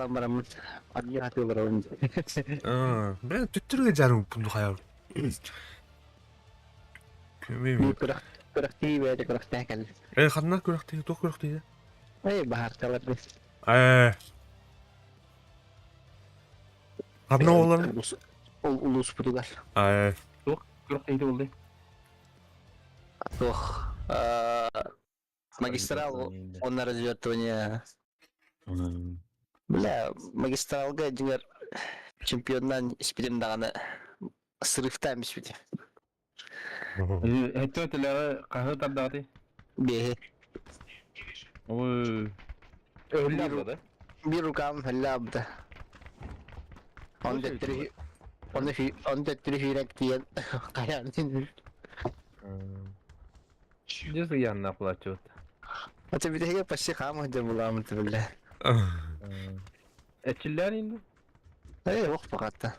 хаалан бараммын аргыый хатыыларабын. Бля, төттөрүгэ дьаарым хайа. Биир күрэх күрэхтии бэйэтэ күрэхтэһэ кэллэ. Э, ханна күрэхтии, туох күрэхтии? Эй, баһааркалар бис. Э. Ханна олар? Ол улууспутугар. Э. Туох күрэхтэһиитэ буолла? Туох магистрал он развертывание. Бля, магистралга дьиҥэр чемпионнаан испитим даҕаны срывтаан испитим. Өттө телеҕэ хаһы тардаҕытый? Биэһи. Ой. Өһүллэ да? Биир рукам һөллө Он төттөрү он он төттөрү сүүрэн тиийэн хайаан Дьэ сыйааннаах булааччыбыт. Ата бүтэһигэ почти хаама сылдьар булааммыт биллэ. Эчиллээн инде? Ээ, ох баҕатта.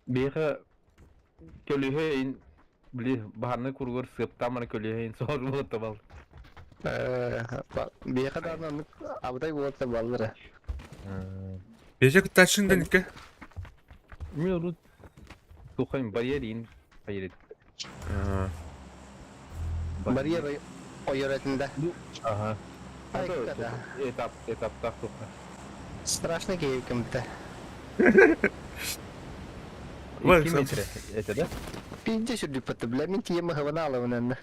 Биһиэхэ көлүөһэ ин били баһаарынай куругар сыаптаан баран көлүөһэ ин соһор буолта бал. Биһиэхэ даҕаны оннук абытай буолта баллара. Бэйэ кыттааччын да никэ? Мен урут тухайым барьер ин хайыр Барьер ойор этин да. Ага. Этап этаптаах туха. Страшно киһи кимтэ. 2 метр это да? Пиздец сүрдүппэттэ, бля, мин тиийэн маһыбана алабын эннэ.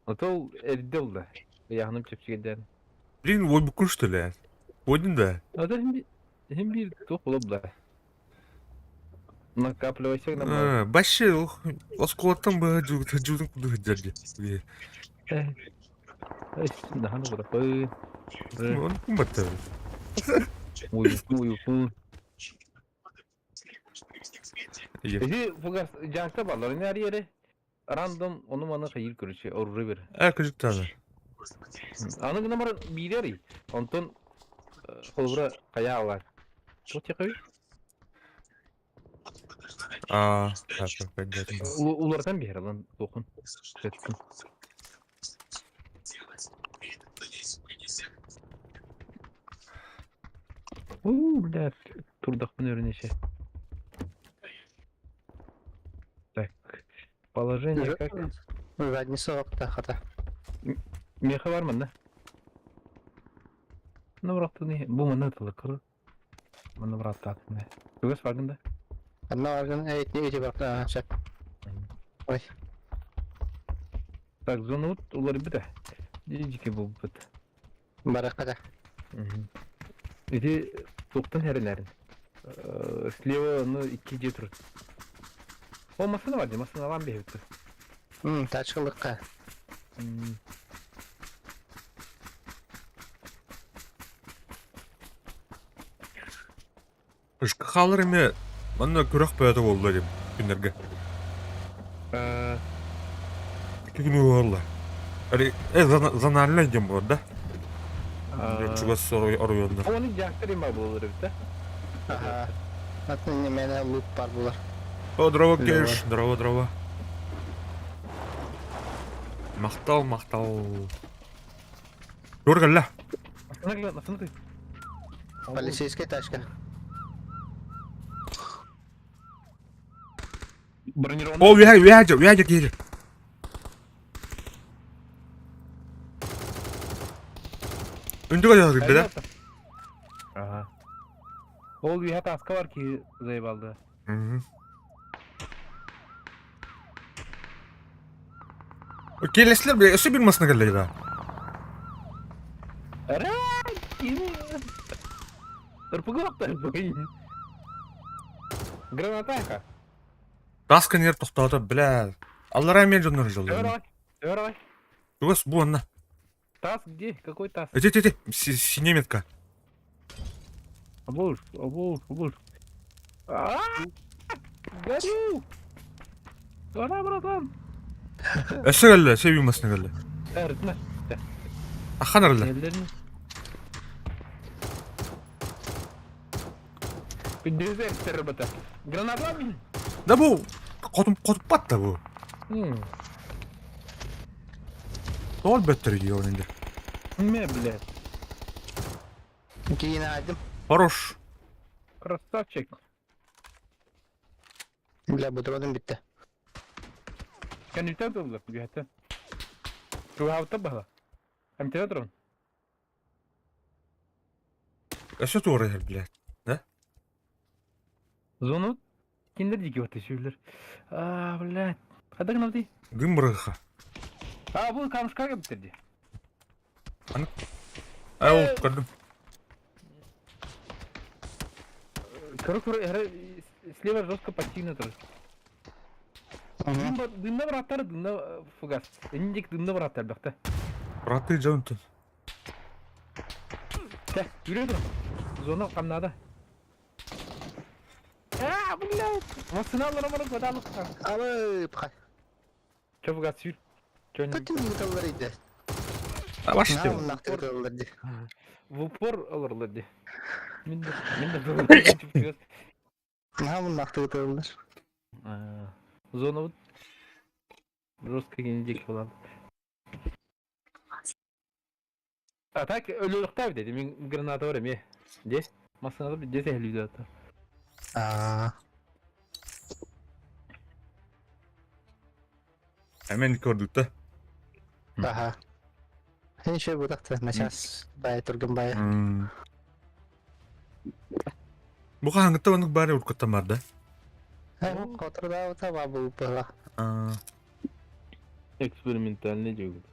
Отол эрдэ булла. Ыйааһыным чэпчэкэйдээн. Блин, ой буккун что ли? Ойдун да? Ата хим бир туох була Накапливайся на Башы осколоттан быһа жуудун курдук сылдьар дии. Наһаны бырапы. Оны ким батты? Уйукун уйукун. Эти фугас жакта баллар не ариере. Рандом ону маны хайыр көрүчү оруру бер. Э, күжүк Аны гына бар биирер. Онтон холобура хайа алар. Туох тиэхэбий? Аа, Уларытан биһэр ылан туохун. Сөткүн. Уу, бля, турдахпын өрүнеше. Так, положение как? Задница оqta хата. Меха бар манна. Ну, бырахтыны, бу манна тылыкыр. Манна быраттаатыны. Тугас баргын да? Анна баргын, эйтне ити барта, сөп. Ой. Так, зона вот уларбыта. Дижики булбут. Бараката. Ити туохтан хэрэлэрин? Слева, ну, икки дьиэ турар. О, массыына бар дии, массыыналаан биһэбит. Тачкалыкка. Ышка хаалар эмиэ манна күрэх бөҕөтө буолла диэн күннэргэ. Икки күнү буолла. Зональный диэн буолар да? Чугас оройуоннар. Оны дьахтар има буолар эбит да? Аха. Атын немене лук бар булар. О, здорово, Кеш. Здорово, здорово. Махтал, махтал. Тур кэллэ. Полицейская тачка. Бронированный. О, үөһэ, үөһэ, үөһэ киһи. Үндүгэ дьаһалгын да? Ага. Ол үөһэ таска бар киһи заебалды. Келесилер бile өссө бир масына келле да. Граната Тас кэннигэр тохтоото, бля. Аллараа эмиэ дьоннор дьоллор. Давай. Тугас бу онно. Таз где? Какой таз? Эти, эти, эти, синяя метка. Обуш, обуш, обуш. Горю! Гора, братан! Өссө кэллэ, өссө эбии масына кэллэ. Эрдинэ. Ахан арылла. Эллерин. Күндүзэ эртер бата. Граната мин. Да бу хотум хотуппат да бу. Тоҕо өлбөттөр дии ол инде. Мэ, блядь. Киин аадым. Хорош. Красавчик. Бля, бутербродум бүттэ. Кэнниттэн тыллар, үөһэттэн. Чугаһаабыттар баһа. Эмтэнэ туран. Өссө туора иһэр, блядь. Да? Зону кинилэр диэки барта сүүрүлэр. Аа, блядь. Хайдах гынабытый? Дым бырыха. Аа, бу камушка кэбиттэр дии. Аны. Ай, ол көрдүм. Көрө-көрө слева жестко пассивно турар. Дымна быраттар, дымна фугас. Инник дымна быраттар бэхтэ. Быраттыы дьон тут. Чэ, yürü dur. Зона хамнада. Аа, блядь. Массына алар амара кодалык. Абы, пха. Чэ, фугас сүүр. Тут муталлар иде. А ваш тем. Наахтар ди. В упор олорлар ди. Мин да мин да Наһаа муннаахтык ытыллар. Зона жестко генедик буолан. А так өлүөхтээбит этим мин граната бар эмиэ. Дьэ, массыыната дьэ сэһэлиир ата. Аа. Эмен көрдүк да. Аха. Еще бутахта начаас бай тургун бай. Бу хаһааҥҥыттан оннук баар уруккуттан бар да? Хотордаабыта баа бу быһа. Экспериментальный диэбит.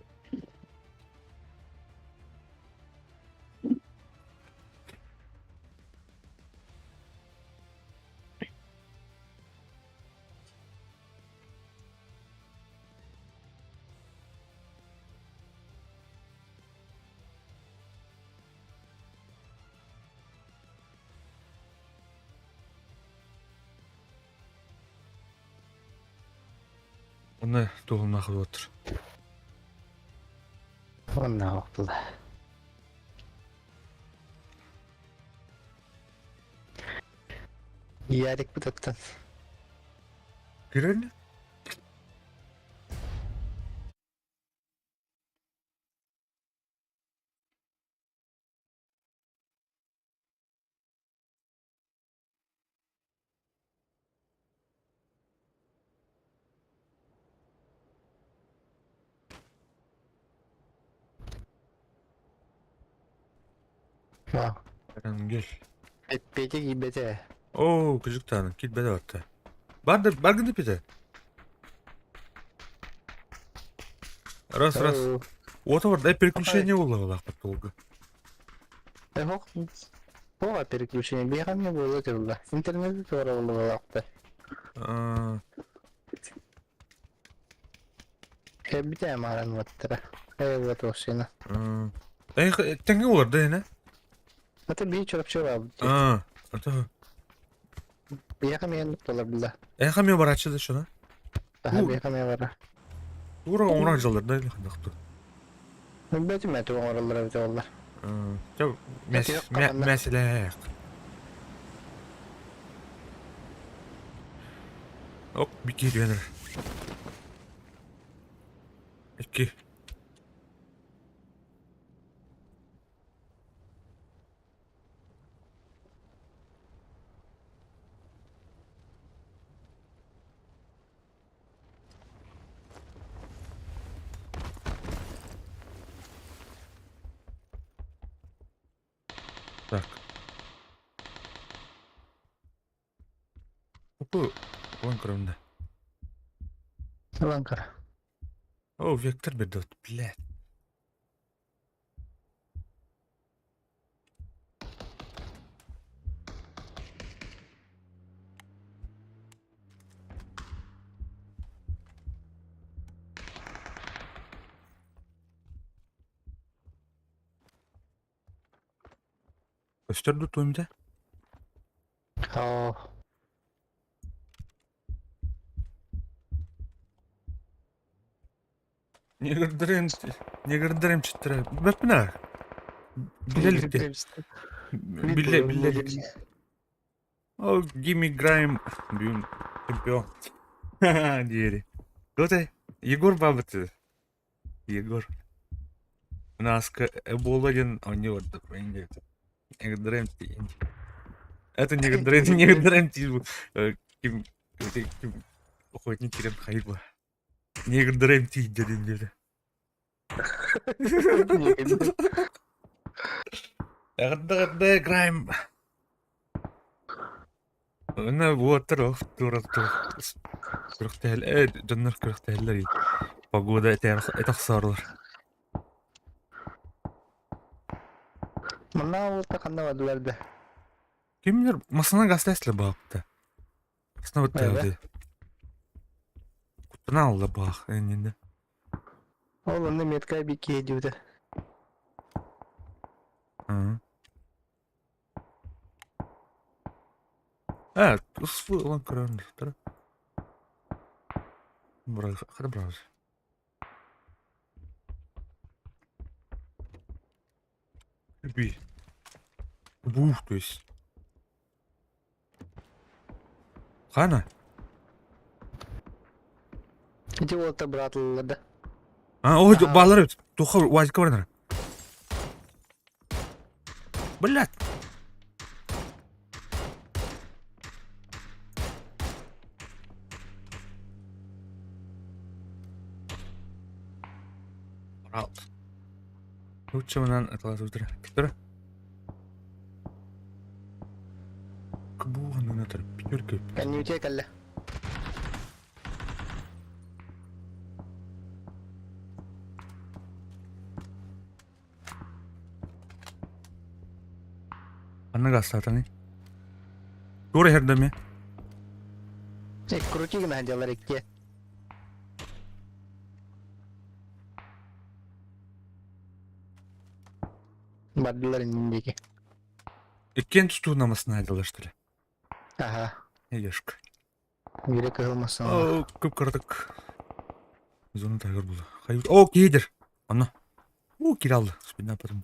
Онно туһуннаах отыр. Онна оқтыла. Ярик бутаттан. Кирен? Вау. Кел. Петя киирбэтэ. Оо, кыжыктааны киирбэтэ барта. Бар баргын депете. Раз, раз. Уота бар, дай переключение буолла толга. Эхох. Оға переключение бейхамне было тюрла. Интернет туара болла. Кэбите маран ваттара. Э вот осина. Эй, тэҥҥэ олор да эне? Это би чорапчы бар. Аа, ата. Бейхам мен толар билла. Эхам мен барачы да шуна. Аха бейхам мен бара. Тура оңрак жалар да хандакту. Бәти мәтү оңралар бит олар. Жа мәселе. Ок, бикир бенер. Икки. Так. Опа, вон кровно. Ланкара. О, вектор бедот, блядь. Көстөр туймда? О. Негірдірем, негірдірем чыттыра. Бәппіна. Билелікте. Биле, билелик. О, Гимми Грайм. Бюн, чемпион. Диери. Готе, Егор бабыты. Егор. Наска Эбола диэн оонньуу барда. Негдрэм тиийэн. Это негдрэм негдрэм тиийэн ким ким охотник кирен хайба. Негдрэм тиийдэ диэн диэтэ. Эҕэрдэ играем. Уонна уоттар олох туора күрэхтэһэл дьоннор күрэхтэһэллэр погода этэ охсоорулар. Манна уолта ханна бардылар да? Кимнер массыына гастаслы баапта. Массыына баттаабыты. Куттана алла баах эннинде. Ол онно метка бикки диэбитэ. Ээ, ысфы ылан көрөн дохтор. Хата браузер. Би. Бух, то есть. Хана? Ити уолта быраатыллар да. А, ой, баалар эбит. Туха уазика баранар. Блядь. Брат. Лучше аталас утра. Тұр. Кбуғанына тұр. Пятерка. Кәннүүтэ кэллэ. Анна гастатаны. Тура хердеме. Крути гына дьалар икки. Бардылар иннин диэки. Иккиэн тустууна масына айдалаштыра. Аха. Ешка. Биирэ кыһыл массыыналаах. О, кып-кыратык. Зона тайгыр булду. О, киһидер. Онно. У, кире алды. Спина потом.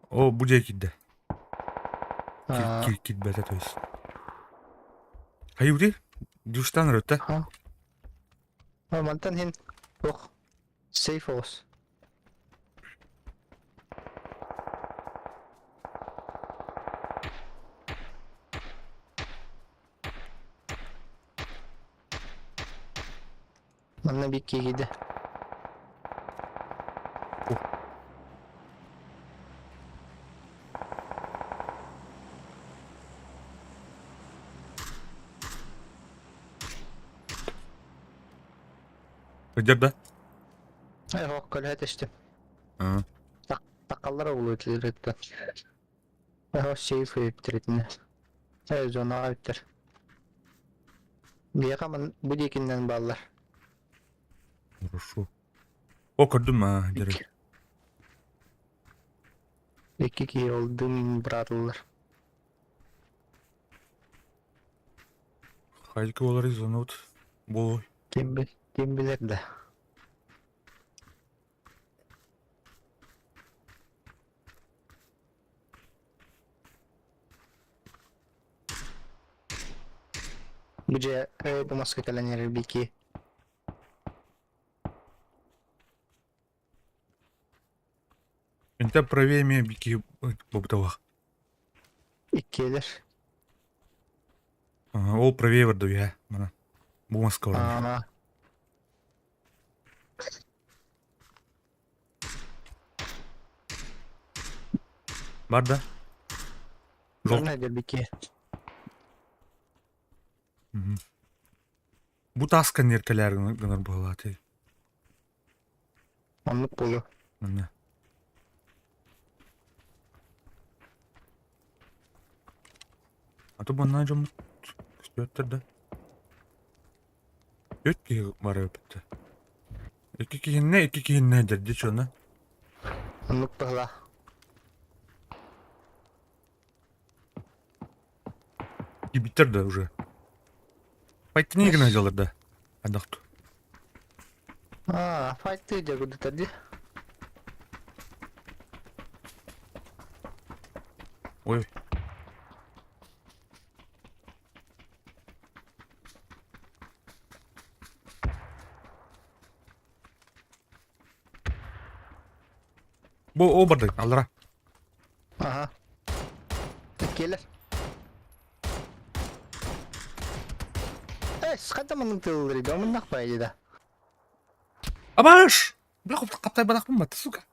О, бу дьиэ киирдэ. Киирбэтэ, то есть. Хайыыбытый? Дюштан өрөттө. Мантан иһин туох сейф оҕус. Манна биир киһи Сылдьар да? Ох, көлөһө түстүм. Такаллар оҕулуутуларыттан. Оһо сейф өйүптэритинэ. Зонаҕа эбиттэр. Биһиэхэ ман бу диэкиннэн бааллар. Хорошо. О, көрдүм аа, дьэрэ. Икки киһи ол дым быраатыллар. Хайдык буолар зонабыт буолуой? Ким, ким билэр да. Бу дьиэ бу маска кэлэн эрэр бики. Интэ правее меня бики бобуталах. Иккиэлэр. Ол правее барда үһэ мана. Бу маска барар. Бар да? Жол. Бики. Бу тааска неркэлээр гынар быһалаатый. Оннук буолуо. Манна. А то манна дьоммут көстүбэттэр да. Үт киһи бара эбит. Икки киһиннэ, икки киһиннэ дэрди чуона. Оннук быһалаах. Кибиттер да уже. Файтыны гына дьалар да. Адахту. Аа, файты дьагудутар дии. Ой. Бу о барды аллара. Ага. Келер. Э, хата маннык тыллары да мыннах бай да. Абаш! Бля, хаптай бадахпын батты, сука.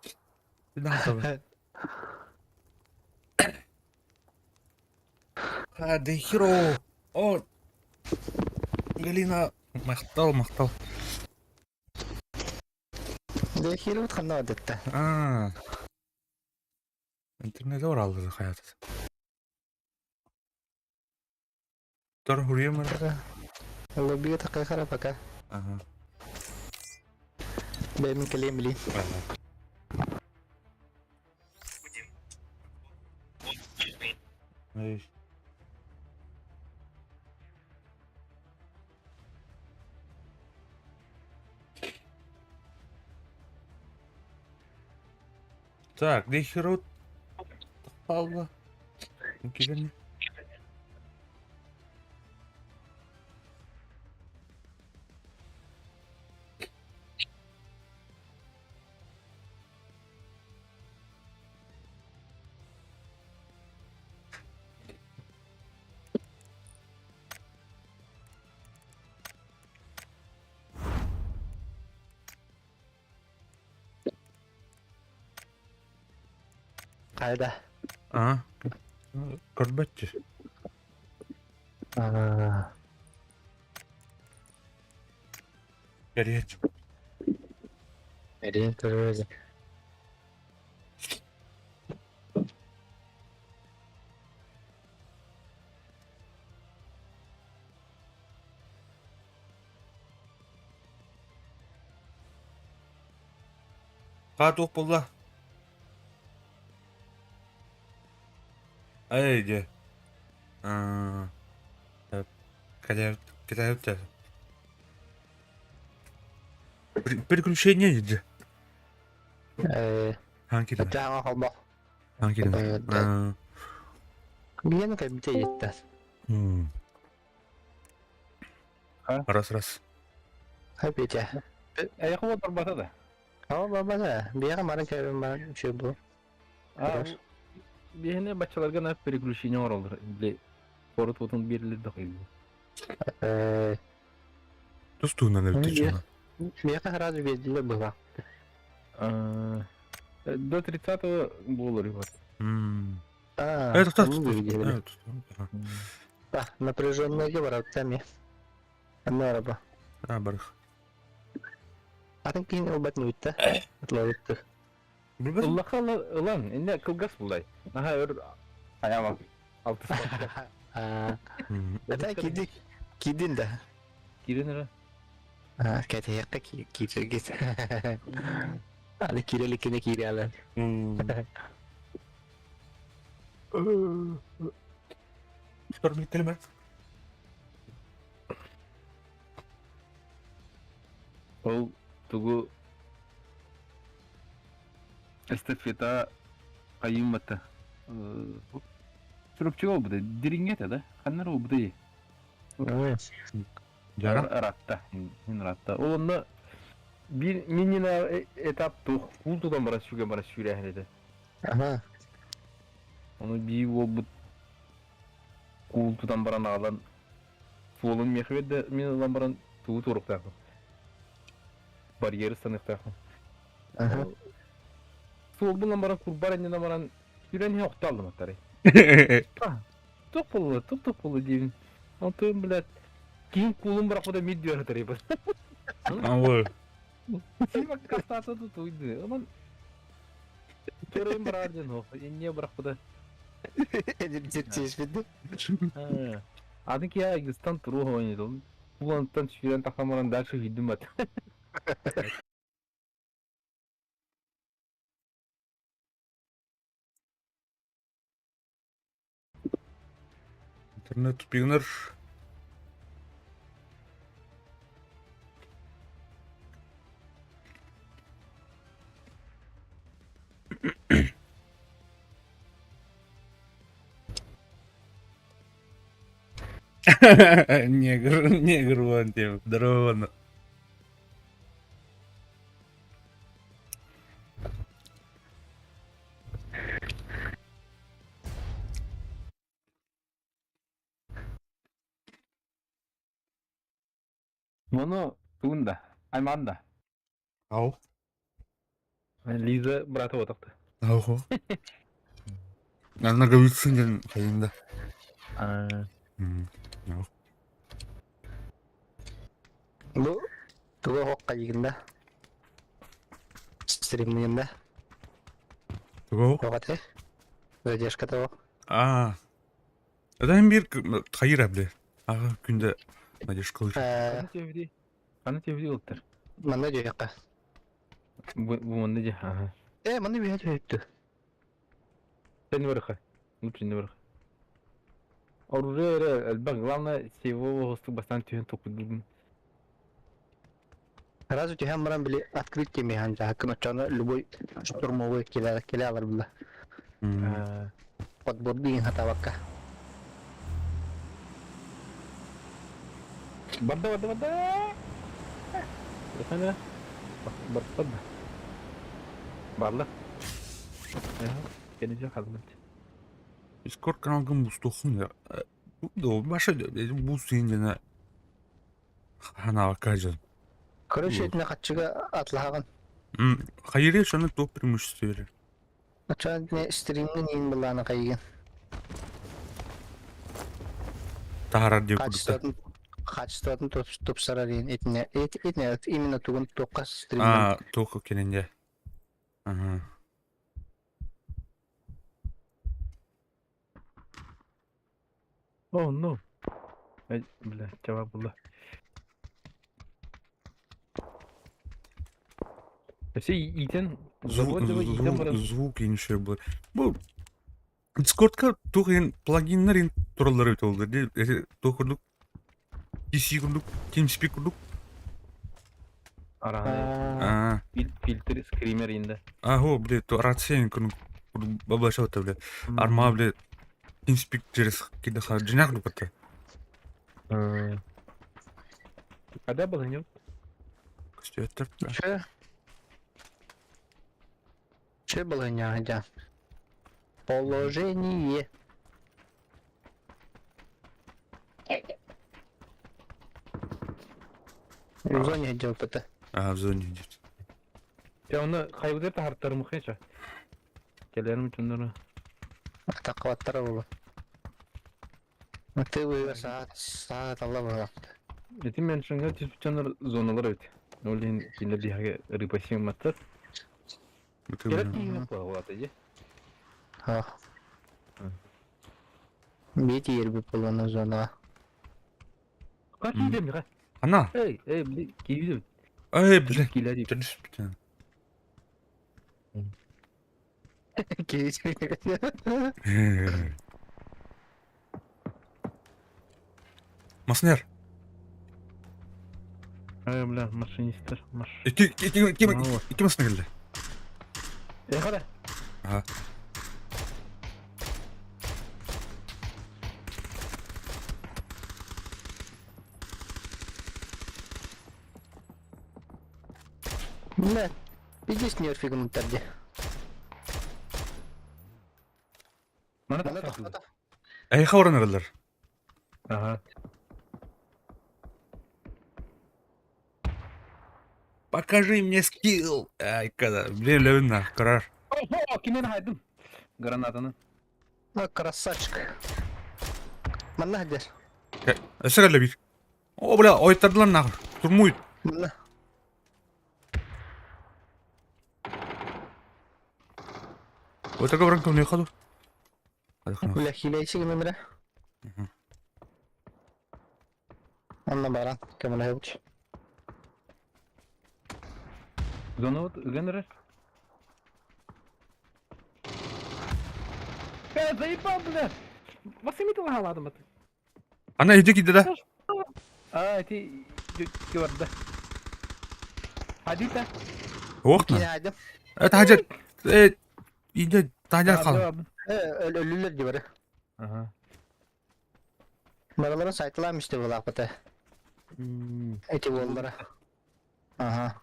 А, The Hero. О, Галина, махтал, махтал. The Hero ханна бадатта. А. Интернет оралды хаят. Тор хуруйум Лоббига такай хара пока. Ага. Бэймин кэлиэм билин. Ага. Так, The Hero Павла. Киирэн. Хайда. А? Көрбөччү. Аа. Кэриэч. Эрин көрөбүз. Хаа туох буолла? Эй, дьэ. Аа, кэлээбит Переключение дьэ. Э, Хаан киирэн. Ачааҥа холбох. Хаан киирэн. Аа. Биэн кэлбитэ иттэ. Раз раз. Хапитя. Эйэхэ уот барбата да? Оо барбата. Биэҕэ мары кэлбин баран үчүгэй буолуо. А, биэһини баччаларга на переключение оҥороллор. Били порут уотун биэрэллэр да хойуу. Э, Тус туһунан эбит дьоно. Миэхэ сразу биэрдилэр быһа. До 30-го буолар вот. А, Э, тоқтат, ну, видели. тоқтат. А, напряженная бараттами. Анараба. А, барых. Атын киин ылбат нуутта. Отловитты. Билбэт. Ыллаха ылан, инне кылгас булай. Наха өр аяма. Алты А, это киди кидин да. Кирин эрэ. А, кэтиһиэххэ киирэргит. Аны киирэ иликкинэ киириэҕэ. Көрбүт Ол тугу эстафета хайыммата. Чурапчыга буолбута дириҥҥэ этэ да? Ханна эрэ буолбутай? Дьара. Ыраатта. Мин ыраатта. Ол онно биир минина этап туох куул тутан баран сүүрэн баран сүүрээһин этэ. Аха. Ону биир уолбут куул тутан баран аҕалан суолун миэхэ биэрдэ, мин ылан баран тугу туоруохтаахпын. Барьеры ыстаныахтаахпын. Аха. Суолбун ылан баран курбар анньынан баран сүүрэн иһэн охто аллым аттары. Туох буолла, туох буолла диибин. Онтон, блядь, киһим куулун бырахпыта мид диэн ытарыйбын. Ой. Сима кастаата тутуйды. Ылан Төрөйүн быраар диэн суох. Инньэ бырахпыта. Тиэспитди. Аны киһи айгыстан туруох оонньотон. Улантан сүүрэн тахсан баран дальше күйдүм бат. Интернет тупигнер. Негр, негр вон тебе, здорово. Мону тугун да, аймаҕын да. Ау. Лиза брата отохто. Ау. Ноговицын диэн хайында. Бу туга хоққа да? Стриммин да? Туга Хоқате? Задержка того. А. Это hem bir hayır abla. Ага, күндә надежда кылыр. Аны теври. Аны теври ылтыр. Манна дьиэхэ. Бу бу манна дьэ. Ага. Э, манна биһэ түһүттү. Сен барыха. Лучше не барыха. Оружие эрэ элбэх. Главное, сейвово хостук бастаан түһэн токуйдугун. Сразу түһэн баран били открыть темиһан жаһаккын оччону любой штурмовой килэ килэ алар була. Подбордуйун хатабакка. Барда, барда, барда. Барда. Барда. Барла. Кенеже хазмат. Discord каналгын бустохун я. Бу баша бу син Ханаакка дьон. Короче, итинэ хаччыга атлаһаҕын. Хайыры шаны топ преимущество берер. Оччоон итинэ стримҥин иин былаана хайыгын. Таһарар диye курдуктар. Качествотын качествотын тупсарар иин итинэ итинэ именно тугун туохха стримҥин. А, туох кененде. Ага. Oh no. Ай, бля, чаба була. Все иитэн Звук, завод дьоно иитэн баран звук инше был. Бу Discordка туох иһин плагиннар иһин тураллар эбит ол дии туох курдук PC курдук TeamSpeak курдук араһан фильтр скример инде. А, бля, то рация курдук баблашалта бля. Арма бля TeamSpeak через кидаха джинах курдук Когда был нет? Көстүөттөр. Че? Че было не Положение. В зоне идет это. А, в зоне идет. Я оны хайбыдыр тахартарым хеча. Келерим чундары. Атакалаттара болу. Ты выиграл саат, саат алла была. Эти меншинга түспүчанар зоналар эбит. Ол иһин кинилэр биһиги рыпасимматтар. Керек киһини буолата дии. Бити ерби болуна зона. Ка киидем миха. Ана. Эй, эй, бли, киидем. Эй, бля. Киилери. Түнүспүтэн. Маснер. Эй, бля, машинисттер, маш. Ики ики ики ики масна келде. Эй, хара. Ага. Бля, иди нерфигнуть тогда. Мана тахсар. Эй, хавран эрэллэр. Ага. Покажи мне скилл. Ай, когда. Блин, левина, карар. Охо, кимен хайдым. Гранатаны. Ну, красавчик. Манна хадер. Өссө кэллэ бир. О, бля, ойтардылар нахуй. Турмуйт. Манна. Ойтарга баран кым не ходу. Бля, хилейчик номера. Онно баран, көмөлөһөбүт. Зона вот ыган Э, заебал, бля! Басымит халадым аты. Ана иди киде да. А, ти барда. Хадита. Ох на. Киинэ Это хажат. Э, иди тажар хал. Э, өлүлөр дии бары. Ага. Бараларын сайтылаам исте булааппыта. Эти буоллара. Ага.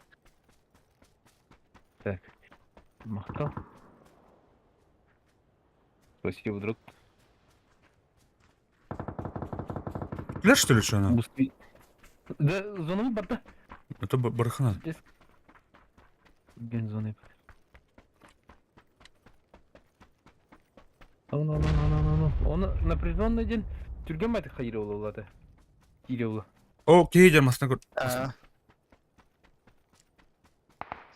Так. Махтал. Спасибо, друг. Билер что ли что она? Бусты. Да, зонабыт барда. Это бархана. Ген зоны. Ну, ну, ну, ну, ну, ну. Он напряженный день. Түргэн байтык хайыр олулады. Кире олу. О, киһи масына көр.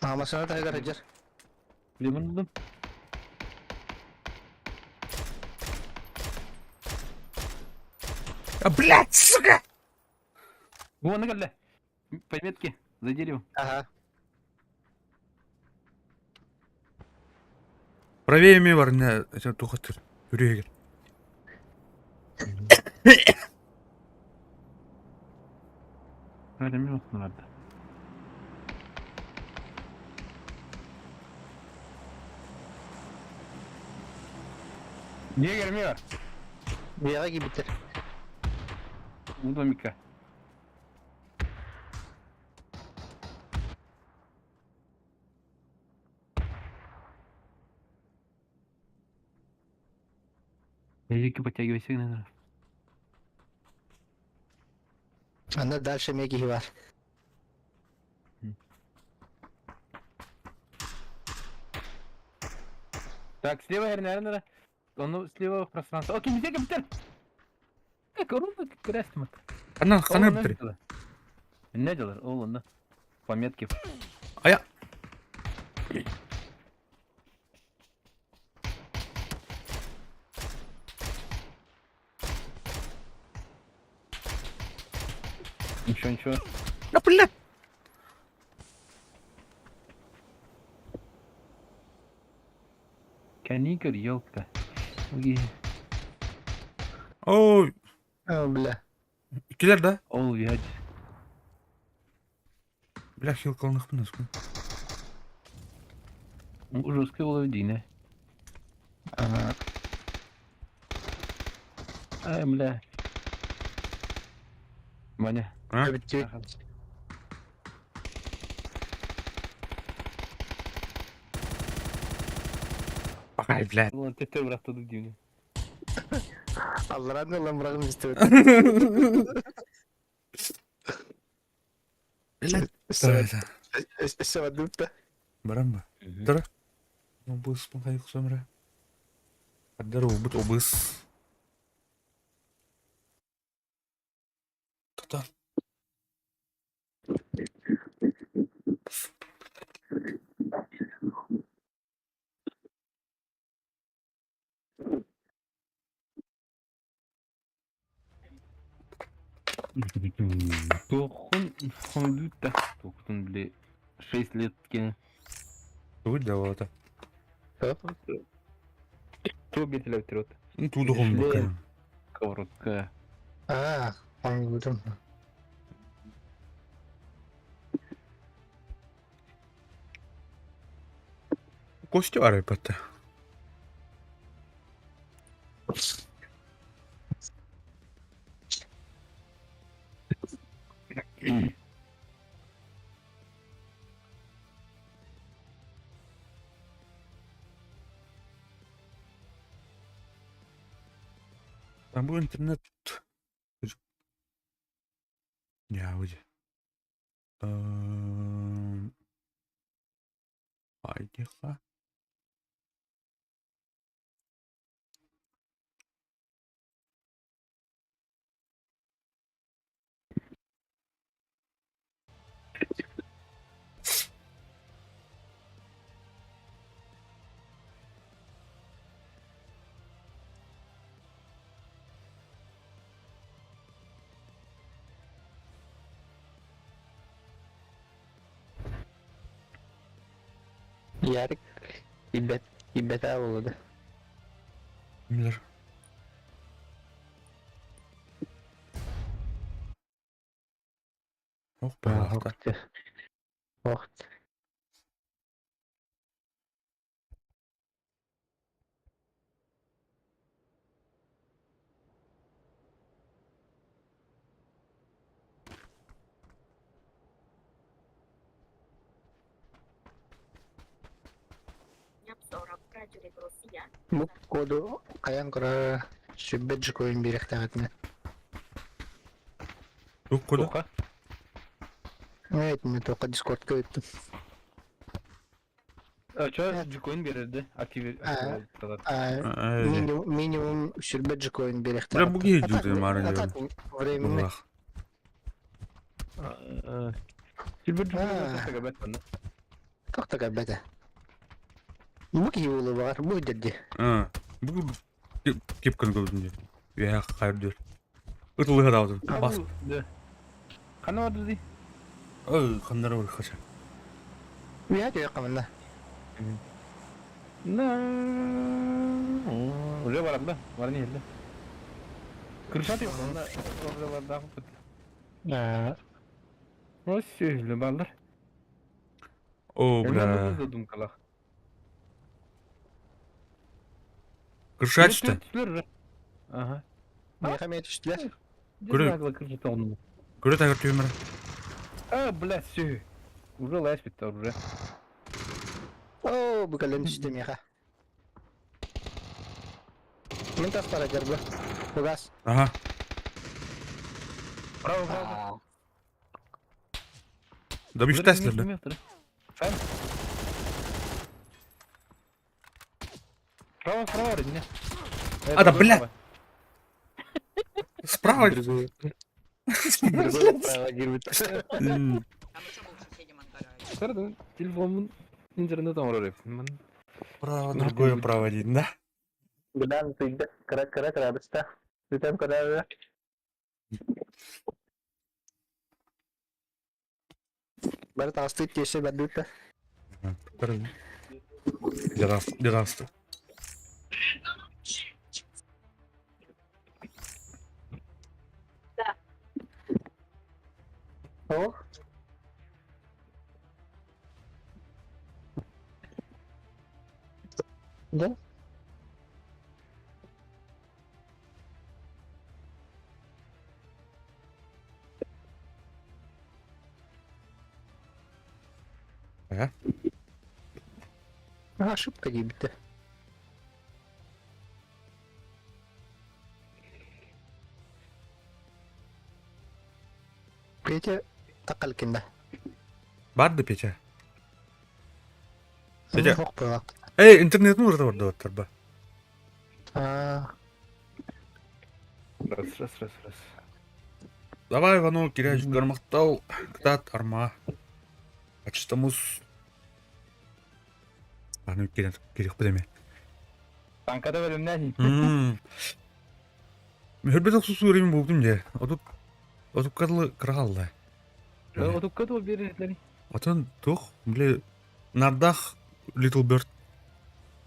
Аа, машина таһыгар сылдьар. Билемин булдum. А, блядь, сука! Вон кэллэ. По метке, за деревом. Ага. Правее ми бар не тухатыр. Үрүһүгэр. Öyle mi olsun vardı? Niye gelmiyor? Биэҕэ киирбиттэр. У домика. Языки подтягивайся, наверное. Аны дальше эмиэ киһи баар. Так, слева, наверное, он слева пространство. Окей, везде капитан. Как ровно как красный. Ханна ханна бүтэр. Не делар, ол онно. Пометки. Ая. Ничего, ничего. Да блядь. Каникер, елка. Окей. Ой, О, бля. килер да? Ол вять. Бля, хил кылынахпын аскын. Жесткий уловдина. Ага. Ай, бля. Ваня. А? Бүттүбүт. Ай, блядь. Ulan tetter bıraktı дивни. Алларан ылан бырагын истебит. Блядь. Өссө бардыбыт да. Баран ба. Тара. Обыс махай кусамра. Аддар обут обыс. Тотан. Тохун хондута. Тохун, бля. 6 лет кен. Тугу да вата. Кто бетелеп вперед? Ну туду хом бакан. Сковородка. Аа, оңгудум. Костя арай патта. Там бу интернет. Я уйди. Айдиха. Ярик ибет ибета болду. Миллер. Ох, пожалуйста. Ох. Бу коду хайан көрөр сүбэт жукуйун биэрэхтээҕитинэ. Тух кода? Тоха. Нет, не только Дискордка ыыттым. А чё, джикоин берерді? Актив А, минимум, минимум сүрбэ джикоин Бля, берехтер. бу киһи А так, дьүтэ маарын а дьон. так временный. Буллах. Сүрбэ джикоин А. тагабат манна. Как такая бэдэ? Бу киһи буолуо баҕар, бу дэрди. А, бу кип кын көрдүм дии. Үөһэ хайыр Ытылыһа даҕатын. Бас. Хана барды ди? Ой, ханнара бар хача. Үйэ төйө хаманна. На. Уже баранда, баран иһэллэ. Крышаты онно уже бардаах бут. А, Ос сүһүллэ баллар. О, бля. Задумкалах. Крышачта. Ага. Миэхэ эмиэ түстүлэр. Көрө. Крыша тоҕунум. Көрө тагыр түмэр. А, бля, сү. Уже лайс битте уже. Оо, бу кэлэн түстэ миэхэ. Мин таспара дьарбы. Бугас. Ага. Право, право. Да бифтәслер. Право, право, не. А, да, бля. Справа. Другой. Другой право кирбит. М, Телефонун интернет оҥорор эбит. Право, другое право один, да? Быдан тыйда кыра кыра кырадыста. Бүтәм кыра. Бары таастык тиэсэ бардыта. Державство. О. Да? Ага. А, ошибка дебита. Петя тақалкинда. Барды Петя. Петя. Хок буолак. Эй, интернетин урда барда баттар ба. А, Раз, раз, раз, раз. Давай, Иванов, киряч, гармактал, ктат, арма. Ачтамус. Аны кирен кирек бедеме. Танкада бөлүмнән. Мөхөрбет оксусу өрейм болдум же. Отуп отуп кадлы кыралла. Отукка то берилер. Отон тух, биле нардах Little Bird.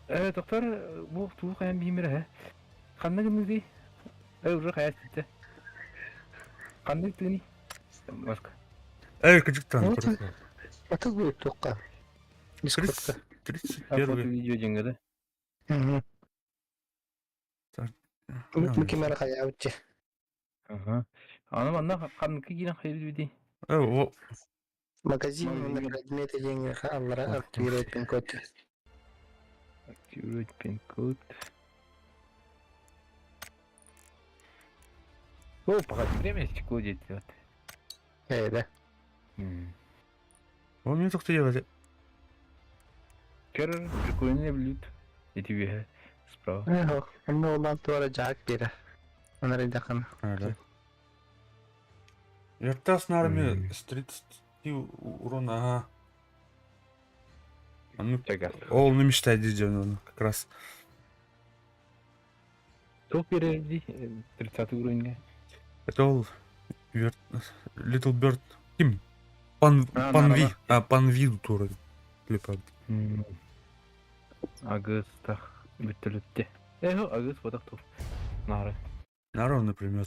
Э, доктор, бу туу каян бимир э. Ханна гынны Э, уже хаяс битте. Кандай тыни? Башка. Эй, кыжыктан. Вот. Это будет только. Дискордка. А фото 31. видео деньги, да? Угу. Так. Мүкемер хаябытчы. Ага. Аны манна ханныкы кирен хайыр биди. Э, о, Магазин Магазин. предметы деньги аллара активировать пин-код. Активировать пин-код. О, пока время стекло делать. Э, да. о, мне только делать. Кер, прикольный блюд. И тебе справа. Эхо, онно улан туара жаак бира. Онар идахан. Да. Вертас на армии с 30 урона, ага. А ну, Чага. ол не мечтает он как раз. Топ берерди, 30 уровень. Это ол Вер... Little Bird. Ким? Пан, А, панви. Нарава. А, панвиду туры. Клипа. Агыс тах бүтүлүтте. Эхо, агыс бодак топ. Нары. Наров, например.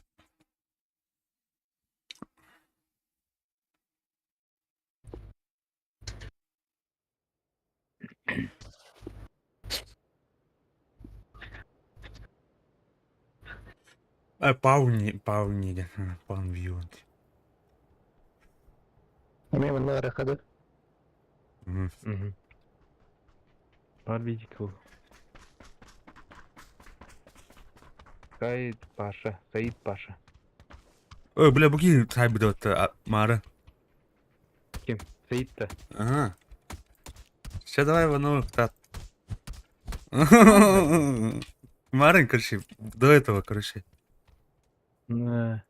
А, пауни, пауни, да, панвион. Эме мына арахады. Мгм. Бар видик ол. Саид Паша, Саид Паша. Ой, бля, буки сайбы да мара. Сейт-то. Ага. Сейчас давай его новый ктат. Марин, короче, до этого, короче. На.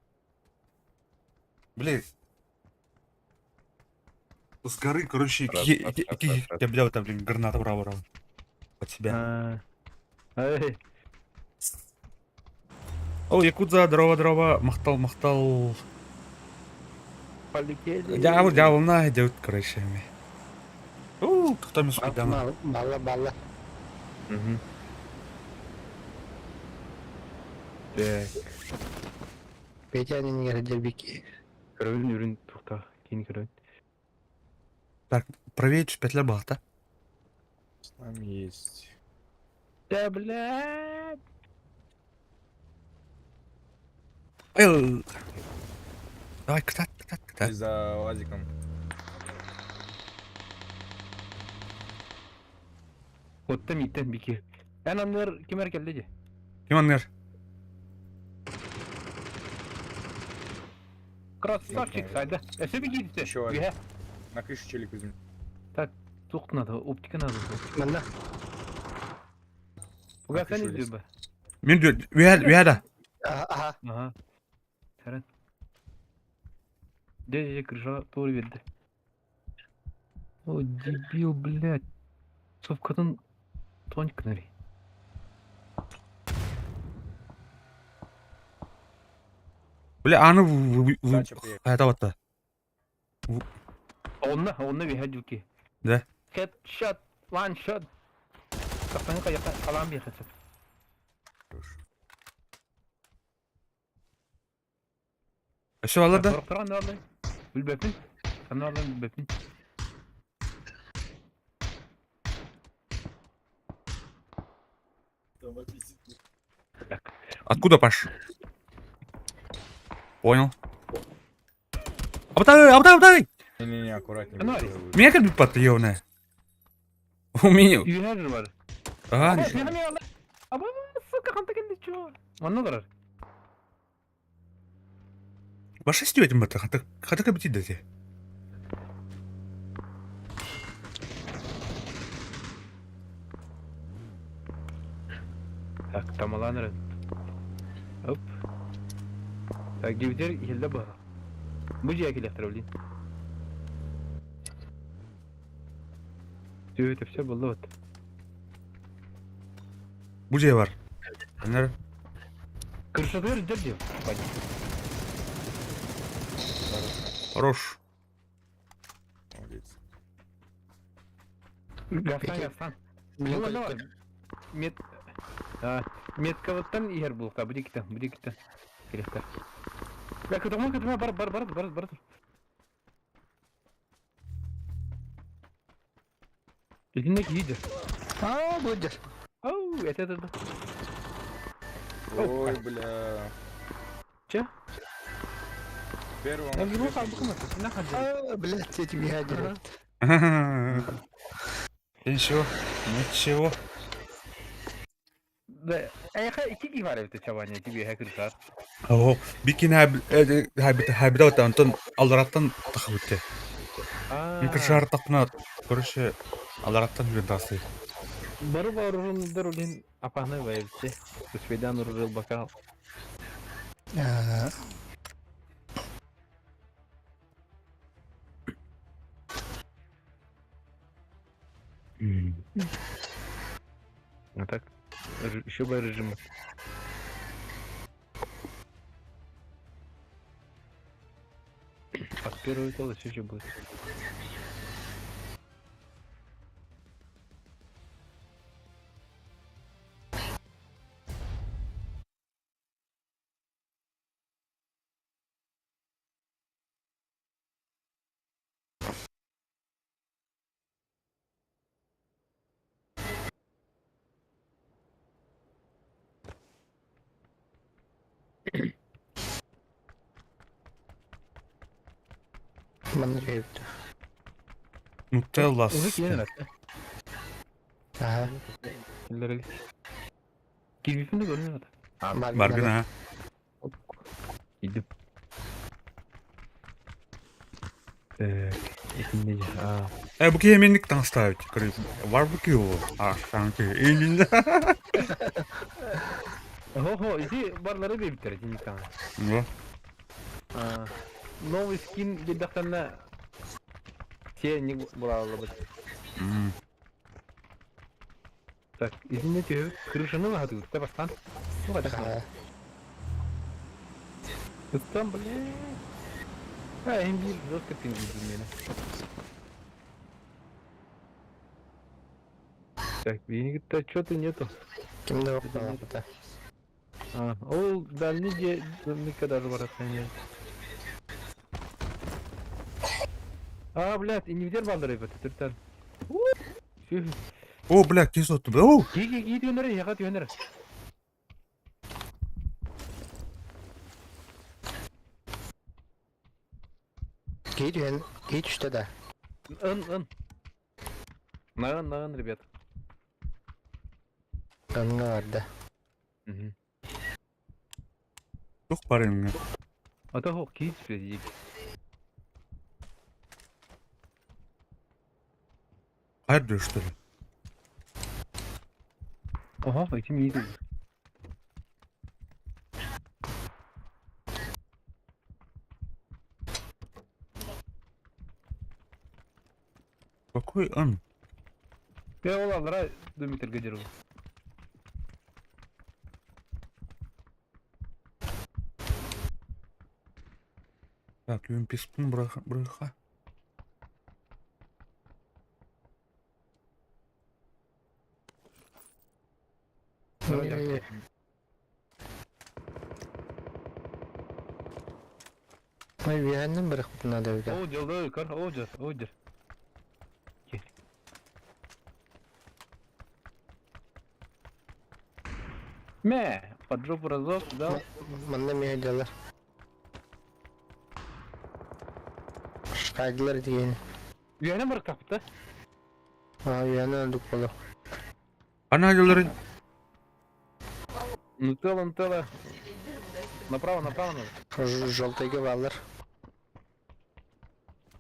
Блин. С горы, короче, Раз, ки- раз, ки- раз, ки- раз, раз. я, бля, вот там, блин, граната браво, браво. Под себя. А. Эй, О, Якудза, дрова, дрова, махтал, махтал. полетели. Дьявол, дьявол, на, идет, короче. У, кто там из Бал, балла, балла. Угу. Так, Петя не дербики. көрөбүн үрүн тухта киин көрөбүн. Так, правее чуть петля была, да? С нами есть. Да, блядь! Эй, давай, катат, катат, катат. За лазиком. Отта миттен бики. Эн аннар кимер келди же? Ким аннар? Красавчик, сайда. Эсе бики дите. Еще один. Бихе. На крышу челик возьми. Тух надо, оптика надо. Манна. Уга крышу сен лез. издүбэ. Мен дүйә, үйәдә. Ага, ага. Ага. Сәрен. Де, де, крыша тур берди. О, дебил, блядь. Совкатын тоньк нари. Бля, аны Дача приехала. хайта батта. Онна, онна бихе дюки. Да. Headshot, one shot. Капан кая калам бихе. Все алар да. Туран алды. Билбепин. Сан алды билбепин. Откуда, Паш? Понял. Абтай, абтай, абтай! Не-не-не, аккуратнее. Ну, Меня как бы подъемная. У меня. Үйәр бар. А, Аба, сука, ханта келди чо. Манна барар. Ваша стюэтим это, хата хата кабити дати. Так, тамаланыр. Оп. Так, дивдер елде бар. Бу жия келектир блин. Все это все было вот. Бу же бар. Анар. Крышатыр дерди. Хорош. Молодец. Гастан, гастан. Блин, Ну, давай. Мет... А, меткавыттан иһэр булка, бу дикитен, бу дикитен. Келектер. Я кытыма, кытыма, бар, бар, бар, бар, бар. Илинне кийди. А, будет. Ау, это это. Ой, бля. Че? Первого. Я взял хабку, на хаджи. А, блядь, эти бегают. Ничего, ничего. Да, эха ики ки бар эбит чабаня, тебе хакырсар. О, бикин хаб хаб хабдат Антон алараттан тахыбытты. А. Кыршар тахна, короче, алараттан жүрен тасы. Бары барурундар улин апахны байбитте. Успедан уржыл бакал. А, А так, еще бы режим. От первого тела все еще будет. Манна бегают. Нутеллас. Уже киен рәттә. Ага. Кирбифин дә көрмәде. Бар, Барбин, а. Идеп. Так. Итиннэ дьэ. Аа. Э, бу киһи минник таҥастаабыт. Барбекю. А, санки. Иннинэ. Хо-хо, ити барлары биэбиттэр итинник таҥас. Ну. Аа. Новый скин диэдэхтэнэ все не булааллыбыт. Так, итиннэ түһэбит. Крышаны баһатыбыт да бастаан. Ну, хайдах Ыттан, блин. А, эһин биир жестко пингвин миэнэ. Так, биһини кытта что-то нету. Ким да бохтообута. А, ол дальний дьиэ дымныкка даже барахсанья. А, блядь, иннибитер бааллар эбит, түртэн. О, бля, киһи сотту. О! Ки ки ки түөнөр, яха түөнөр. Киһи түһэн, киһи түстэ да. Ын, ын. Наган, наган, ребят. Ынга барда. Тух бар инҥэ. А то киһи түспүт Хайыр что ли? Ага, этим не Какой он? Я ол аллара Дмитрий держу. Так, юмписпун браха. Ой, үөһэннэн бырахпытын наада эбит. О, дьолдой, көр, о, дьэр, о, дьэр. Мэ, под жопу разок, дал. Манна эмиэ дьалар. Шкайдылар диэн. Үөһэнэн бырахтахпыт да? Аа, үөһэнэн ордук буолуо. Ана дьалларын Нутелла, нутелла. Направо, направо надо. Желтыйга бааллар.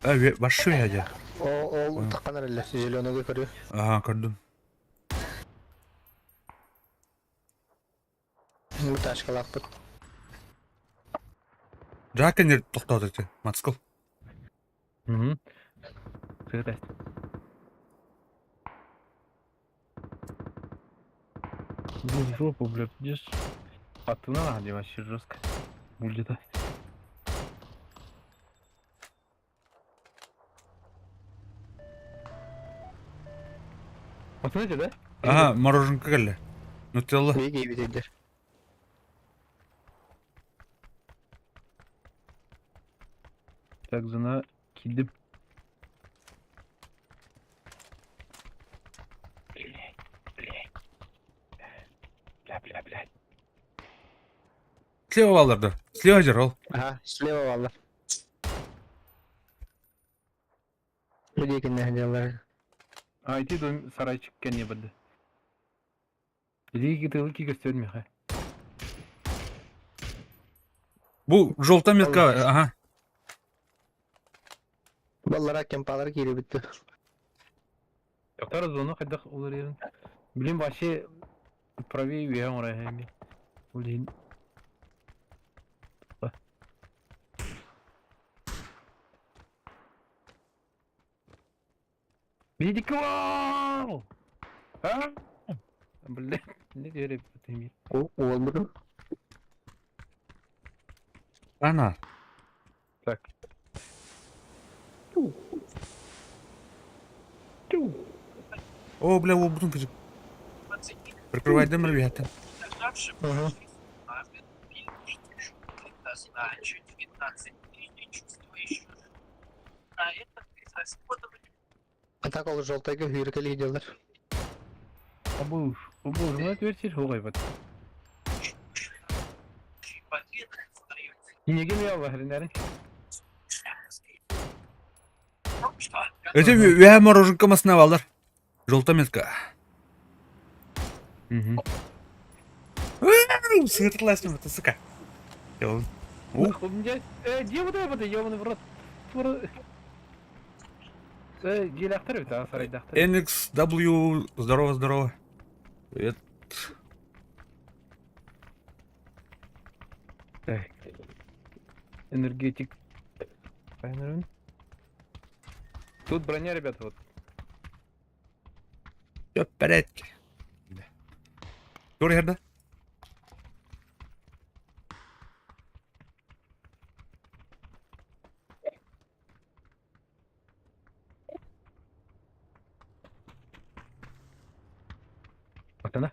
Э, башшы дьэ. Ол ол таххан эрэллэр, зеленыйга көрүө. Аха, көрдүм. Бу тачкалаахпыт. Жакен тохтоото ити, Мацкыл. Угу. Сыта. Ну, в жопу, блядь, идешь. А ты на, где вообще жестко. Будет. Вот знаете, да? Ага, мороженка кэллэ. Нутелла. Биги бүтейдер. Так, зона кидip. Блядь, блядь. Бля, бля, блядь. Слева балларды. Слева жер ол. Ага, слева бааллар. Бу диэкиннээх дьаллар. А, ити дом сарайчик кэннэ барды. Илии тылы көстөр миэхэ. Бу желтая метка, ага. Баллара кемпалар киирибит. Доктор зону хайдах уларыйарын. Блин, вообще правее үөһэ оҥорой Блин. Видите, вау! А? Блин, не верю, ты Уол буду. Ана. Так. О, бля, ол бутун кыжып. Прикрывай дым ребята. Угу. А так ол желтайга hүйркели дьаллар. Обуш, обуш, ну это версия хоҕойбут. Инеге ми алла хренерин. Эти үөһэ мороженка масына баллар. Желтая метка. Угу. Сытырлайсың, это сука. Ух, у меня... Э, где вот это, ёбаный в рот? Дьиэлээхтэр эбит, аа, сарайдаахтар. NXW, здорово, здорово. Привет. Так. Энергетик. Правильно? Тут броня, ребята, вот. Все в порядке. Тур иһэрдэ? Атана.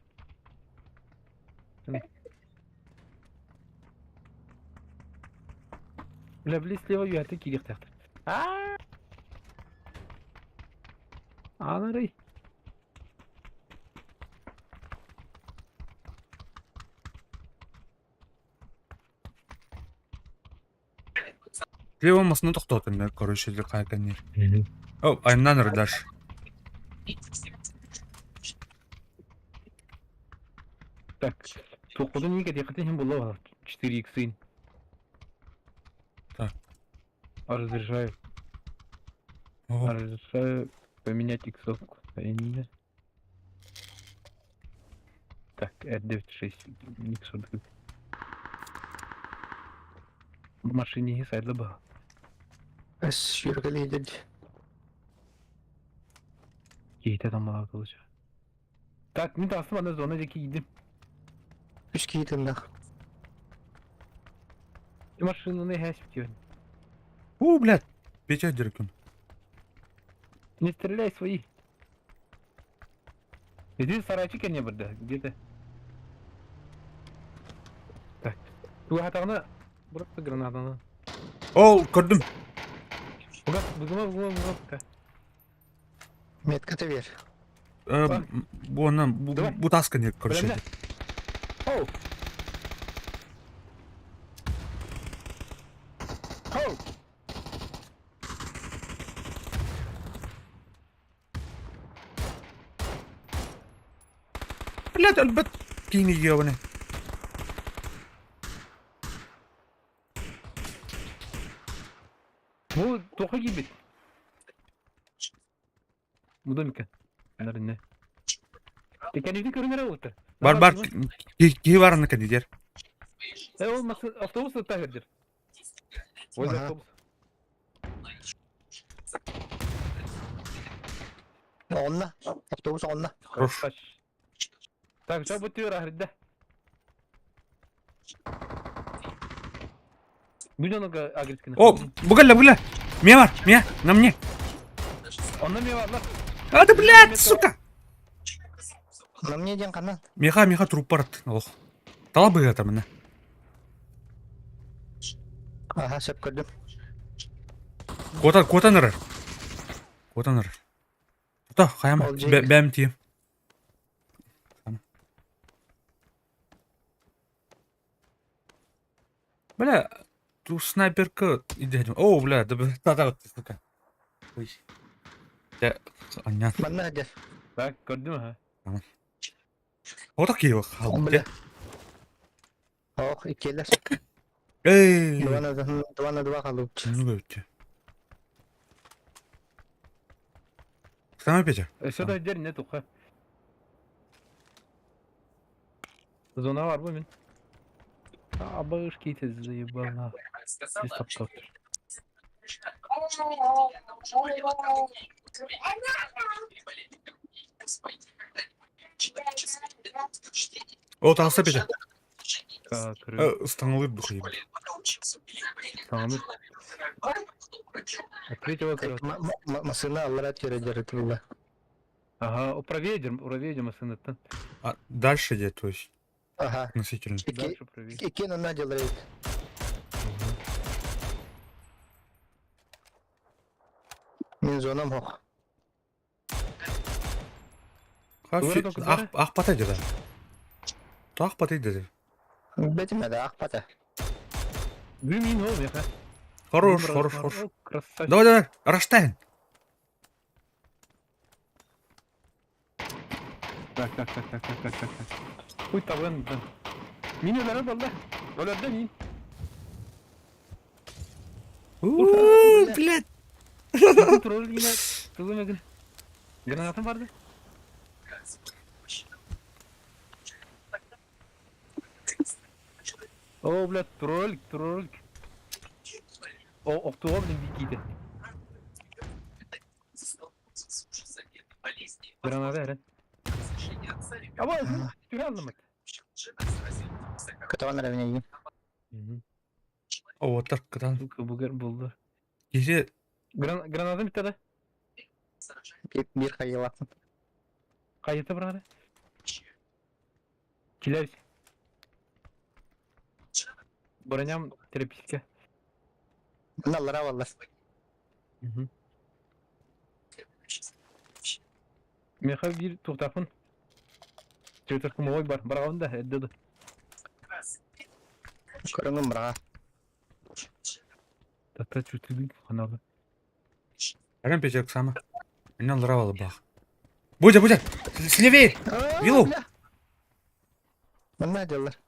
Бля, били слева үөһэтэ киириэхтээхтэр. Аа! Аанарый. Слева масына тохтоотум да, короче, хайканнир. О, айнан рыдаш. Так, туохпутун иик этиэххитин иһин булла 4 иксин. Так. Разрешаю. О, Разрешаю поменять иксовку. Именно. Так, R96 икс Машине сайда ба. Сүүргэлиидин. Киһитэ таммалаабыт олоча. Так, мин таҕыстым аны зона диэки киирдим. Үс киһи тыннах. Машинаны эһээспит У, блядь, Петя дирекун. Не стреляй свои. Иди сарайчик не бырда, где-то. Так. Туһатаҕына бырахта гранатаны. Ол, көрдүм. Буга, бугума, бугума, бугума пока. Метката бер. Бу онан, бу таска не, короче. Оу! Оу! Блядь, өлбөт киини ёбаны. Бу тоха киирбит. Мудомика. Нарынне. Кэнники көрүнэрэ уутар. Бар бар киһи баранна кэннигэр. Э ол автобус та кирдир. Возле автобус. Онна. Автобус онна. Хорош. Так, что будет ахридда? Миллионга агрискина. О, бугalla бугalla. Мия бар, мия, на мне. Онно мия бар. А ты, блядь, сука. На мне диэн ханан. Миха, миха труп барат. Ох. Тала быгата мына. Аха, сөп көрдүм. Куотан, куотан ырар. Куотан ырар. Тута, хайама. Ол Джейк. Бэм тием. Бля, ту снайперка иди. О, бля, да да да сука. Ой. Дэ, анньан. Манна сылдьар. Так, көрдүм аха. Ота киһи Он бля. Ох, иккиэлэр. Эй. Два на два на два халупчы. Ну өттө. Самый Петя. Өссө да дер не туха. Зона бар бу мин. Абыш ките заебал на. Листопад. О, таҕыста Петя. Так, көрү. Ыстаҥалыыр бухайым. Саҥаны. Открыть его. Массыына аллара тиэрэ дьарытылла. Ага, правее, правее массыынаттан. А дальше где, то есть, Ага. относительно. Дальше правее. Икки на делает. Мин зонам хох. Ах, ах, патай деді. Ах, патай деді. Бетим да, ах пата. Бүмин ол меха. Хорош, хорош, хорош. Красавчик. Давай, давай, Раштайн. Так, так, так, так, так, так, так. Хуй табын, да. Мин өлөрө болды. Өлөрдө мин. Ууу, блядь. Тролль гинэ. Тугу мэгин? Гранатым барды. О, блядь, тролль, тролль. О, охтуға блин бикиді. Граната әрі. Аба, түре алдым. Көтөҕөн эрэ мин Оҕотор кытан. Бугер булду. Киһи Граната битті да? Биир биир хайыылаахпын. Хайыта бырағады? Килер. Броням терапевтке. Мына аллара буолла. Меха биир туохтаахпын. Четыркумовой бар. Бараҕын да, эрдэ да. Көрөҥүн быраҕа. Тата чутубин ханалы. Арам печек сама. Меня нравило бах. Будя, Будя! Слевее! Вилу! Манна дьаллар.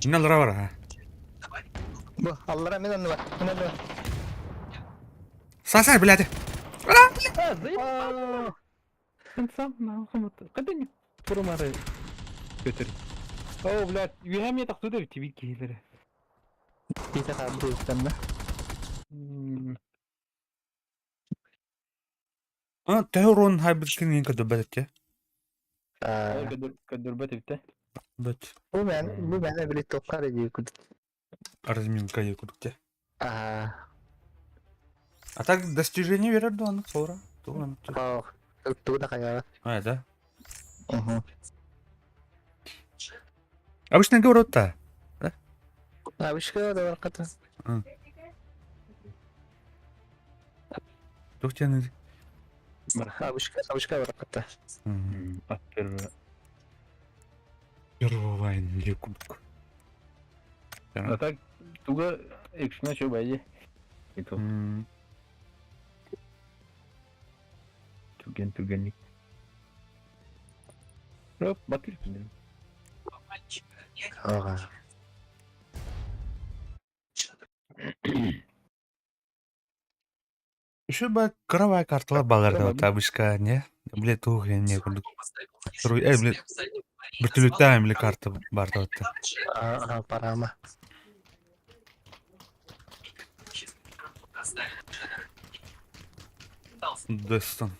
Меня нравило, а? Бу аллара мин анныбар. Мин анныбар. Сасай, блядь! А, сам нахуй. Пурумары көтөр. О, блядь, үөһэм тахсыы да бит киһилэрэ. Биитэ хаалбыт үстэннэ. А, төһө хайбыткын иин көрдөрбөт этэ. Көрдөрбөт эбитэ. Бөт. Бу мен бу мен били токкар дии кудук. Разминка дии кудук те. Аа. А так достижение берер да аны sonra. Оо. Тугу да хайаҕа. А, да? Угу. Обычно говорят, да. Абышка да барката. Туох диэн Абышка абышка барката. Аттыр. Первого дии кудук. А так туга экшна чё байди. Это түген түгенник. Роп, батыр. Ага. Еще бы кровая карталар балар да табышка, не? Бле тух не кудук. Э, бле, бөртүлүктәм бле карта бар да. Аа, парама. Дэстон.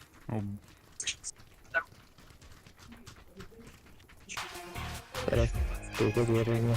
Эрэ. Тугу биэрэрин.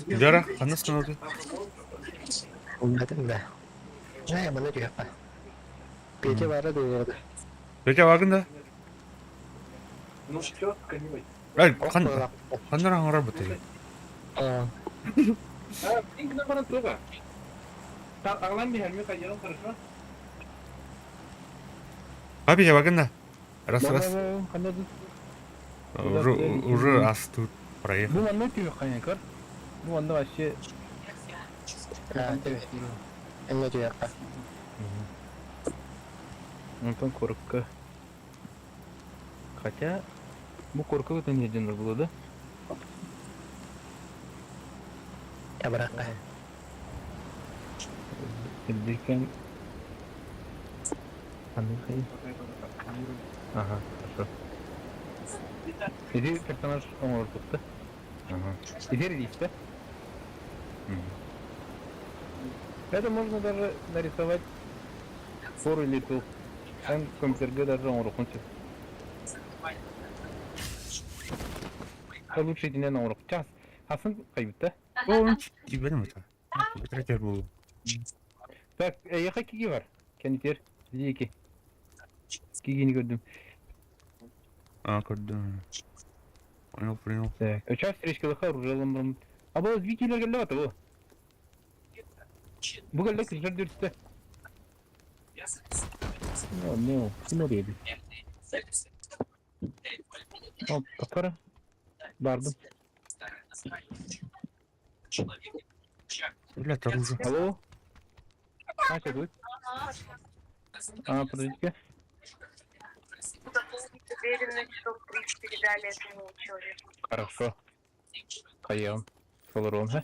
Дара, ханна становды. Билбэтим да. Ээ, манна түһүөххэ. Петя баара дуо? Петя вагын да? Ай, хан ханнара хаңара бутый. Аа. А, блин, баран туга. Аглан бихерми кайян хорошо. А Петя вагын да? Раз, раз. Уже, уже ас тут проехал. Бу манна түһүөххэ көр. Бу манна вообще Аа, тебе. Эмне түһүөххэ. Антон корка. Хотя, бу корка это не один было, да? Ябыракка. Ирдикен. Ага, хорошо. Иди персонаж оңор тутты. Ага. Иди релиз, да? Это можно даже нарисовать фору или тул. Там компьютер даже оңор кончит. Лучше динен оңор. Час. Асын кайбытта. Он тебе не это. Третий был. Так, эйиэхэ киги бар? Кэнитиэр, диэки. Кигини көрдүм. А, көрдүм. Понял, понял. Так, сейчас встречкалыха оружие ылан А бұл витилер келді баты бұл. Бу келді күзлер дүртті. No, no, ким oraya Hop, para. Бардым. Блядь, оружие. Алло? А, что будет? А, подождите. Уверена, что приз передали этому человеку. Хорошо. Поем. Толорон, ха?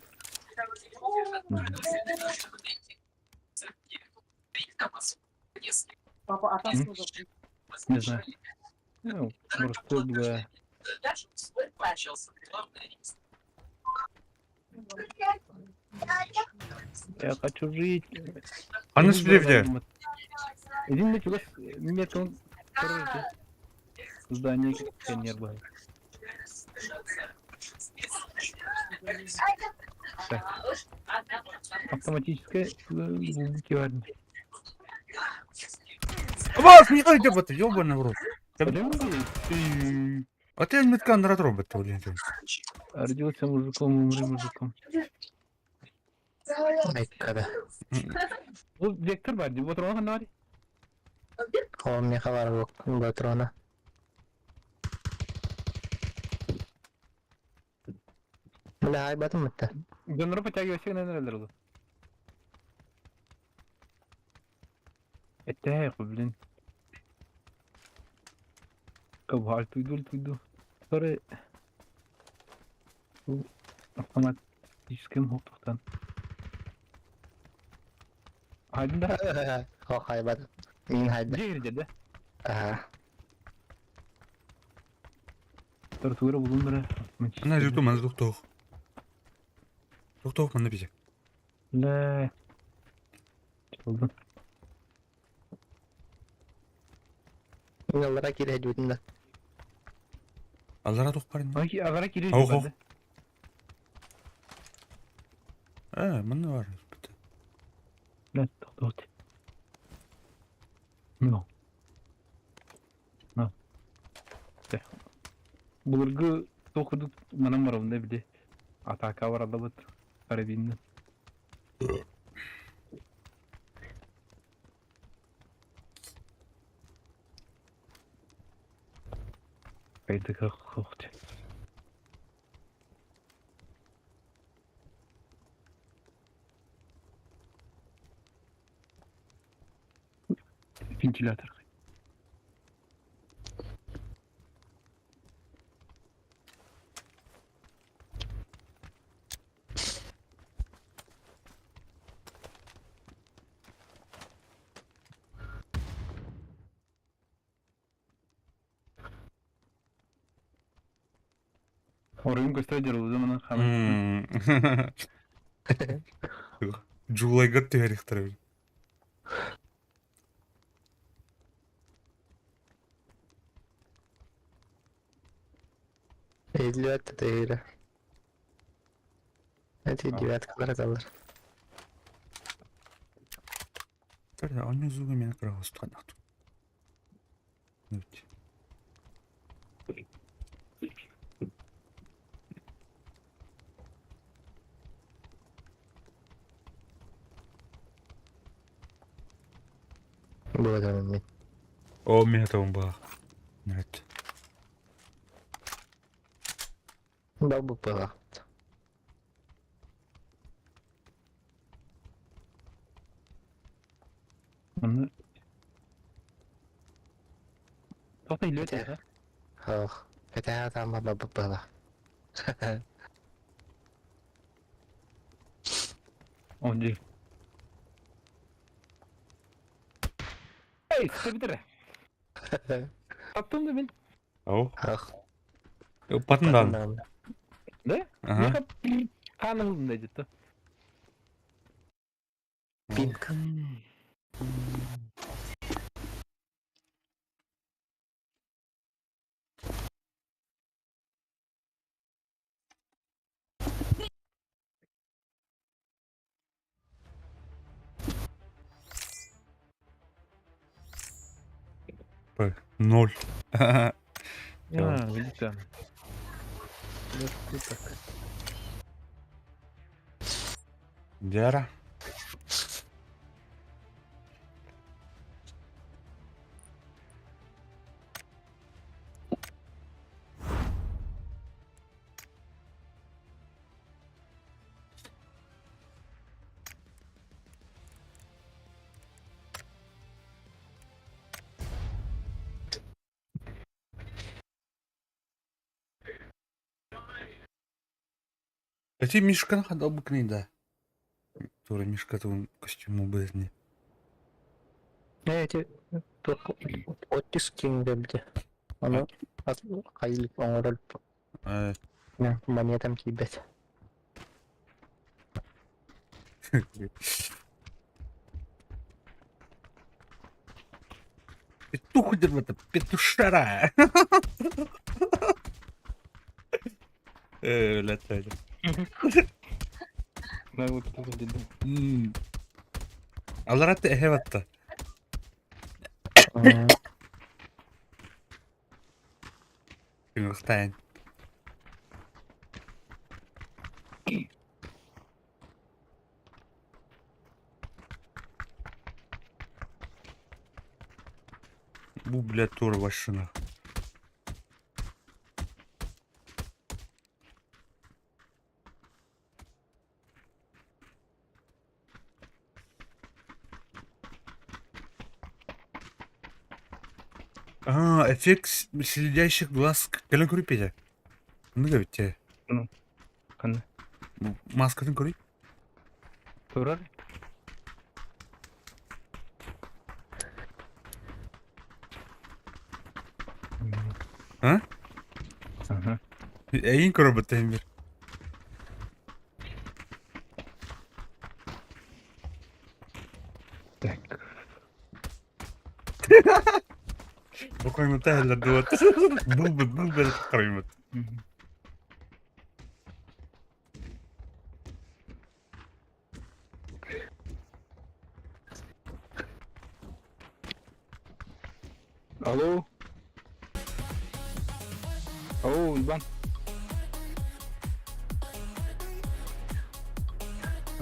Папа, а там М? что за приз? Не знаю. Ну, морской была. Я хочу жить. Аны сүлевде. Един на чугас, нет, он, короче, здание пионер был. Так. Автоматическая киварня. Вас не ой, ты ёбаный в рот. А ты метка на робот, блин. Родился мужиком, умри мужиком. Айккада. Ол вектор бар, деп отырған қандай бар? Ол меха бар Батрона. Бля, айбатым бітті. Донору подтягивайся, наверное, дорогу. Это блин. Кабар туйду туйду. Который автоматическим хоптуктан. Хайда. О, хайбат. Мин хайда. Жерде да. Ага. Тортура булундара. Ана жуту мана тоқтоқ. Тоқтоқ мана бизе. Да. Oldu. Мин аллара кире жутун да. Аллара тоқ бар. Ай, агара кире. Ох, ох. Э, мана бар. Да, тоқтоқ. Ну. На. Булыргы токудук манам бар онда биле. Атака бар алабыт. Карабинни. Кайдыга хохт. Вентилятор. Орын көстө жарылды мына хана. Джулайгат түһәрихтер. Elli değil. Hadi девяткалар аталар. Онны зуга мен кырагыстан. Evet. Бу адамым мен. О, мен атабым ба. Evet. Да бу пыла. Оны Тоқта илет ha. Ох. Это там баба пыла. Онжи. Эй, сыбдыр. Таптым да мен. Ау. Ох. Патындан. Да? Ага. Каның да жетті. Пинг. Ноль. А, видите. Дяра. Эти Мишка хадабыкный да. Тура Мишка туун костюму бызни. Эти оттиск киҥ бэбитэ. Ону хайылык оҥорор монетам киирбэт. Петух это петушара. Э, Аларат эһэ Күҥүхтээн. Бу, блядь, тура машина. А, эффект следящих глаз кэлэн көрүй Петя. Ну те. Ханна? Маскатын көрүй. Турар? А? Ага. Эйин көрөр бир. Так. Бу коймута хеллер дуот. Бул бул бул караймыт. Алло. Ау, Иван.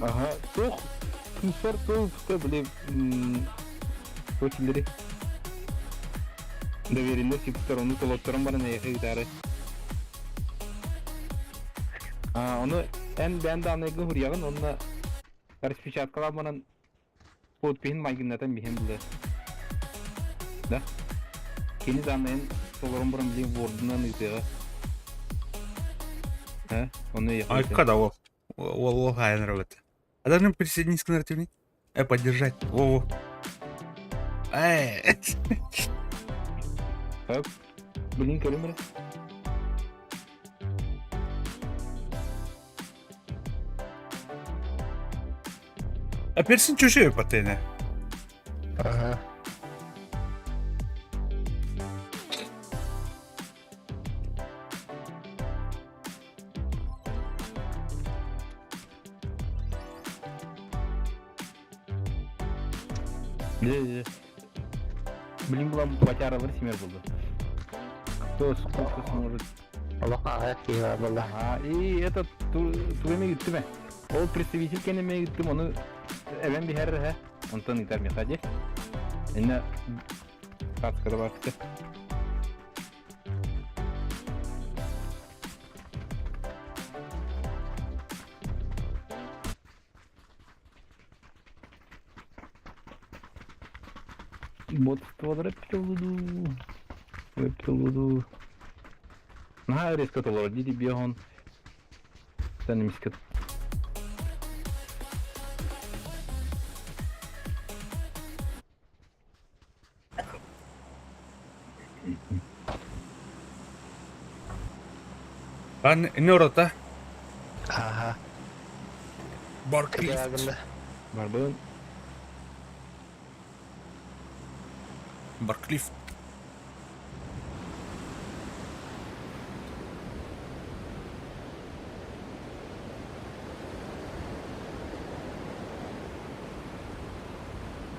Ага, туох кыысар тыл били туох доверенность сипстер ону толотторон баран эйэхэ гитары. А, ону эн бээн даанайга хуруйаҕын онно распечаткалаан баран подпиһин майгыннатан биһэн булар. Да? Кини даанайын толорон баран билин Word-унан ыытыаҕа. Э, ону эйэхэ Айка да ол. Ол ол хайан работа. А должны присоединиться к нарративной? Поддержать. Во-во. Э. Блин, көрүм эрэ. Апельсин чужой патена. Ага. Дьэ, Блин, была батяралар симер булду. Кто сколько сможет. Олох аҕыйах киһи баар буолла. Ага, и этот тугу гиттим Ол представитель кэннэ гиттим, ону эбэн биһэр эһэ. Онтон ыытар миэхэ дии. Инна карточкада бар Ботстволар эппит Эппит Наһаа резко толорор дии биоһон. Сен эмискэ Ан не орота. Ага. Барклифт. Кырдьаҕына. барбын. Барклифт.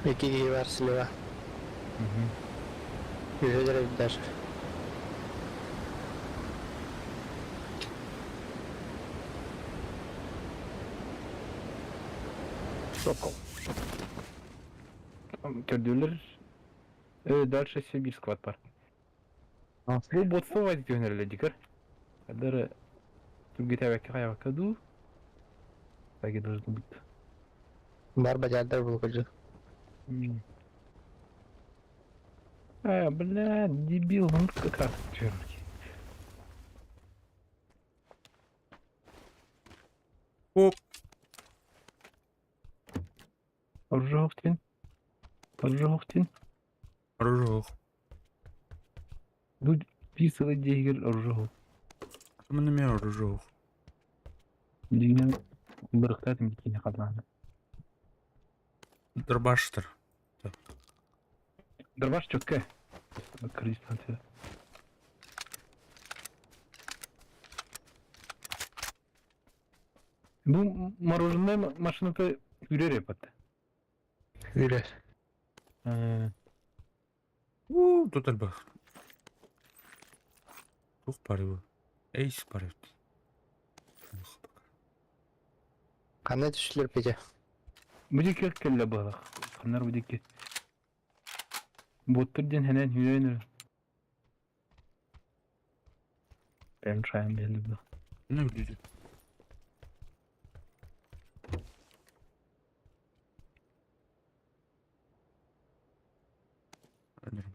Икки киһи баар слева. Үһүлэр эбит даже. Сокол. Көрдүүлэр. Дальше Сибирь склад бар. Бу ботство вадит түһүнэрэлэр дикер. Кадары түргүтээбэккэ хайабакка дуу. Так и должно быть. Бар бадьаардар булгучу. А, бля, дебил, ну как раз черт. Оп. Оржоохтин. Оржоохтин. Оружоох. Ну, писала дегер оржоох. Маны мен оружоох. Дигинен бырыктаатым бикини хатааны. Дробаштыр. Дробаш четко. Дистанция. Бу мороженое машината үрэр эпат. Үрэр. Уу, тут элбэх. Тух бар бу? Эйс бар эбит. Ханна түстүлэр Петя? Бу диэки кэллэ быһалах. Ханнар бу диэки. Буоттар диэн хэнэн үүрэн эрэ. Прям шайан биһилли бу. Не билдим.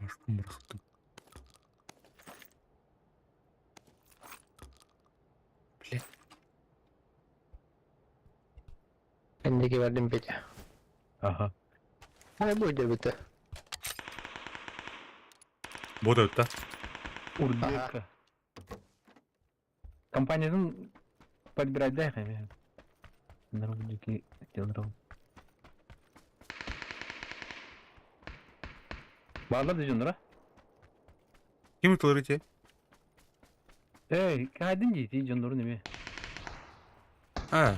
Башпын бырахтым. Блядь. Энники бардым Петя. Аха. Ай бу дебите. Бу да өттө. Урдека. Компаниятын подбирать да хами. Народники делал. Баалар да дьоннора. Ким тылыр ити? Эй, кайдын дейти дьоннорун эме. А,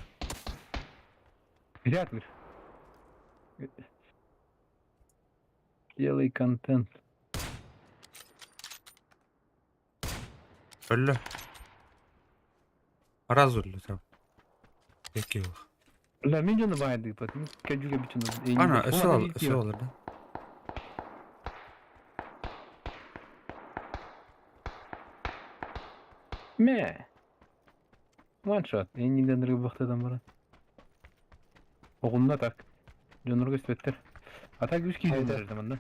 Вряд ли. Делай контент. өллө. Раз өллө там. Эки ох. Ла мен дьону баайды, потому кәдүгә бүтүн. Ана, өсө ал, өсө алыр да. Мә. One shot. Энниден рыбахтадан бара. Оҕунна так. Дьоннорго испэттэр. А так үс киһи Айда. дьоннор манна.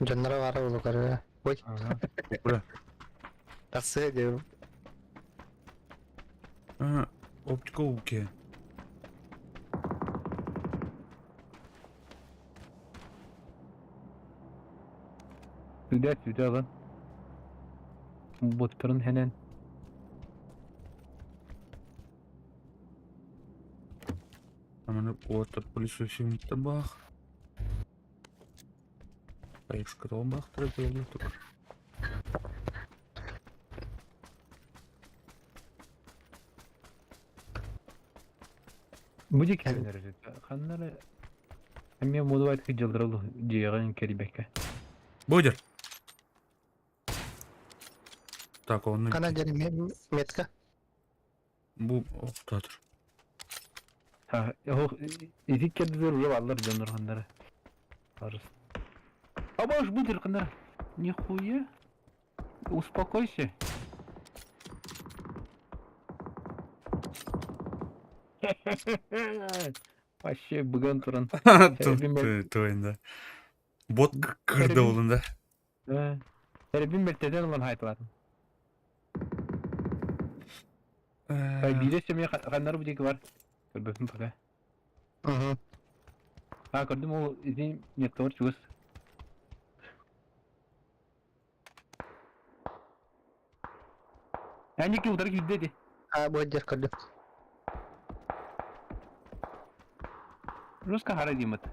Дьонноро баара булукары. Ой, Ага. Бля. тахсыа диэбим. А, оптика уке. Сүдэ сүдэ ылан. Боттарын хэнэн. Аманы ота пылесосим табах. Поешка бах только. Бу диэки хэннэр Ханнары эмиэ модубайт дьылдырал дьиэҕин кэрийбэккэ. Бодер. Так, он Хана диэн метка. бу охтатыр. Ha, ох, ити кэрдилэр уже бааллар дьоннор ханнары. Барыс. Абаш быдыр ханнары. Нихуя. Успокойся. Вообще быган туран. Туйында. Бот кырды олында. Тэрбин мертеден улан хайтылатын. Бире семья ханнар бу диэки бар. Көрбөппүн пока. Угу. А, көрдүм ол ити меткалар чугас. Әнеки утары киирдэ ди. А, бу дер көрдүм. Жестко хара димат.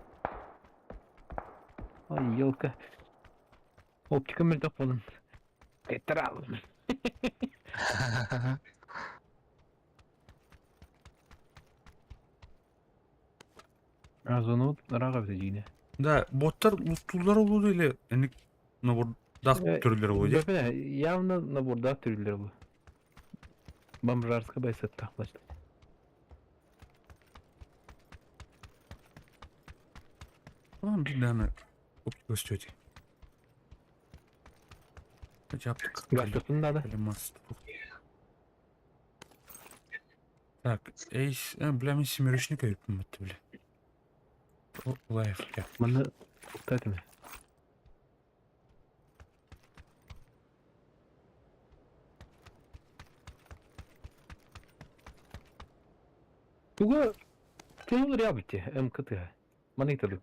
Ой, елка. Оптика мөлтөх буолан. Кэттэрал. А зону ыраах эбитэ дьиҥэ. Да, боттар луттулар олуду или эник набор Дах түрүллэр буолуо дии. Бэпэ, явно набордаах түрүллэр бу. Бомжарская байсаттаах бачта. Ону биир көстүөтүй. Жаптык. Гастотун надо. Так, эйс, бля, мин семерочник өйүппүн бутта, бля. Лайф, Манна туктатыме. Туга тыһыл рябити МКТ. Маны итады.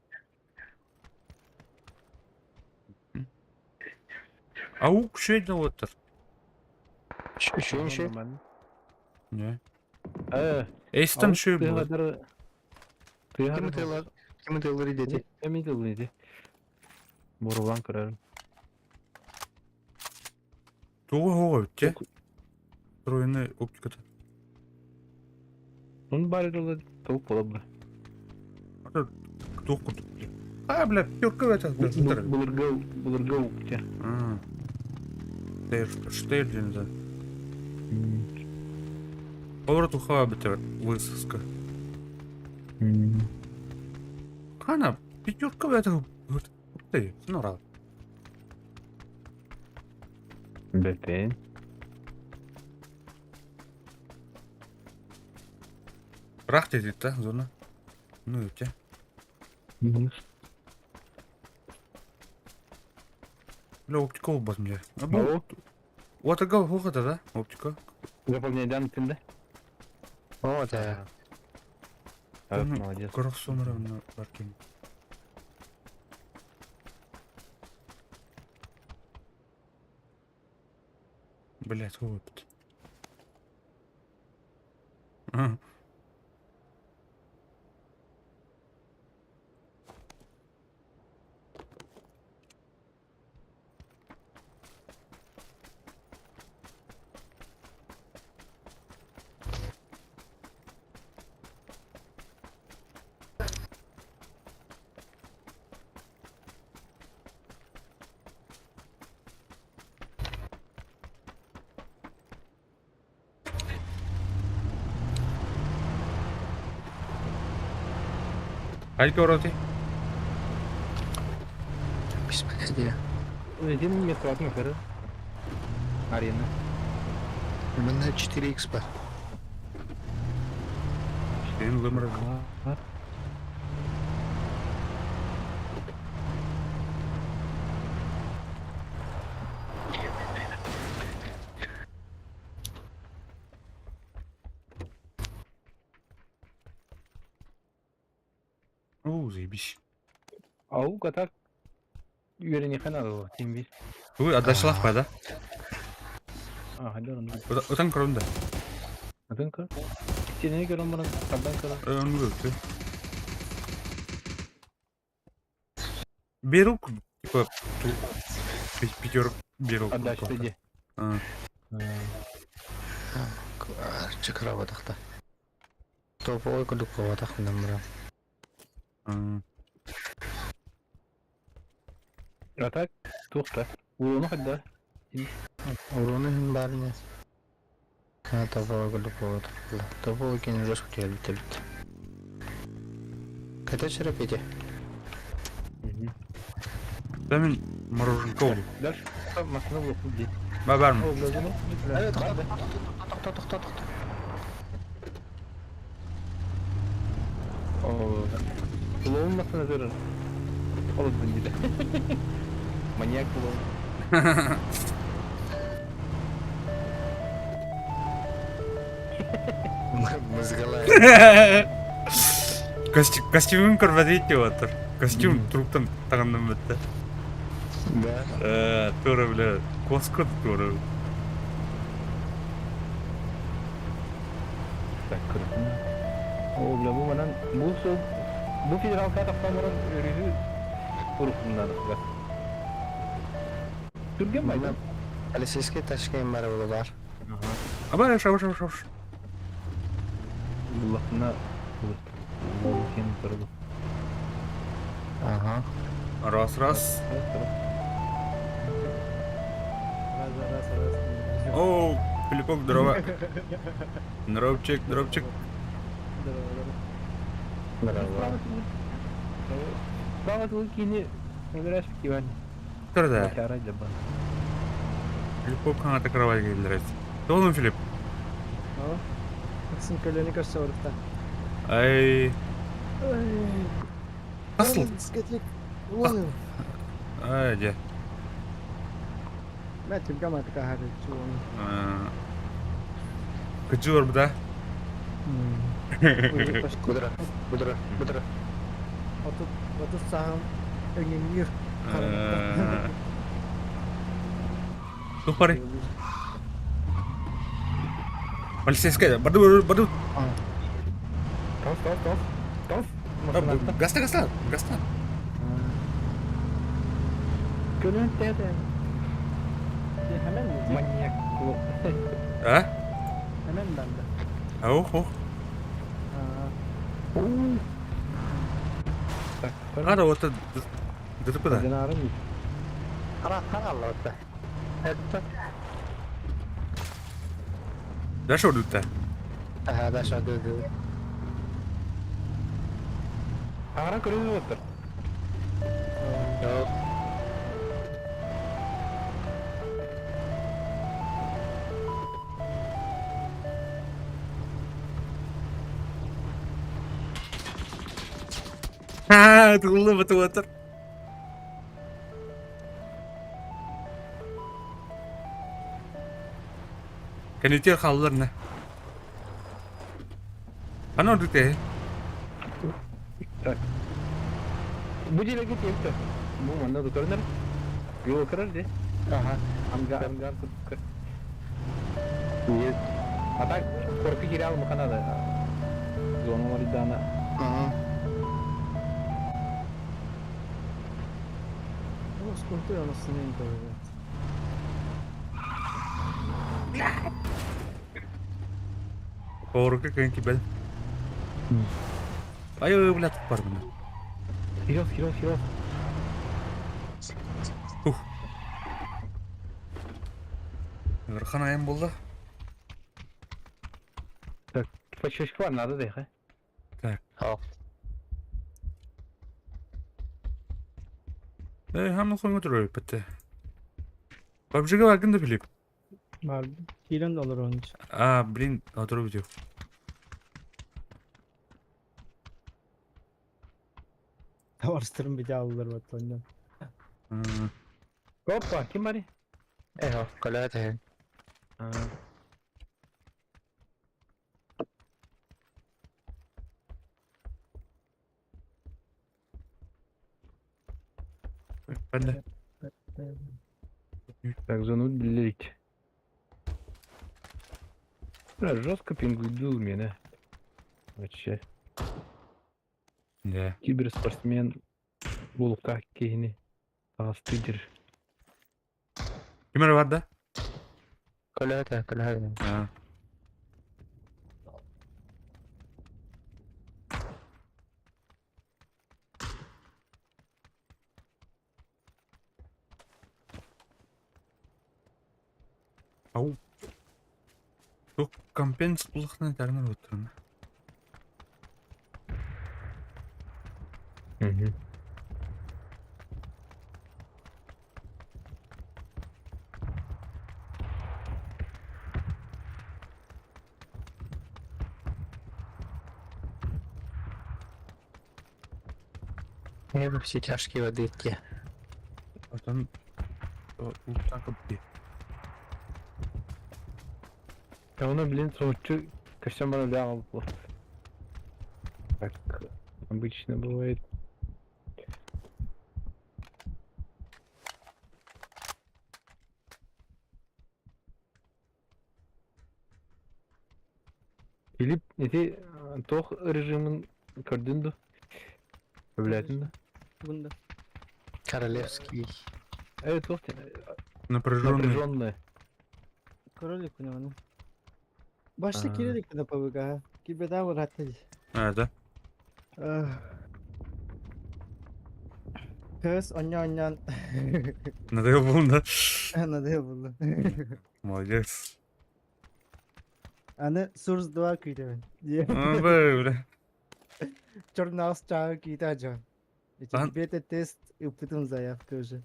Ау, күшейді оттар. Үшінші. Не? Э, Эйстен шөй болады. Ким тылар? Ким тылар идети? Эми тылы иди. Бурулан көрөрүм. Туга хоға бітте. Тройны оптиката. Onun bari dola tavuk бола Ата туох курдук. А, бля, пёрка это. Булыргау, булыргау те. Штейр, штейр диэн да. Олор тухаба битер высоска. Хана, пятерка это ты, ну рад. Бепен. Рах дедит да, зона. Ну өте. Бля, оптика болбас мне. Алло. Отыга хоқата да, оптика. Заполняй тында. О, да. Молодец. Қырық сомыр мына бар екен. Блять, вот. А. Хайки ороти? Бисмилlah. Один метр от метра. Арена. Мына 4х бар. Сен лымыр. О, заебись. Ау, катак. Үйрене каналы, тем бир. Ой, адашылақ па, да? А, хadi onu. Отан көрімді. Adın kır. Seni görün bana. Kadın kır. Onu көрді. Беру, типа, пятерок беру. Отдача иди. Чакыра батақта. Топовой күлік батақ мына. А так, тухта. Урону хадда. Уроны хин барыне. А топовой күлік батақ. Топовой кен жестко келді бит. Ката чырап ете. Да мен мороженка oldu. Дальше машина была худи. Ба бармын. О, бля, ну. Тоқта, тоқта, тоқта, тоқта. О, клоун машина зырыр. Ол бандита. Маньяк клоун. Мызгалай. Костюмін көрмәді отыр. Костюм труптан тағынным бітті. Да. Тура, бля, коска тура. Так, круто. О, бля, бу манан бу сол бу федерал катақтан өрүзү урухуннан бля. Түрген майдан. Полицейский ташкен бар болу бар. Аба, шабыш, шабыш, шабыш. Буллахына кен турду. Ага. Раз, раз. Раз, раз, раз. О, Филиппок, здорово. Здоровчик, здоровчик. Здорово, здорово. Здорово. Справа тылы кини выбираешь кивань. Турда. Чара дьаба. Филиппок хаҥата кровать киллэрэр. Тоҕо Филипп? О, Максим көлөнү көрсө барыта. Ай, асыл. Дискотек. Уланым. Ай, дьэ. Мэ түлгэ матыка хары чуону. Кыдьы барбыта. Кудра, кудра, кудра. 30 саҕам өҥөҥнүүр. Тухпары. Полицейская. Барды, барды, барды. Тос, тос, тос. Тос. Гаста, гаста, гаста. Көлөн тәтә. Hemen mi? Маньяк. А? Hemen bende. Ох, ох. Так, Ара, вот это ДТП да. Динарым. Хара, хара алла. Это. Дальше ордута. Ага, да, что ду. Ара көрүнүп отыр. Yok. Ха, тулы бatu отыр. Канитер халлар на. Ана ордута. Так. Бу делеге тепті. Бу манна да көрүнөр. Жол көрөр де. Ага. Ангар, ангар көр. Нет. А так корпи кире алмы канада. Зона бар дана. Ага. Ну, сколько у нас не говорят. Корка кэнки бел. Ай, блядь, бар мына. Хирос, хирос, хирос. Ух. Нұрхан айым болды. Так, почечка бар надо да, Так. О. Эй, хамны қойма тұр бітті. PUBG-ге баргын да Филипп. Var. Kilen de olur onun için. А, блин, отырып видео. Varıştırın bir daha alırlar vatandan. Опа, ким бар? Эхо, колята. Ben de. Так, зону билет. Бля, жестко пингуйдул меня. Вообще. Да. Киберспортсмен булукта кейини. Астыдыр. Кимер бар да? Колята, колята. А. Ау. Тук компенс булыхны дәрнер отырын. Угу. Я бы все тяжкие воды те. Потом так би. Я оны, блин, соңчу костюм бара бля алып. Так обычно бывает. Филипп, эти тох режимин көрдүн да? Билетин да? Bunda. Королевский. Тох Напряженный. напряженная. Королик у него. Başta А. kirelik de PUBG ha. Gibi daha var hatta. А, да. Кыыс онньоонньоон Надоел буолла да? надоел буолла. Молодец. Аны Source 2 күүтэбин. Бля. Чернаас чааҕы киитэ дьон. Хаһан- Бета-тест ыппытым заявка уже.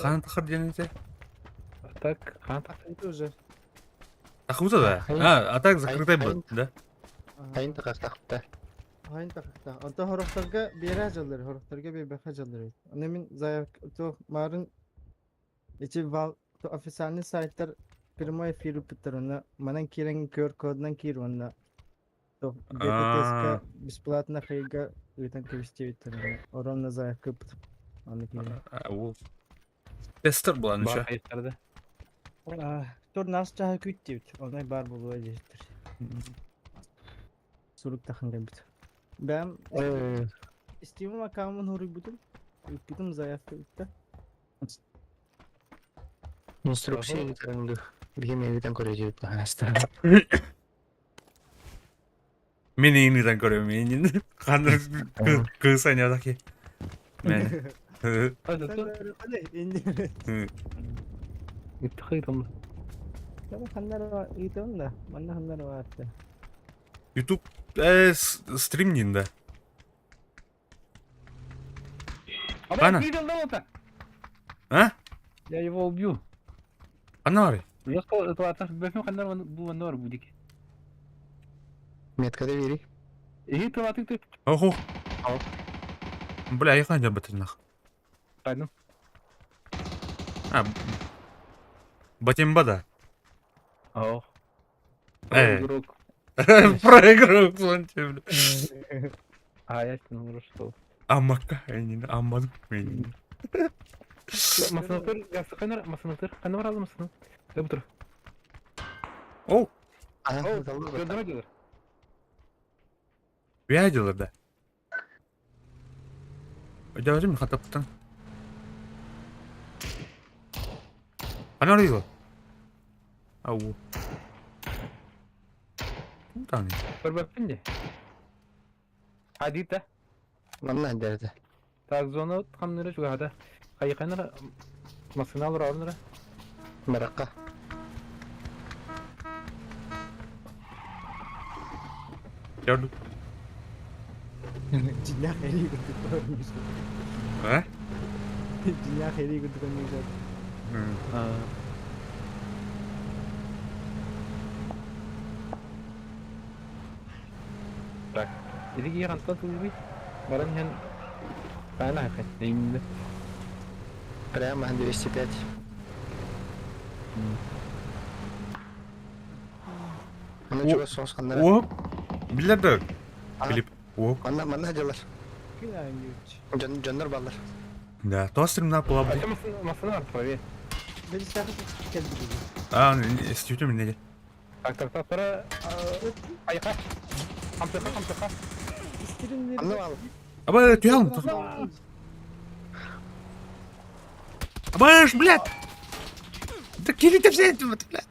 Хаан тахар диэн этэ? Так, хаан тахсар. Это уже. Тахыбыта да? А, а так закрытай был, да? Хайын тахастахта. Хайын тахта. Онто хорохторго биэрэ дьаллар, хорохторго биэрбэхэ дьаллар. Аны мин заявка то марын ити вал то официальный сайттар прямой эфир ыппыттар онно манан киирэн QR кодунан киир уонна то бета-тестка бесплатно хайга ыытан кэбистиэбиттэр оронно заявка ыппытым. Аны киирэн. Ол тестер буолан Бар еще. хайыттарда. Турнаас чаһы күүт диэбит. Онно баар буолуо диэбиттэр. Сурук тахан кэлбит. Бэм Steam аккаунтун хоруйбутум. Ыыппытым заявка ыытта. Инструкция ыытарыҥ Биһи миигитэн көрөдүбүт баһаастар. Мин иинитэн көрөм иинин. Ханна кыыс аньадаки. Мен. YouTube стрим да. Ана. А? Я его убью. Анары. Метка бери. Иһи тылатык ты. Охо. Бля, я ханжа батырнах. Пойду. А. Батимба да. Ох. Игрок. Проигрок, бля. А я ну что. Амака, аммадым мен. Масынатыр, ясыканар, масынатыр, ханар алды масыны. Деп тур. О! Göndere Вядилар да. Өдөрүм хатаптан. Анар его. Ау. Таны. Көрбөппүн Адита. Манна дерде. Так зона хамныры чугада. Хайканыр масыналар алыныр. Баракка. Gördüm. Дьиҥнээх эрии курдук көрүнүш. А? Дьиҥнээх эрии курдук көрүнүш. Так. Иди гантан тулуй. Баран хен Правильно, именно. Прямо 205. Аны чугас соҕус ханнара. Оп. Билер да. Филипп. Оп. Манна манна дьалар. Дьон дьоннор баллар. Да, то стримна була. Масына правее. А, стютüm не. Так, так, так, тара. Айка. Хамтыха, хамтыха. Анны ал. Аба, түйалым. Абаш, блядь! Да кили все это, блядь.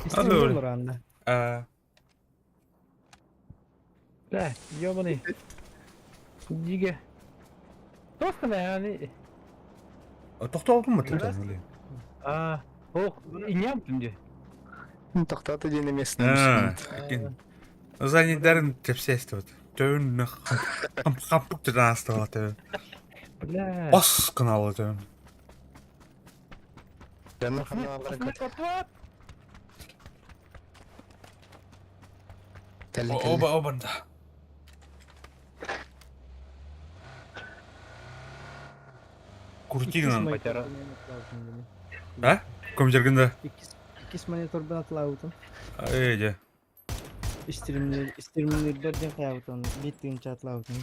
Стримнер анна. А. Да, ёбаный. Диге. Тоста yani. Тоқталдың ба ты? А, ох, иням түнде. Тоқтаты ден емес. Занидарын тепсесті вот. Төөн хампук тыдан астыға төөн. Бля. Ос кыналы төөн. Жанна ханна Оба обанда. Куртигнан. Батяра. А? Компьютергында. Иккис мониторбун атлаабытым. Эй, Стримнердер ден хаябытым. Бит тыгынча атлаабытым.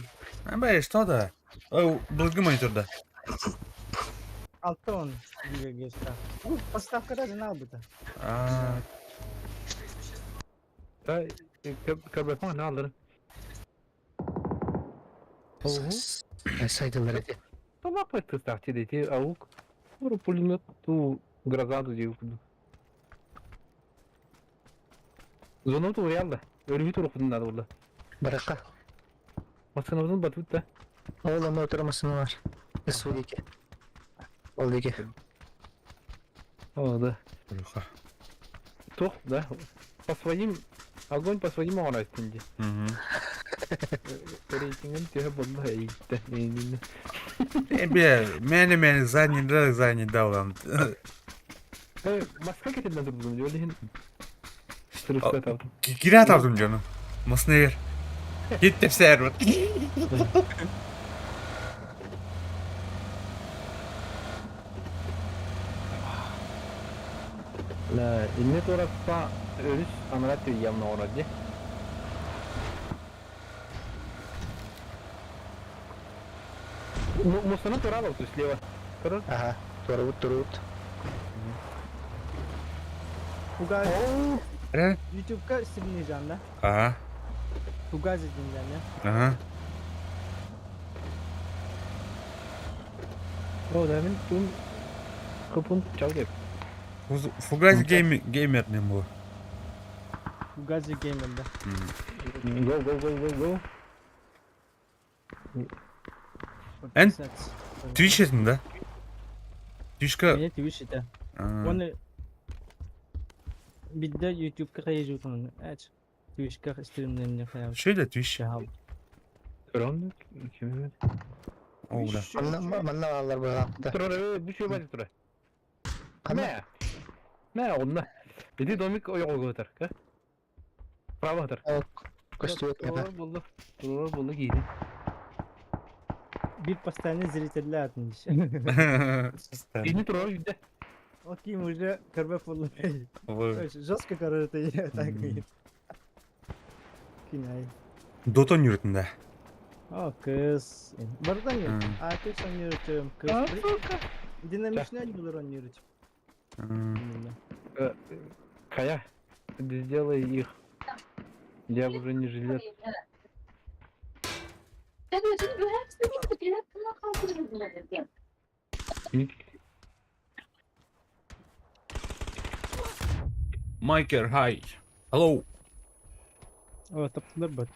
Бай, что да? Ой, былгы мониторда. Алта он гигагеста. Поставка даже наабыта. А. Да, көрбөппүн аны алыр. Сайдылар эти. Тола тыстахти дети аук. Уру пулемет ту грозаду дию куду. Зону ту реалда. Өрү тур кудун да болду. Баракка. Массыынабытын батыбыт да. Ол онно отыра массыына бар. Су диэки. Ол диэки. О, да. Плюха. Туох, да. По своим... Огонь по своим оҥороочтун дии. Рейтингин төһө буолла эйигиттэн эйигиннэ. Бе, мэне мэне задний да задний дал вам. Маска кэтиллэн турдум дии, ол иһин стресс табдым. Кирэ табдым дьону. Маснегер. Кит тепсээр вот. Да, инне туораппа өрүс анараа түйямна оҥорор дии. Мустаны тураал слева. Көрөр? Ага, турабыт турабыт. Fugazi. Э? YouTube'ка стримнeyeceğim да. Ага. Fugazi dinleyeceğim ya. Ага. О, да, мин тун кыпын чал кеп. Фугази геймер геймер не было. Fugazi Gamer да. Go, go, go, go, go. Эн? Twitch этин да? Twitchка... Меня Twitch это. Оны бидде YouTube'ка хайы Ач. Twitch'ка стримнемне хайы. Что это Twitch? Көрөм ким? О, да. Манна манна бааллар быһаахта. Турар, бу шөй баар турар. Ханна? Мэ. Мэ, онно. Ити домик ойоҕо көтөр. Право көтөр. Көстүбэт миэхэ. Турар булду. Турар булду киирин. Bir постоянный зрительлер atmış. Кини турар үйдэ. Окей, уже көрбөп болду. Жестко короче, так. Кинай. Дота нүртін да. О, кыз. Бардан yok. Artık son yürütüyorum. Kız. Dinamичный булар он yürütüp. Кая, сделай их. Я уже не жилец. Майкер, hi. Hello. О, таптылар бат.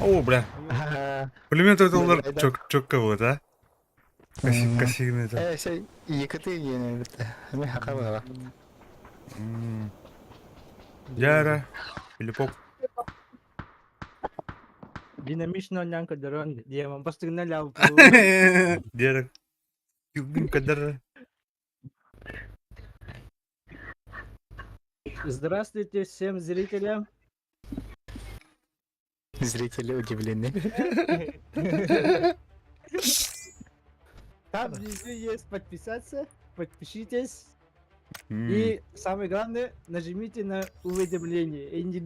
О, бля. Ага. Пулемет олар Бля, чок чокка вот, а? Косигный это. Э, сен екіті иені бітті. Мен хақа баға. Яра. Филиппоп. Динамично нянка дрон. Диеман бастыгына ляв. Яра. Күгін кадар. Здравствуйте всем зрителям. Зрители удивлены. Там внизу есть подписаться. Подпишитесь. И самое главное, нажмите на уведомление. И не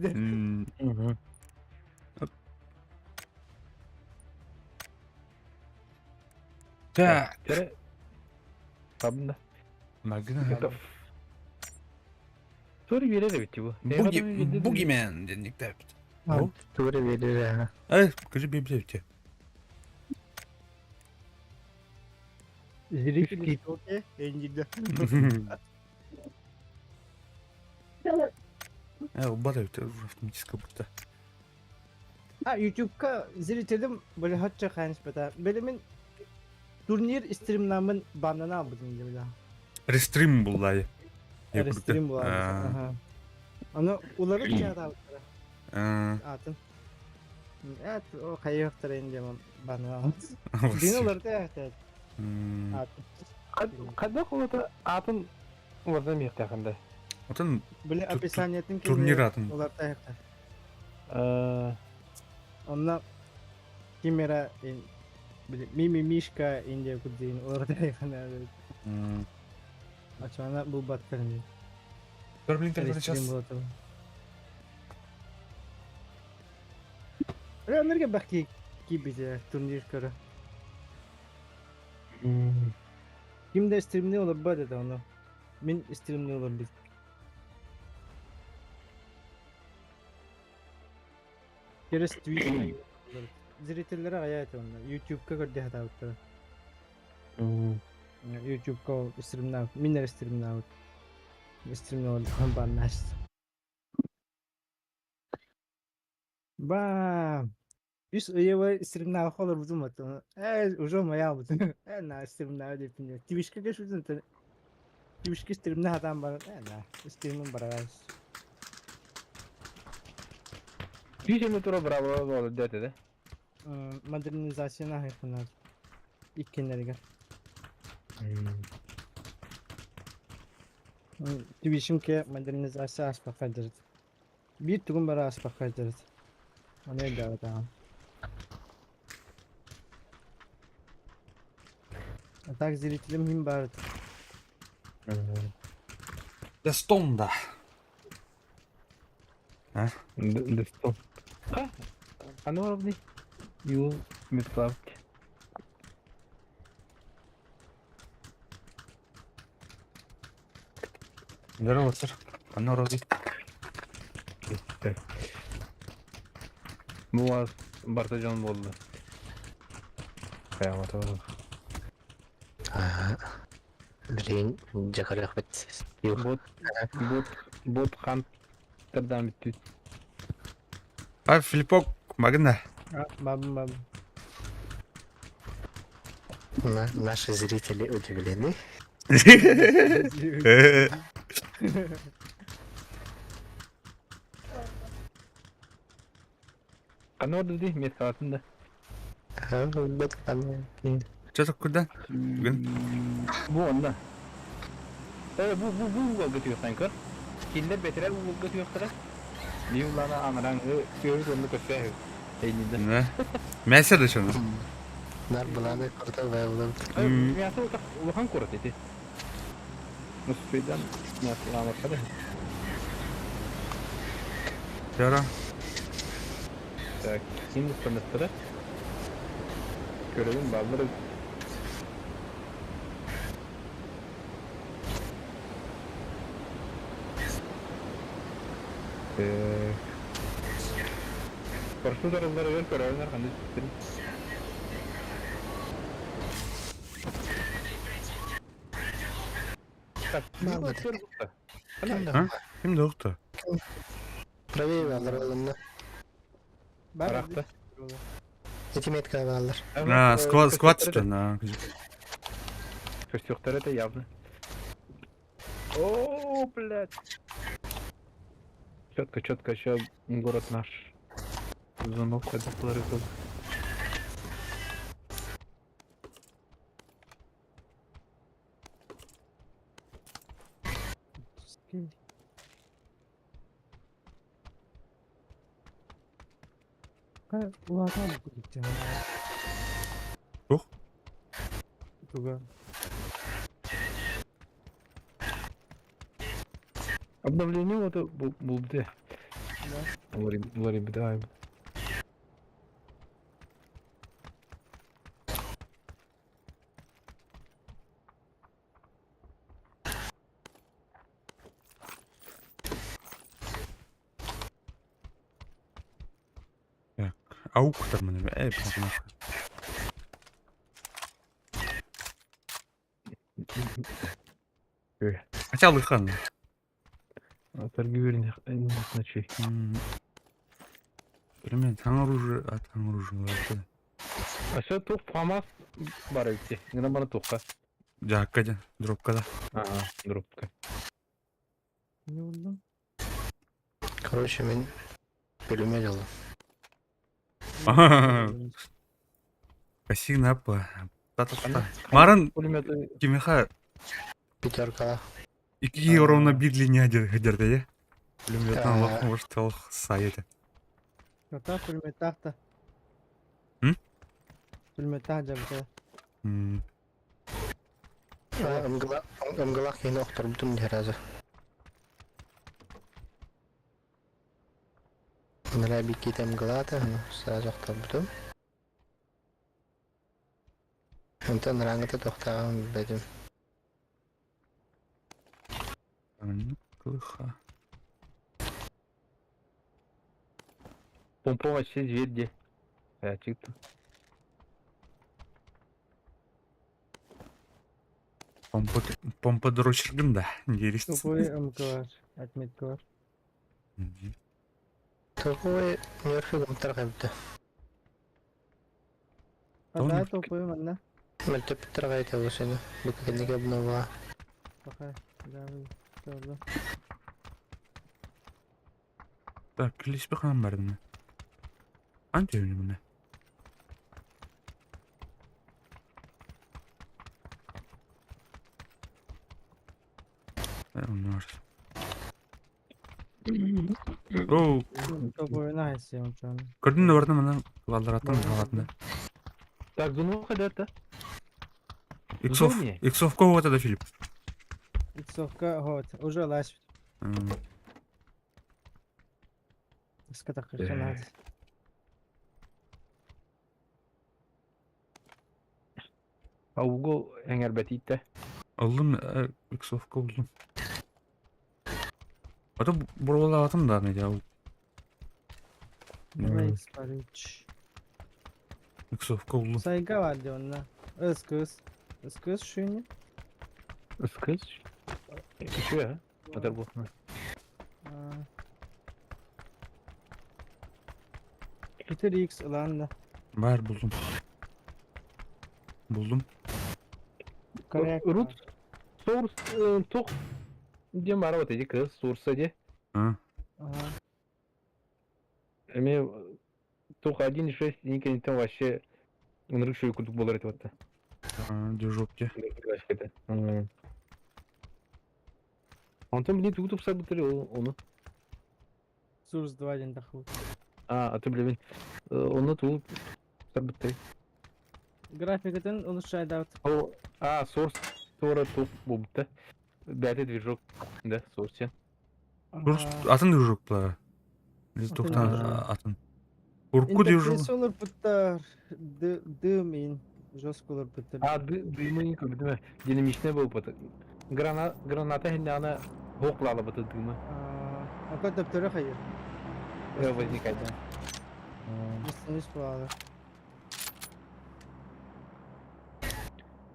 Так. Табында. Магна. Тур берер эбит бу. Буги, бугимен денник тәпт. Тура берер. Эй, покажи библиотеку. Зрители в шоке. И не Э, убадай, это уже автоматически будто. А YouTube'ка зрителим böyle hatça kaynaş bata. Böyle мен турнир стримнамын банана алдым деп. Рестрим буллай. Стрим була. Ага. Аны улары чада атын. Эт о кайыктыр инде банана алдым. Дин улар да ат. Атын. Кайда холота атын улардан миэхтээхэнде. Отон Биле описаниятын турнир атын. Улар да Онна кимера биле Мими Мишка инде кудин улар да хана. Ачана бул баттырын. Блин, сейчас. Өнөргө баки кибите турнир көрө. Кимде стримне олор бар деді оны. Мен стримне олор бит. Через Twitch. Зрительлere ая это оны. YouTube'ка көрдө хатабыттар. YouTube'ка стримна, минер стримна. Стримне олор баннаш. Бам! Үс ыйы стримнаах олорбутум оттон. Ээ, уже умайаабытым. Ээ, на стримнаа диэппин. Тибишке кешүтүн Тибишке стримна хатаан баран, ээ, на стримин барарас. Күүс эмэ тура браво буолар дэтэ да. Модернизацияны аһыйханар. Иккиннэригэр. Тибишимке модернизация аспакка дьарыт. Биир тугун бара аспакка дьарыт. Ону өйдөөбөтөҕүм. А так зрителям иһин баар Дестон да. Дестон. Аны барабыный? Юл Митклавки. Здорово, сэр. Оно розы. Бу вас барта дьон буолла. Хайаамата Блин, дьакарыахпыт. Бот, бот, бот хантердан бүттүт. А, Филиппок, магна. Бабым, бабым. Наши зрители удивлены. Ханна орду дии, меткалатын да. Что куда? Бүгүн. Бу онно. Э, бу бу бу уголга түһүөхтэн көр. Кинилэр бэтэрээ уголга түһүөхтэрэ. Биир улаана анараҥы сүөһү онно көрсөөһү. Эйнидэ. Да. Мясо да что? Нар былааны курда байылым. Мясо улахан курат ити. Успейдан мясо Жара. Так, ким ыстаныттара? Көрөбүн бааллар. Так. Парашют арылларыгар көрөбүн ханнык түстэрин. Так, Ким А? Ким да охто? Правее бааллар олонно. Арахта. Эти метка бааллар. А, сквад, сквад что на. Көстүөхтэрэ это явно. О, блядь. Четко, четко, еще город наш. Звонок это был. Улаатан курдук Туох? Туга. Обновление вот булды. Да. Аук там э, потому Хотя лыхан. Торгуверных ночей. Примерно таң оружие, а таң оружие. А все тух памас бар ити. Гына бана тухка. Жакка ден, дропка да. Ага, дропка. Не булдум? Короче, мен бөлүмө жолу. Кассина апа. Та-та-та. Марын Пулеметы кимиха Пятерка. икки ровно бир линия дерде, е? Пулеметтан лох может лох сайете. Ата пулеметтаах М? Пулеметтаах дьабыта. Ымгылах киһини охторбутум дии разы. Нара бикките ымгылаата, сразу охторбутум. Онтон рангыта тохтааҕын билбэтим. Клыха. Помпа вообще зверь где? А, чик-то. Помпа, помпа дрочергын да. Дерис. Тупой МК бар, отметка бар. Такой нерфи гумтар эбитэ. Хадаа топпуйу манна. Мөлтөппүттэр аҕай этэ бу кэннигэ обнова. Пока. Да, Так, килиспи хаан бардым. Ан төбүнү мына. Оу. Көрдүн да бардым мына баллараттан халатына. Так, зону ходят, Иксов, иксовка вот это Филипп. Иксовка вот, уже лазь. А угол эҥэрбэтииттэ. Ыллым, иксовка булдум. А то буруолаатым да не ол. Иксовка булдум. Сайга бар дии онно. Ыс кыз. Ыс кыз шүнү. Ыс кыз? Үчүгэй а? Атар буолна. Peter X ылан да. Бар булдум. Булдум. Рут Source тух диэн баара вот эти кыз Source ди. Эми тух 1.6 никенитен вообще ынырык шөй курдук болар этип атта. Движокте. Онтон билин тугу тупсарбыттар ону. Source 2 диэн тахыбыт. А, а ты билин ону тугу тупсарбыттар. Графикатын улучшайдаут. А, Source туора тух буолбута. Бэйэтэ движок да, Source. Source атын движок была. Тухтан атын. Урукку движок. Интерфейс олорбуттар. Дым ин. Жестко олорбуттар. А, дымы ин көрдүм. Динамичный буолбут. Граната хиннана хоклалабыты дымы. А төптөрө хайыр. Возникает. Быстро буолар.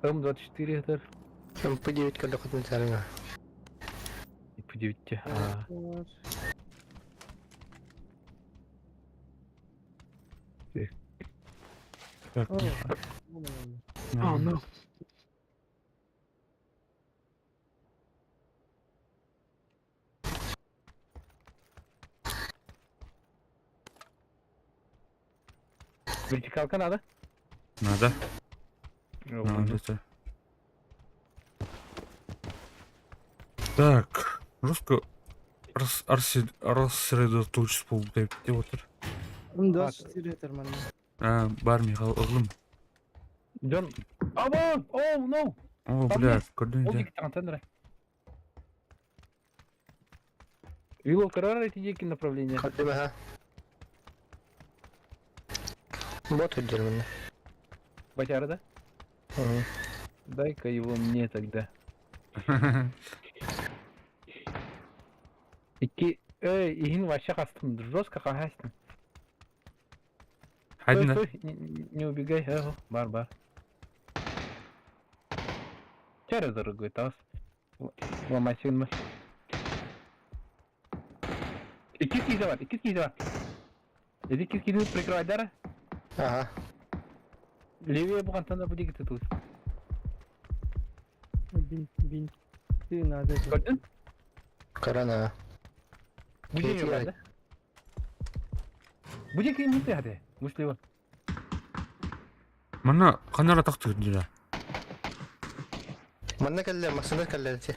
М24 это. МП9 көрдөхөтүн сарыңа. МП9. Так. Oh, no. Вертикалка надо? Надо. Надо. Так, жестко рассредоточить пол деп отыр. М24 терман. А, бар Михаил, оглым. Ден. Абон! О, no! О, бля, көрдүң Ол же. екі таңтан Вилов карар эти дикие направления. Көрдүм аха. Бот үрдер Батяра, да? Дай-ка его мне тогда. Ики... Эй, ихин вообще хастым, жестко хастым. Хайдына. Стой, стой, не, не убегай, ага, бар, бар. Чара дорогой, тас. Ломай сигнал. Икки кизе бар, икки кизе бар. Эти кискини прикрывай, да? Ага. Левее бугантан да будет тут. Бин, бин. Ты надо. Көрдүн? Корона. Будет Кети да? Будет ким не ты, Мушлива. Мана канара тактыр дира. Манна кэллэ, масына кэллэ ти.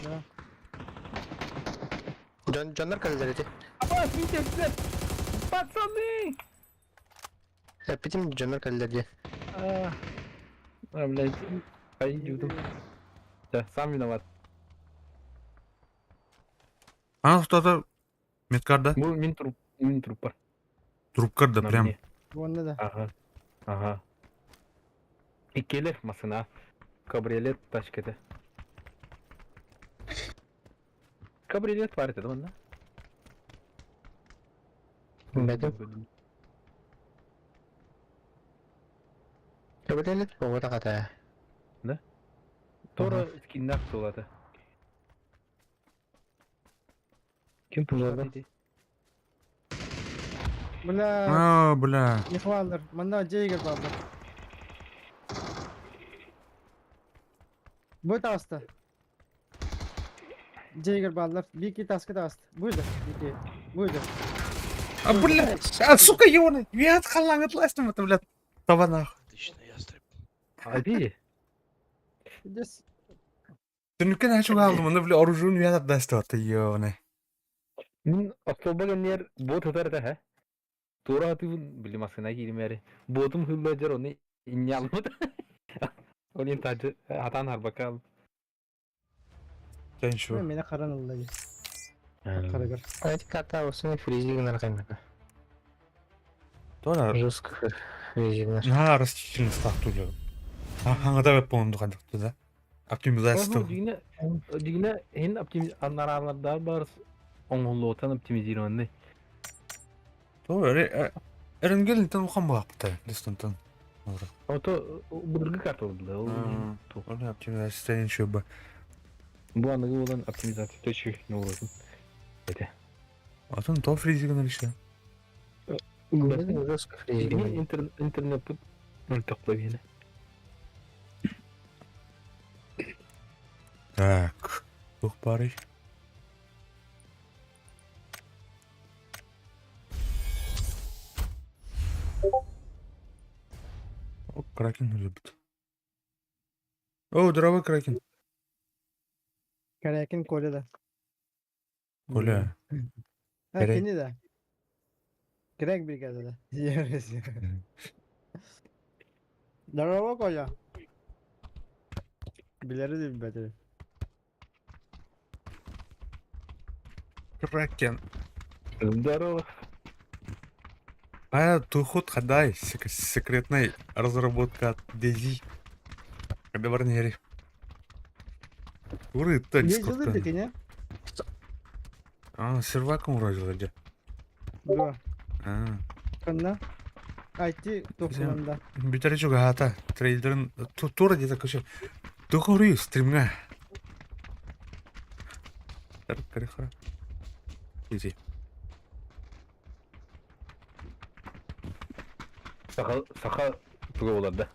Да. Жон жоннор кэллэ ти. Апа, видите, пацаны! Эпитим жоннор кэллэ ди. А, блядь, пойду. Да, сам виноват. Ана тутата меткарда. Бу мин труп, мин труп бар. Трупкарда прям. Онна да. Ага. Ага. Иккелер масына. Кабриолет тачкада. Кабриолет бар это, да? Бәдем. Кабриолет оҕото хата. Да? Тора скиннах солата. Ким пужады? Бля, А, бля. не хваллар. Манна дьиэгэр бааллар. Бу таҕыста. Дьиэгэр бааллар. Биики таска таҕыста. Бу да, биики. Бу да. А, бля, а, сука, ёбаный. Я отхалаң это, блядь. Таба нахуй. Отлично, ястреб. Аби. Здесь Түнүккэн ачуг алдым, оны, бля, оружиен уят отдаст, ты ёбаный. Мин остолба кэнниэр бот ытар этэ һэ. Туора атыыбын били массыына кииримээри. Ботум хылла дьэр ону инньэ алмыт. Ол иһин таһырдьа хатаан харбакка хаалбыт. Дьэ, ничего. Мені харан ылла дии. Харыгар. Эти кота осыны фризигнер кайнака. Тора Жестко фризигнер. наһаа растительность тулю. Хаҥата бэп буолунду хандыктı да. Оптимизация. Дьиҥэ дьиҥэ иһин оптими анарaalардаах баар оҥоһуллуоттан оптимизированный. То Эренгел тан ухан баапта дистантан. Ото былыргы карта болду ол Ол оптимизация ничего бы. Бу аныгы буолан оптимизация төчү нуурутун. Этэ. Атын то фризигнер işte. Жестко фризигнер. Интернет мөлтөх биэнэ. Так. Тух барый. О, Кракен любит. О, здорово, Кракен. Карякин Коля да. Коля. Ha Керек. кини да. Керек бригада да. Здорово, Коля. Билери да билбэт. Кракен. Здорово. А, тухут хадай, секретная разработка от Дези. Когда варнери. Уры, та Не жылы дискордтан. дикине? А, серваком вроде где. Да. А, Канна. IT тохсунанда. бүтәре чуга хата. Трейлерин тура где-то короче. Тухуры стримга. Хара. Иди. Саха саха туга болар да.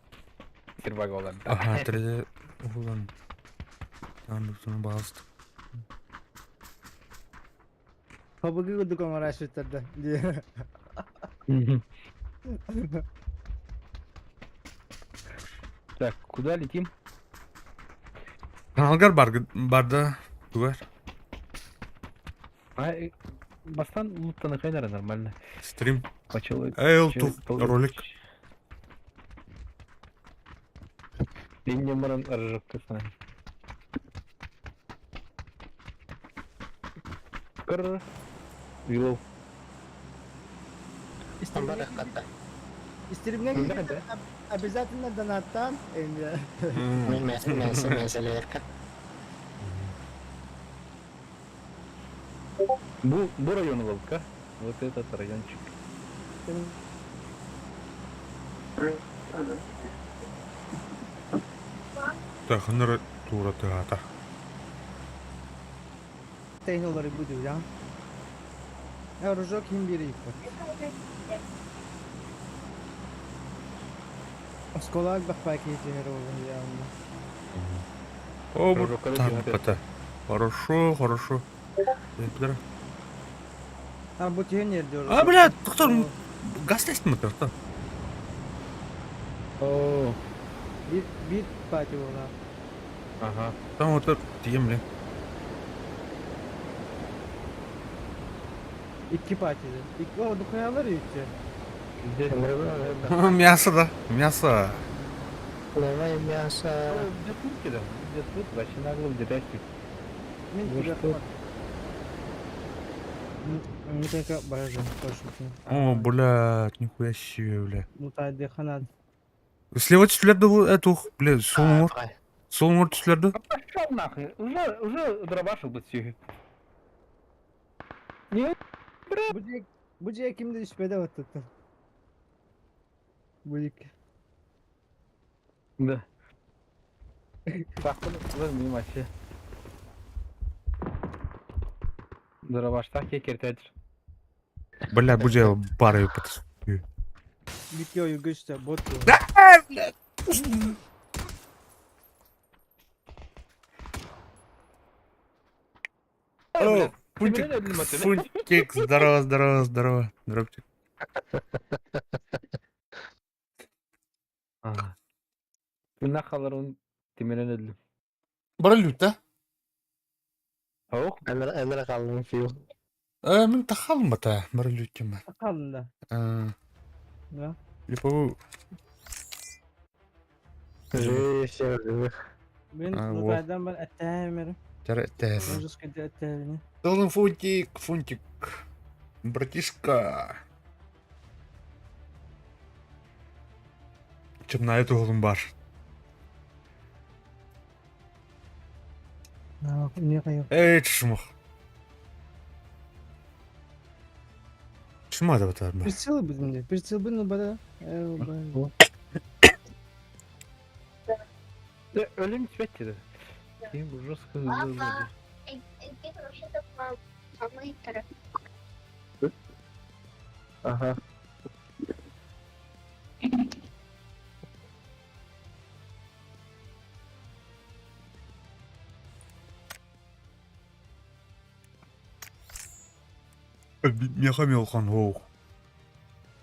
Сервага болар да. Ага, трейлер улан. Там туна басты. Хабыгы курдук оҥорашыттар да. Так, куда летим? Алгар бар барда тугар. А, бастан луттаны хайнара нормально. Стрим. По человеку. Эл тух ролик. Линия маран рыжок Кр. Вилоу. Бар кота. Стримҥэ Да, да. обязательно донаттан. Мен мәселелерка. Бу, бу район ловка. Вот этот райончик. Так, ханыр тура тыгата. Технолары буду я. Ружок хим бири иппа. Осколак бахпай кейтер я. О, Ружок, там короче, пота. Хорошо, хорошо. А бу тиһен ерде. А, бля, доктор, газ тестим доктор. О, Бир бир пати була. ага. Там вот это тием, Икки пати. Икки о духаялар икки. Здесь. Мясо, да? Мясо. Давай мясо. Где турки, да? Где тут? Вообще нагло, где тестик. Мен Ну тебя что? Не только баража, точно. О, блядь, нихуя себе, бля. Ну та деханат. Слева түслерді бұл, тух, бля, солыңыр. Солыңыр түслерді. Пошел нахуй. Уже, уже дробашил бы все. Не, Бу же бу же кимде түшпеди оттутту. Бу ик. Да. Так, мимо вообще. Дробаштах кекертедір. Бля, бу дьэ бары ыппыт. Бики ойуга үстэ бот буолар. Да, блядь! О, Фунтик, Фунтик, здорово, здорово, здорово, дропчик. Тыыннаах хааларын тимирэн өллүм. Баралют, да? Ох, Эн эрэ хааллым фил. Мин тахалмата, баралют ким. Хаалла. Да. Липову. Все живых. Мин А, во. лутайдан бар эттээмэр. Тәрәттәс. Жестко эттээмэр. Толын Фунтик, Фунтик. Братишка. Чымнайы туһулун бар. Не кайы. Эй, чушмух. Чума да батар ба. Прицел будем. Прицел будем бара. Өлүм түспэт дии. Киһи бу жестко Папа, где вообще-то мама и Ага. Меха мелхан хоох.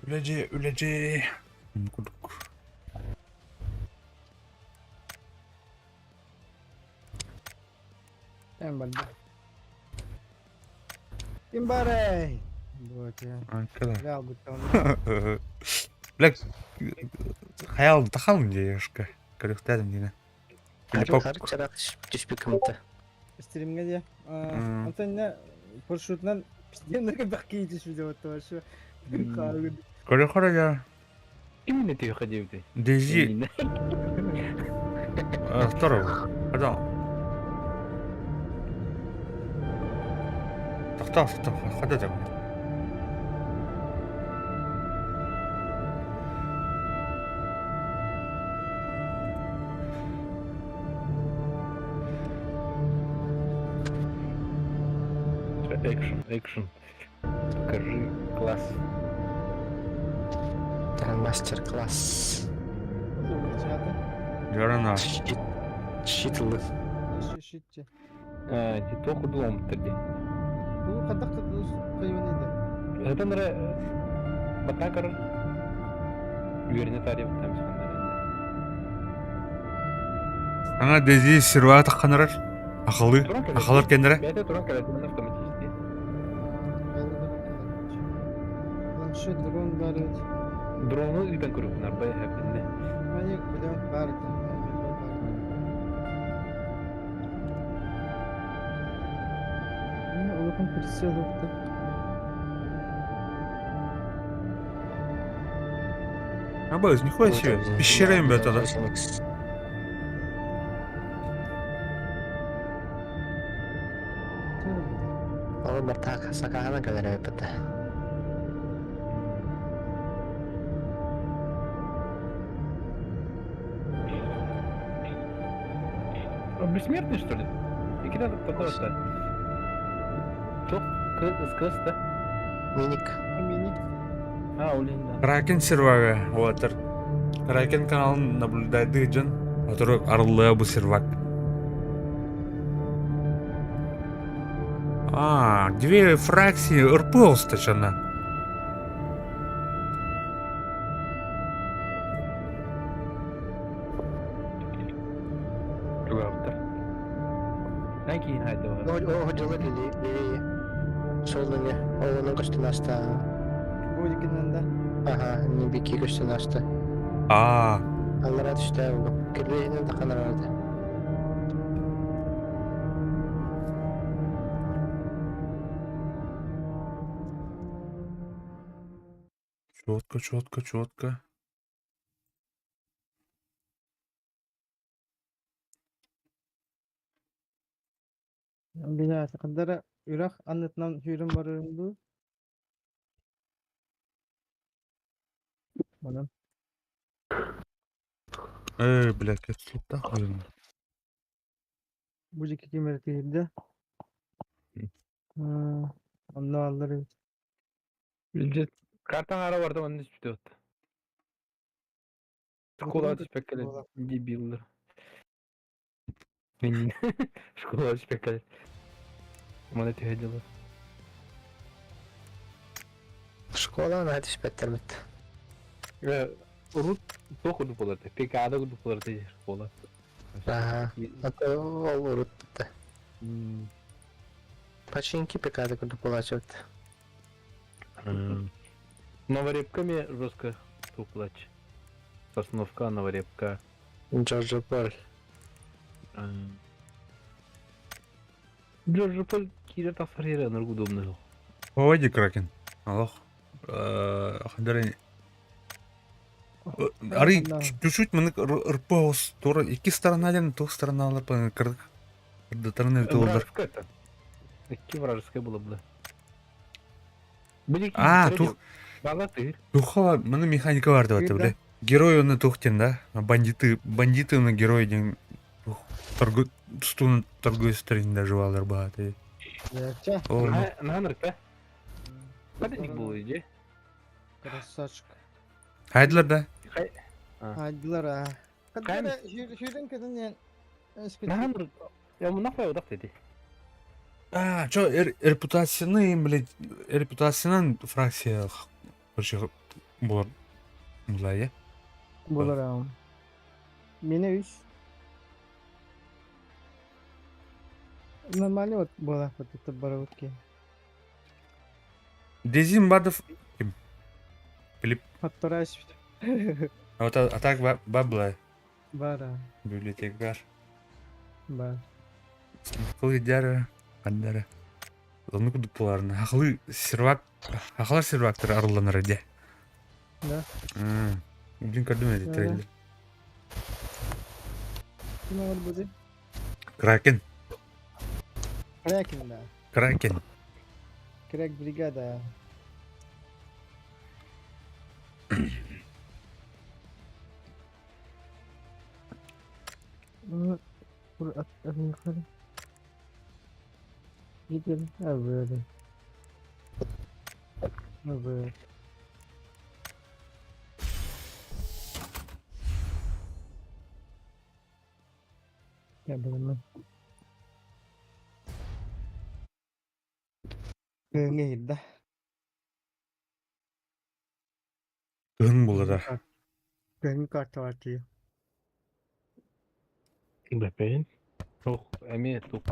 Үлэже, үлэже. Кудук. Эм барда. Ким барай? Вот я. Анкала. Реал бутон. Бля, хаял тахал девушка. Көрүктәдим дина. Хар чарах түспүк кымта. Стримге де. Антон не парашютнан пизден бакки идиш видео вообще. Көрөхөр я. Ким не ты ходил ты? Дези. Второго. Пардон. Тохтоо, тохтоо, хада дам. Экшен, экшен. Покажи класс. Мастер-класс. Жарана. Щитлы. Щитте. А, не то худом тогда. Бу кадак кадус кайван иде. Это нра батакар. Уверен, тариф там Ана дези сирва таханарар. Ахалы. Ахалар кендere. Бәйті туран кәләтін автоматически. Планшет дрон бар edi. Дрону үтен көріп нарбай хәпінде. Мани билем бар edi. Улахан прицел yoktu. Абыз, нихуя себе. Пещера им бета, да? Ол бартак сакаһана кэлэр эбит. Он бессмертный, что ли? И когда такого-то? Что? Кыс, да? Миник. Миник. А, улин, да. Кракен сервага, вот. Кракен каналын наблюдает дыджан. Который орлы бу сервак. А, две фракции РП остачана. Автор. Найки хайда. О, дьоло лили лили. Солныне. Олонун көстүн аста. Бу дикинен да. Ага, не бики көстүн аста. А, Аллара түштэ бу. Кирбейинен таканар четко, четко, четко. Бина кадара үрах аннытынан хүрүм барырым бу. Манан. Эй, блядь, как слух блин. Бу дики кемер тиирде. Онно аллар эбит. Билдьит картаҥ аара барда манна түспүтэ вот. Школаҕа түспэккэ дебиллэр. Школаҕа түспэккэ маны түһэ дьылы. Школаҕа наһаа түспэттэрбит. Урут туох курдук буолар этэ? ПК-да курдук буолар этэ школа. Аха. А ол урут да. Починки ПК-да курдук буолааччыбыт. Новорепка мне жестко туплач. Сосновка, Новорепка. Джорджо Поль. Джорджо Поль киирэр тахсар иһэр ынырык удобный суох. Ой, Кракен. Алох. Хандары Ары чуть-чуть мынык ырпоос тура икки сторона ден тух стороналар кырдытарын эбит олар. Вражеская это. Икки вражеская было бы. А, тух Тухала, маны механика бар деп атты, бля. Герой оны тух тен, да? Бандиты, бандиты оны герой ден торгу, стуны торгуй сторин даже балар бааты. Наһан Хадник был иди. Красавчик. Хайдылар да? Хайдылар а. Каддара хүрен кеден Наһан я мунах удах деди. А, чё, репутацияны, блядь, репутациянан фракция короче, булар булар, Булар а. Мене үч. Нормально вот была вот это барабытки. Дезин Бадов ким? Филипп. Хаттараш. А вот а так бабла. Бара. Библиотекар. Бар. Кыл идяра, андара. Оны кудупларны. Ахлы сервак, ахлар сервактар арылланар иде. Да. Блин, көрдүм эти трейлер. Ким олар будет? Кракен. Кракен, да. Кракен. Крак бригада. Кыһыҥҥа иһирдэ. Кыһын булара. Кыһыҥҥы карталар тиийэ. Бэпэйин. Ох, эмиэ туох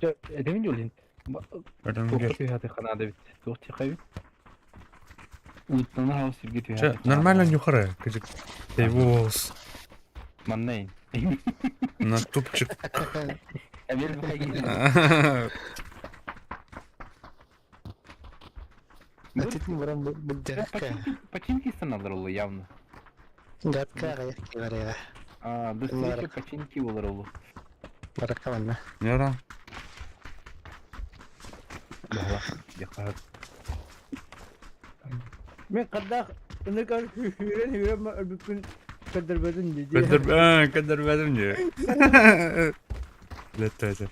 Дьэ, этэмин дьолин. Туохха түһэти ханаада бит. Туох тихэбит? Уттана хаус сиргэ Чэ, түһэти нормально нюхара. Кыжык. Волос. Маннайын. На тупчик. Әбер бухайгин. Атитин баран бу дьарыкка. Починки станалар ол явно. Гадка аҕыйах киһи барыаҕа. А, быстрее починки болар ол. Баракка манна. Нера. Баһла. Яққа. Мен қадақ ыныркар хүрен хүрен өлбүппүн көрдөрбөтүн дии. Көдөр, көдөрбөдүм дии. Летте.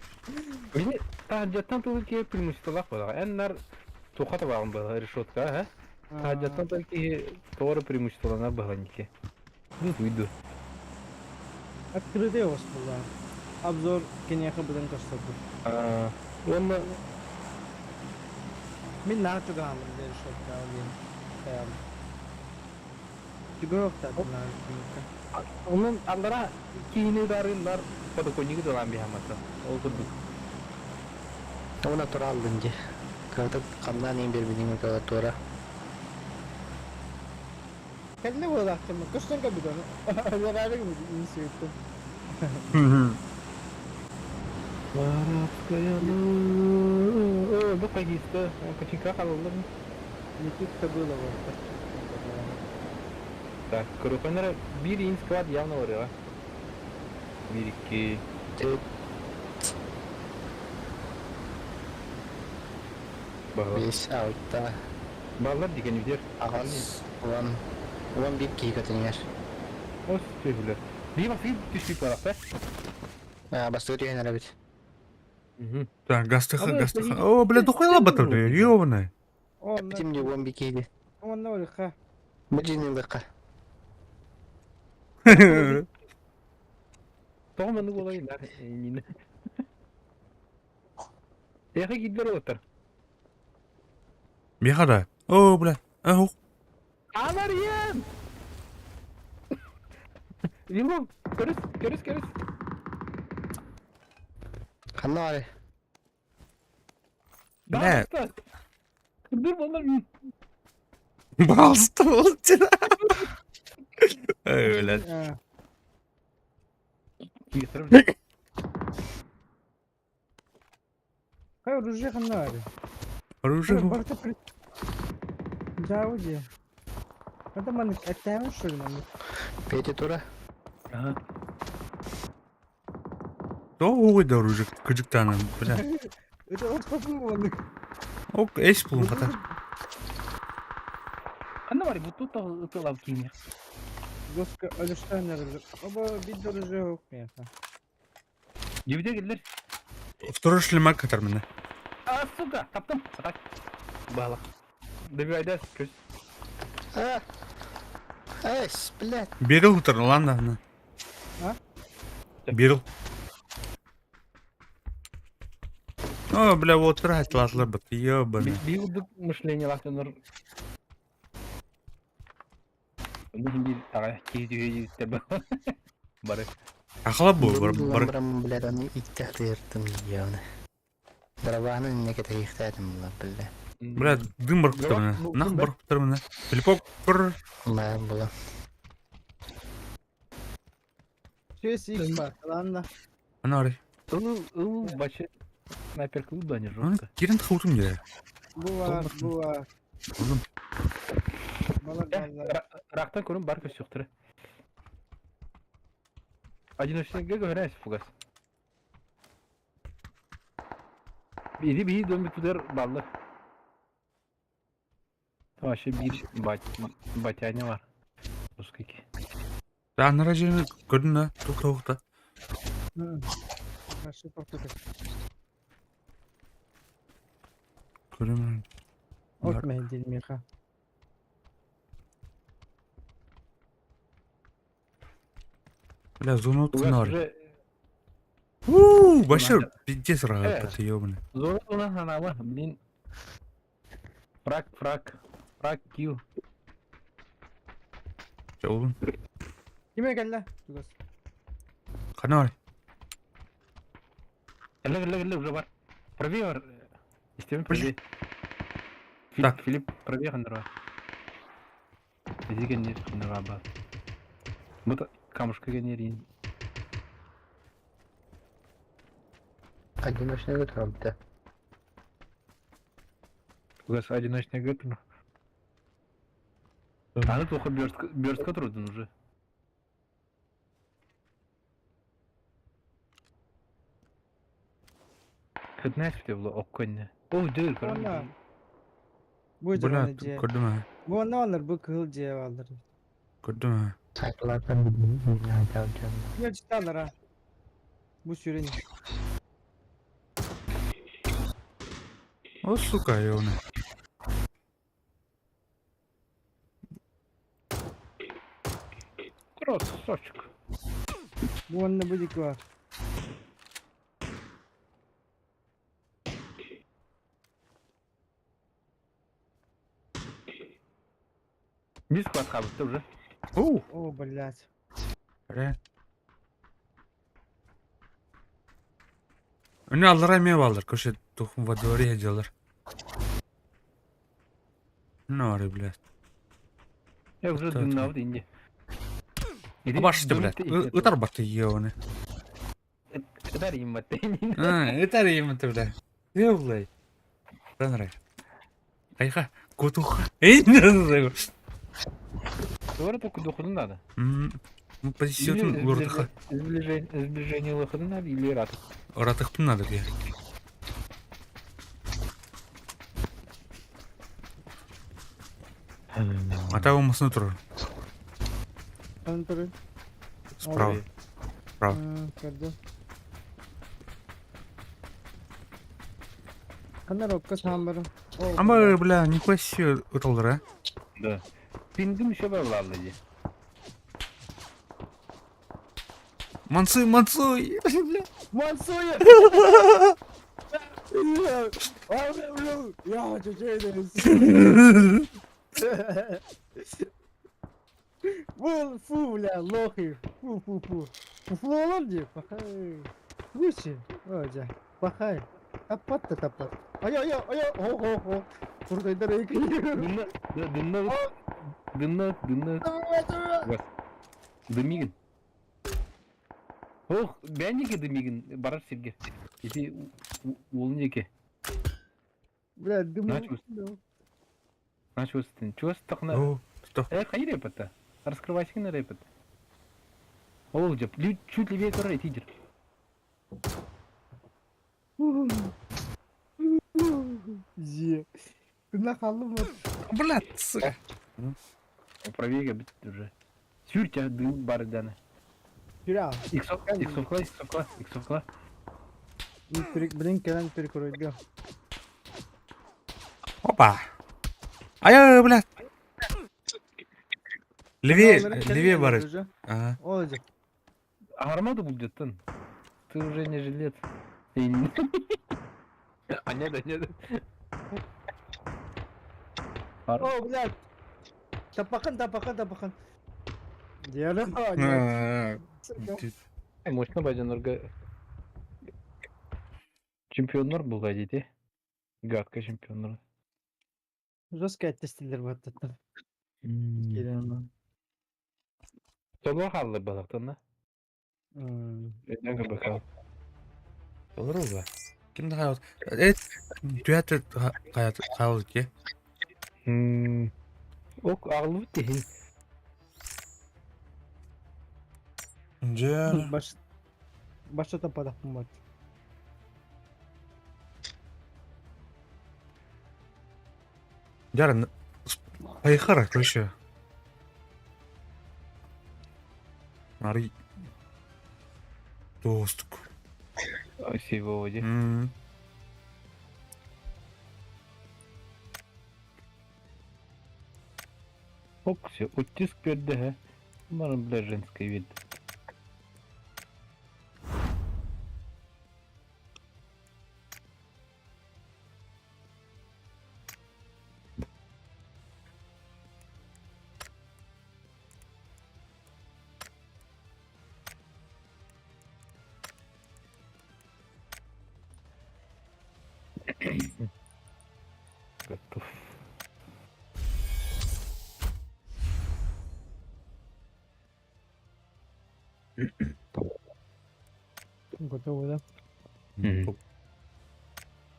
Мини таһырдьаттан тылы киһи преимуществолаах буолаҕа. Эн нар туха табаҕын быһа решетка, ха? Таһырдьаттан тыл киһи тоҕо преимуществоланар быһаланики. Ну, туйду. Открытый ос була. Обзор киниэхэ быдан көрсөрбүт. Уонна Мин наар чугаһааммын диэн решетка диэн хайаам. Чугаһыахтаатым наар Онон аллара киһини дарыннар подоконнигы дылаан биһаммата. Ол курдук. Уна тура алдын дии. Кыратык хамнаан иин биэрбитиҥ туора. Кэллэ буолаахтым. Көстөн кэлбит ону. Өлөрөөрү гыммыт сүөттüm. Воровская бу хайгиста починка халаллар. Не тут-то было вот. Так, көрөхөнөр биир ин склад явно барыга. Бир икки. Баллар. Бес, алта, Баллар деген үдер. аҕыс, уон, 11 киһи көтүнүгэр. Ос түһүлэр. Биир басыгы түспүт барахта. Бастыы түһэн эрэбит. Так, гастыха, гастыха. О, бля, духуя батыр, ёбаная. Онно Эппитим дии уон бикиини. онно ылыхха. Бу дьиэни ылыахха. Тоҕо маннык буолай наар иннинэ. Эхэ киирдэр уоттар. Миэхэ да. Оо, бля. Ах, Аларыйан! Вилов, көрүс, көрүс, көрүс. Ханна баарый? Бля. Кырдыр буоллар мин. Балста болчу. Эй, блядь. Хай оружие ханна баарый? Оружие. Барыта при... Дьаабы дии. Хата маннык эттээмин что ли маннык? Петя тура. Ага. То ой да оружие кыжыктаанан, бля. Это оппапын маннык. Ок, эс булун хата. Ханна баарый? Бу тут ытылап киимиэх. Госка өлүштэн эрэллэр. Оба биир оружие суох миэхэ. Дьибитэ киллэр. Второй шлемак катар міне. А, сука, таптым. Так. Бала. Добивайда, көс. А! Эс, блядь. Берил утар, ладно. А? Берил. О, бля, вот трать, латлар бат, ебаный. Биир курдук мышление лахтанар. Онно биир аҕай киһи түһэ бары. Ахала бу, бар, бар. Барам, блядь, аны иттәхтиртым явно. Дарабааны инне кэтэһиэхтээтим була, бля. Бля, дым бар куттар Нах бар куттар міне. Филиппок, көр. Маа була. Чес икс бар. Ладно. Ана арай. Ыл, ыл, бачы снайперка ылда не Аны жестко. кирен тахутум дьэ. Бу бар, бу бар. Oğlum. Балар балар. Рактан көрүн бар көстүөхтөрө. Одиночныйга көһөрөөс фугас. Бири бири дөмүтүлэр баллы. Вообще биир батяня бар. Ускайки. Анара жерini көрдүн да, тух тоғыта. Хорошо, тоқтатыр. Көрөмүн. От мен дин миха. Бля, зона Фугас отын уже Ууу, вообще пиздец рогат, ебаный. зона зона ханама, блин. Фраг, фраг, фраг, килл. Oğlum. Киме кэллэ? Тугас. Хана бар. Кэллэ, кэллэ, кэллэ, уже бар. Правее бар. Истэбин правее. Так. Филипп, Филипп, правее ханнар бар. Изи кэннир ханнар бар. Бу камушка кэннир Одиночный көтөрөмтө. Фугас одиночный көтөр. Аны тоқы бёрстка турдун уже. Кытнас бите була окконне. О, дыр, Онна. Бу Бля, жана же. көрдүм ha. Бу онна алар, бу кыһыл же алар. Көрдүм ha. Сайтлардан билмейм. Ne çıkarlar ha? Bu sürenin. О, сука, ебаный. Красавчик. Bu onunla bu dik var. Бис квадрат уже. Оу. О, блядь. Бля. Önü aldılar mı aldılar? Köşe tohum во дворе делар. Ne var блядь? Я уже Так, дымнабыт инде. Башты, блядь. Ытар баты ебаный. Ытар иммат. А, ытар иммат, блядь. Е, блядь. Танрай. Айха, кутуха. Эй, не Doğru только духудun надо. Ну, позиционный городха. Сближение, сближение выхода надо или рат. Оратых надо, блядь. А там масын турар. Аны турun. Справа. Справа. Көрдүм. Ханна рокка саамбарым. Ама, бля, нихуя себе ыталлар, а. Да. Пингим еще бар дии. Мансуй, мансуй! Бля. Мансуя! Я Был, фу, бля, лохи. Фу, фу, фу. Фу, олор дии, пахай. Лучше. О, дьэ, пахай. Таппат да таппат. Айо, айо, айо, о, о, о. Курдайдар Дымна, да, дымна, дымна, дымна. Дымигин. Ох, бэйэниги дымигин барар сиргэ. Ити уолун диэки. Бля, дым. Начал Чего тахна? О, что? Э, хайы рэпета. Раскрывайся на рэпет. Ол, дьэ, чуть левее көрөр тидер. Е. Тына халлым вот. Блядь, сука. Правее бит уже. Сүр дым бар даны. Күрә. Иксовка, иксовка, иксовка, иксовка. Блин, кэлэн перекройга. Опа. Ай, блядь. Левее, левее бар. Ага. Ол дьэ. Армаду будет Ты уже не жилец. А нет, нет. О, блядь. Тапахан, тапахан, тапахан. Диана. Мощно баденорга. Чемпионнар буга дети. Гадка чемпионнар. Жестко тестилер баттаттар. Толуа хааллар балактан да. Өйдөн көрбөккө. Olur ба? Ким да хаалбыт? Э, түһээт хаалбыт ки. Ок аҕыллыбыт иһин. Дьэ. Баш башта таппатахпын бат. Дьэ, Поехали, короче. Ари. Достук. Сегодня. Ок, все, оттиск перде, Марын, бля, женский вид. Готов. Готово, да?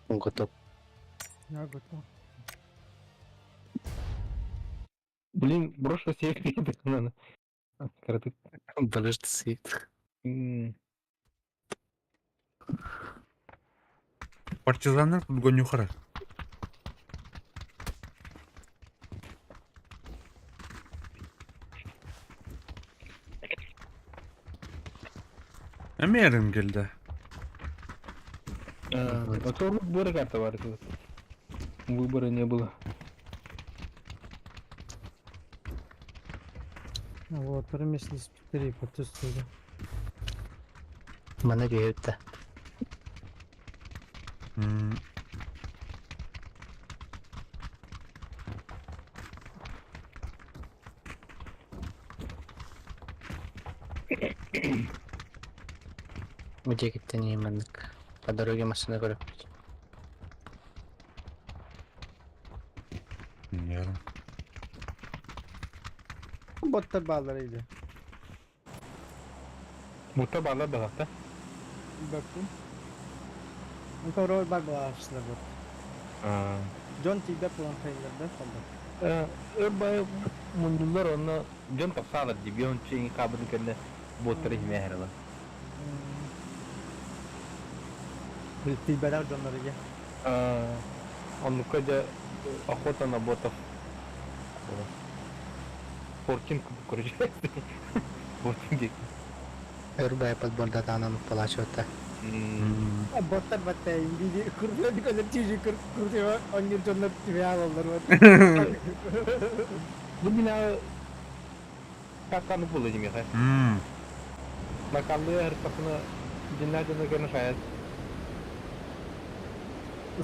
Готов. Я готов. Блин, брошу всех надо. Коротык. Подожди, свет. Партизаннар тут гонюхара. Эмерим келді. А то выбора карта бар Выбора не было. Вот, промеслись три потестили. Мана бейбітті. Где не маннык. По дороге машина көрөп. Ярым. Боттар баалар иди. Mutta бала балакта. Бакку. Онто бар балаачылар бот. Джон тиде пулан хайыларда солдат. Өр мундулар онно дьон тахсаалар дии бион чиҥ хаабытын кэннэ буоттара иһимэ Тиибэлэх дьоннор иге. Оннукка дьэ охота на ботов. Фортин короче. Фортин диэки. Өр бай подбордатаанан палачыта. Боттар баттайын биди курдук өлөр чижи курдук онньур дьоннор түбэ алаллар вот. Бу бина какканы буолла димиэхэ. Макаллыы аһыртахпына дьиннээх дьоно кэлэн хайат.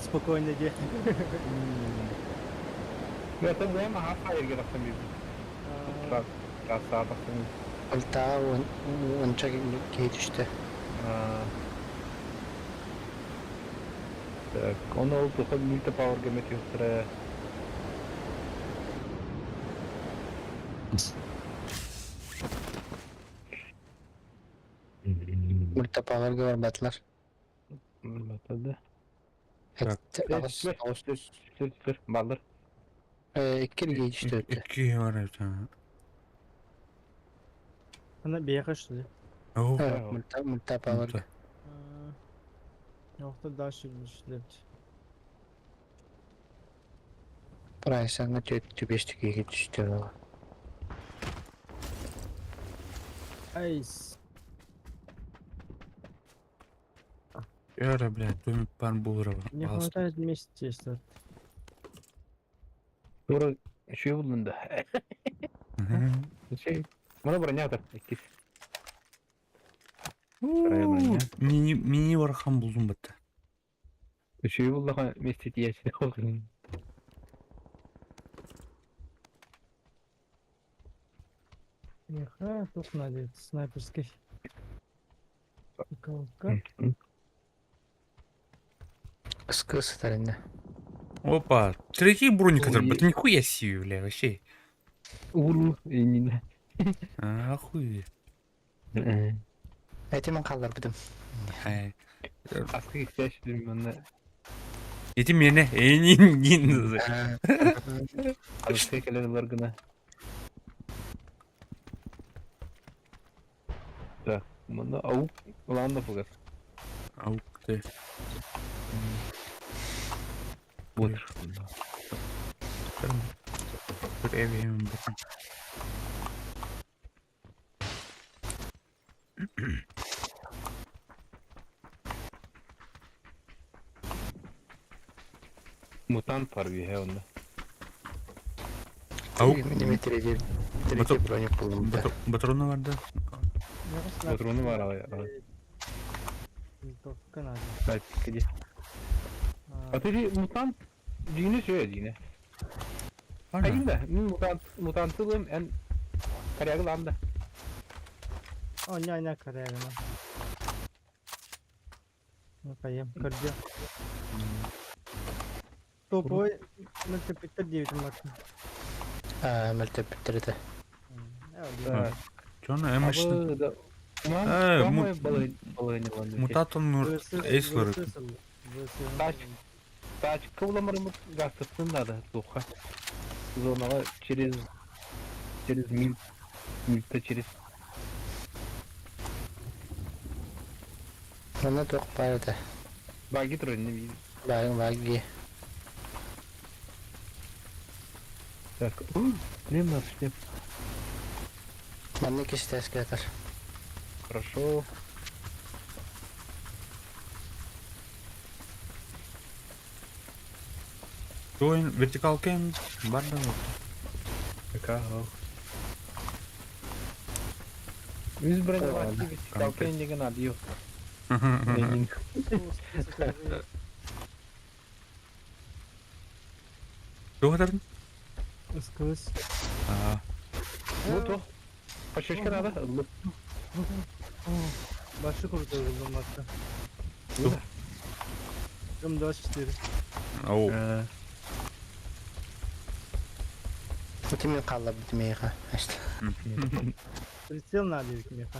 Спокойно диэ. Это бэйэм аһаа хайырга тахсан биэрбит. Трассаҕа тахсан Алтаҕа уонча киһи түстэ. Так, он ол туха мультипауэрга мөтүөхтэрэ. Мультипауэрга барбатылар. Барбатылар. Аҕыс аҕыс Түр, түр, баллар. Икки эргийэ түстэ. Икки бар эбит. Она беха что ли? Оо. Мультипауэрга. Yoksa дальше düştüler. Прайсаңа түбэстик түстэ. Айс. Яра, блядь, туми пан булра. Не хватает места что Тура үчүгэй буллун да. Үчүгэй. Мана бронятор иккис. Мини мини вархан булдум бытта. Үчүгэй буллаха вместе тиэчи олгун. Эх, тут надо снайперский. Колка. Ыскы сытарында. Опа, третий броник, который, это нихуя себе, бля, вообще. Уру инина. Охуй. Эти мен қалдар бітім. Аскы ихтияч дим Эти мене, энин гин. Аскы келер гына. Так, мында аук улаан да бугар. Аук ты. Вот. Бір эвием бутын. Мутант бар бүйе онда. Аук. Неме третий третий броник булдум. Патроны бар да. Патроны бар алай. Винтовка надо. Где? А ты мутант дүйнө сөйө дүйнө. Айында, мен мутант мутантылым эн корягылам да. О, не, не корягына. Ну, поем, көрдө. Топовый мөлтөпүттер диэбитим баттым. Аа, мөлтөпүттер этэ. Чону эмашны. Мутатон нур эйслер. Тачка уламарымыт гастыптын надо туха. Зонага через через миль мильта через Манна туох баар этэ. Баги турар не Баги баги. Так, шлем надо, шлем. Манна кистээскэ этэр. Хорошо. Join vertical cam бардан вот. Какая? Үс броневатки вертикал кем деген адио. Туох этэрин? СКС. Аа. Ну то. Пашечка надо. Башы крутой булдум батта. М24. Ау. Утимин қалла битмейха. Прицел надо меха.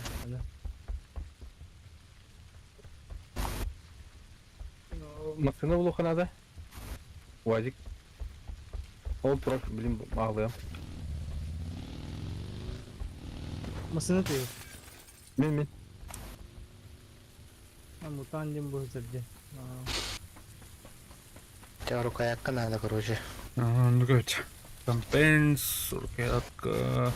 Машина булуха надо. Уазик. Ол турар, блин, ағылыям. Машина ты. Мен, мен. А мутант дем был зарде. Тебя рукоятка надо, короче. Ну короче. Компенс, рукоятка.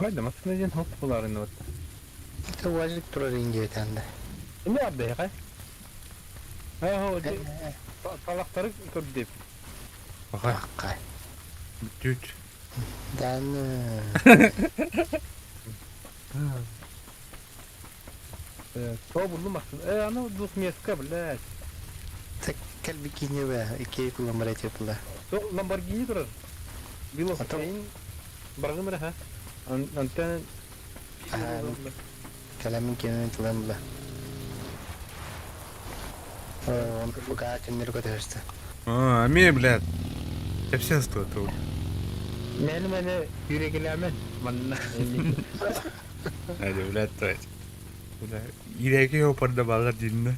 Хайда массыына диэн хоп буларын вот. Это УАЗик турар индиэтэнде. Не арда Ха, талахтары көрдүп. Баха, Аккай. бүттүүт. Дан. То булду массыына. Э, аны двухместка, блядь. Так кэлбикини бе, икки кулан бар этепла. То Ламборгини турар. Било Баргым эрэ, ха. Антен Кэлэмин кенен тылан була. Он пока теннер көтөрстө. А, ме, блядь. Кэпсээн стоит. Мени мени yüregilemen. Манна. Hadi блядь, то есть. Бля, ирэки опарда балар динна.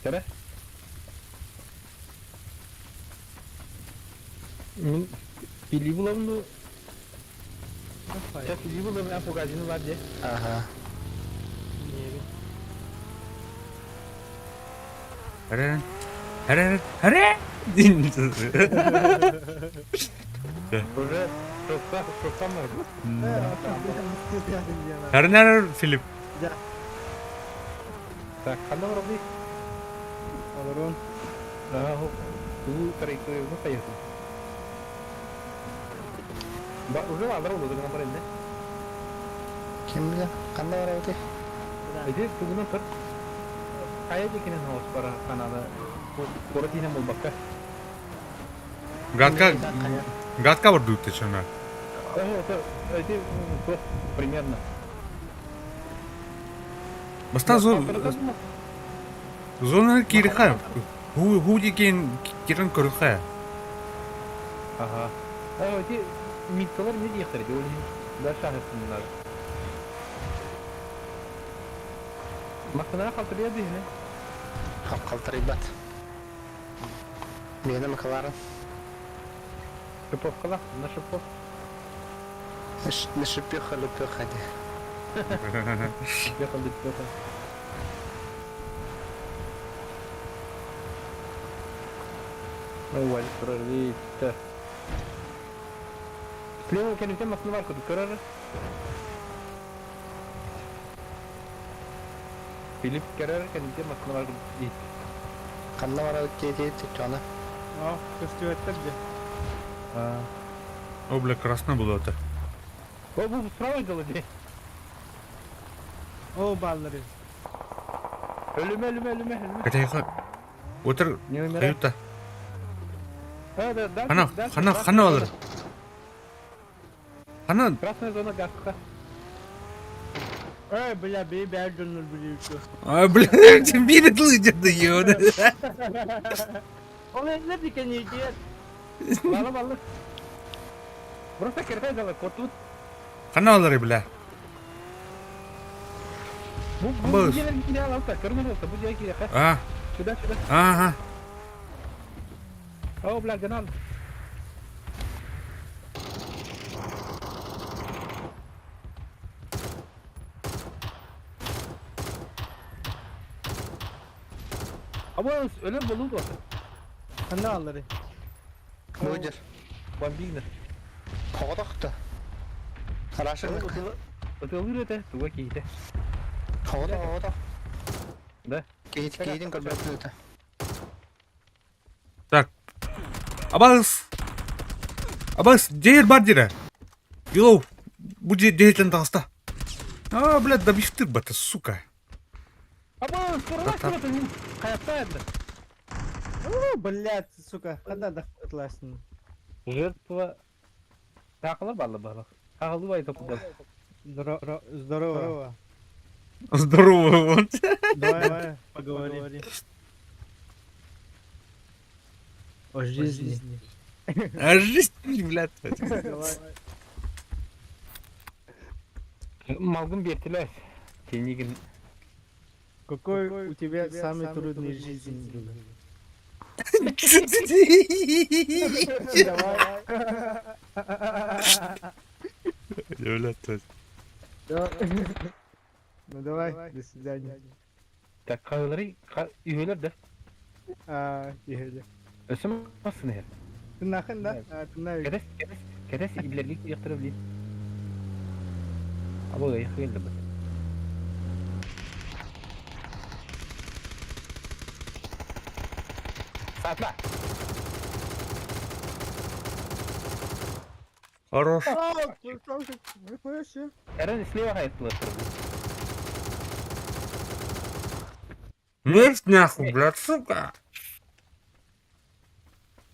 Кere. Мин Филипп буламын Я Филипп буламын, я бар де. Ага. Хәрен. Хәрен. Хәрен. Дин. Уже шокта, шоктан бар. Хәрен хәрен Филипп. Так, ханна бар бу? Олорон. Ага, бу траекторияны кайсы? Ба, уже алар булды гына бар инде. Ким биле? Кандай бар эти? Эди тугунан тұр. Кая декенен хаос бар каналы. Кора тинен болбакка. Гадка гадка бар дутты чана. Это эти то примерно. Баста зон зона кириха. Ху ху дикен кирен көрүхэ. Ага. А эти миталар не дияхтар ди ол да шахысын Мактана калтырыя дихне. Хап калтырыйбат. Мени макаларын. Шиповкала, на шипов. На шипеха лепеха де. Ехал лепеха. Ну, валь, прорвите. Слева кенитен масны бар куду көрөр. Филипп көрөр кенитен масны бар куду. Кандай бар эти чана? А, көстүөттер же. О, бля, красно было это. О, бу справа дала де. О, баллары. Ölüme ölüme ölüme ölüme. Хотя их Отыр Не умирай. каюта. А, да, дальше, Хана, дальше, хана, красная хана зона. алыр. Хана, Красная зона газка. Эй, бля, бей, бей, донор, бля, А, блядь, бир тылы деді ебаный. Ол не дикен идет. Балы балы. Просто керте дала, котут. Хана алыр, бля. Бу бу Быз. дигән кире алса, көрмән алса, бу дигән кире. А, Сюда, сюда. ага. О, бля, генал. Ama ölen balığı var. Ханна аллары. Буйдер. Бомбигна. Хоғдоқты. Рашырлық. Отылыр это, туга кейте. Хоғдо, хоғдо. Да. Кейт, кейтин көрбөттү өтө. Так. Абас. Абас, жер бар дері. Йоу, бу жертен тағыста. А, блядь, добивты бата, сука. Аба, скоро Так. Каятта это. О, блядь, сука, ханна да атласın. Жертва. Тақылы балы балы. Тақылы бай топы Здорово. Здорово. Здорово, вот. Давай, давай, поговорим. О жизни. А жизнь, блядь. Давай. Малгын бертилер. Тенигин. Какой у тебя самый трудный жизнь был? Давай. Блядь, то есть. Ну давай, до свидания. Так, кайлары, үйелер да. А, ехали. Өсім масын ер. Тынахын да? Тына Кэтэс, кэтэс, кэтэс, иблерге кириэхтэрэ билин. Абы ыйах келді бит. Сатла! Хорош. Нихуя себе. Эрен слева хайттылар. Нефть нахуй, блядь, сука.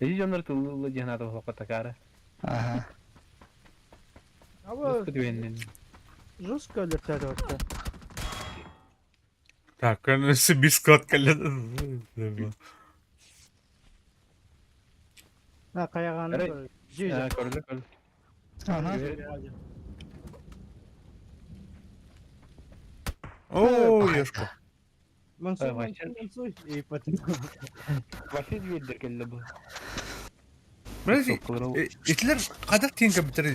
Эти дьоннор тыллы диэн аата буолуохха такаары. Ага. Аба Жестко түбэннин. жестко өлөртөрө отта. Так, бискот кэлэн. Ha кайаганы Эрэ- көрөр. Жүйө. Көрдө көрдө. Ага. О, ешка. Мансуй, Вообще- мансуй, мансуй. И потом. Вообще двердер келді бұл. Блядь, Итлер кадак тиен компьютер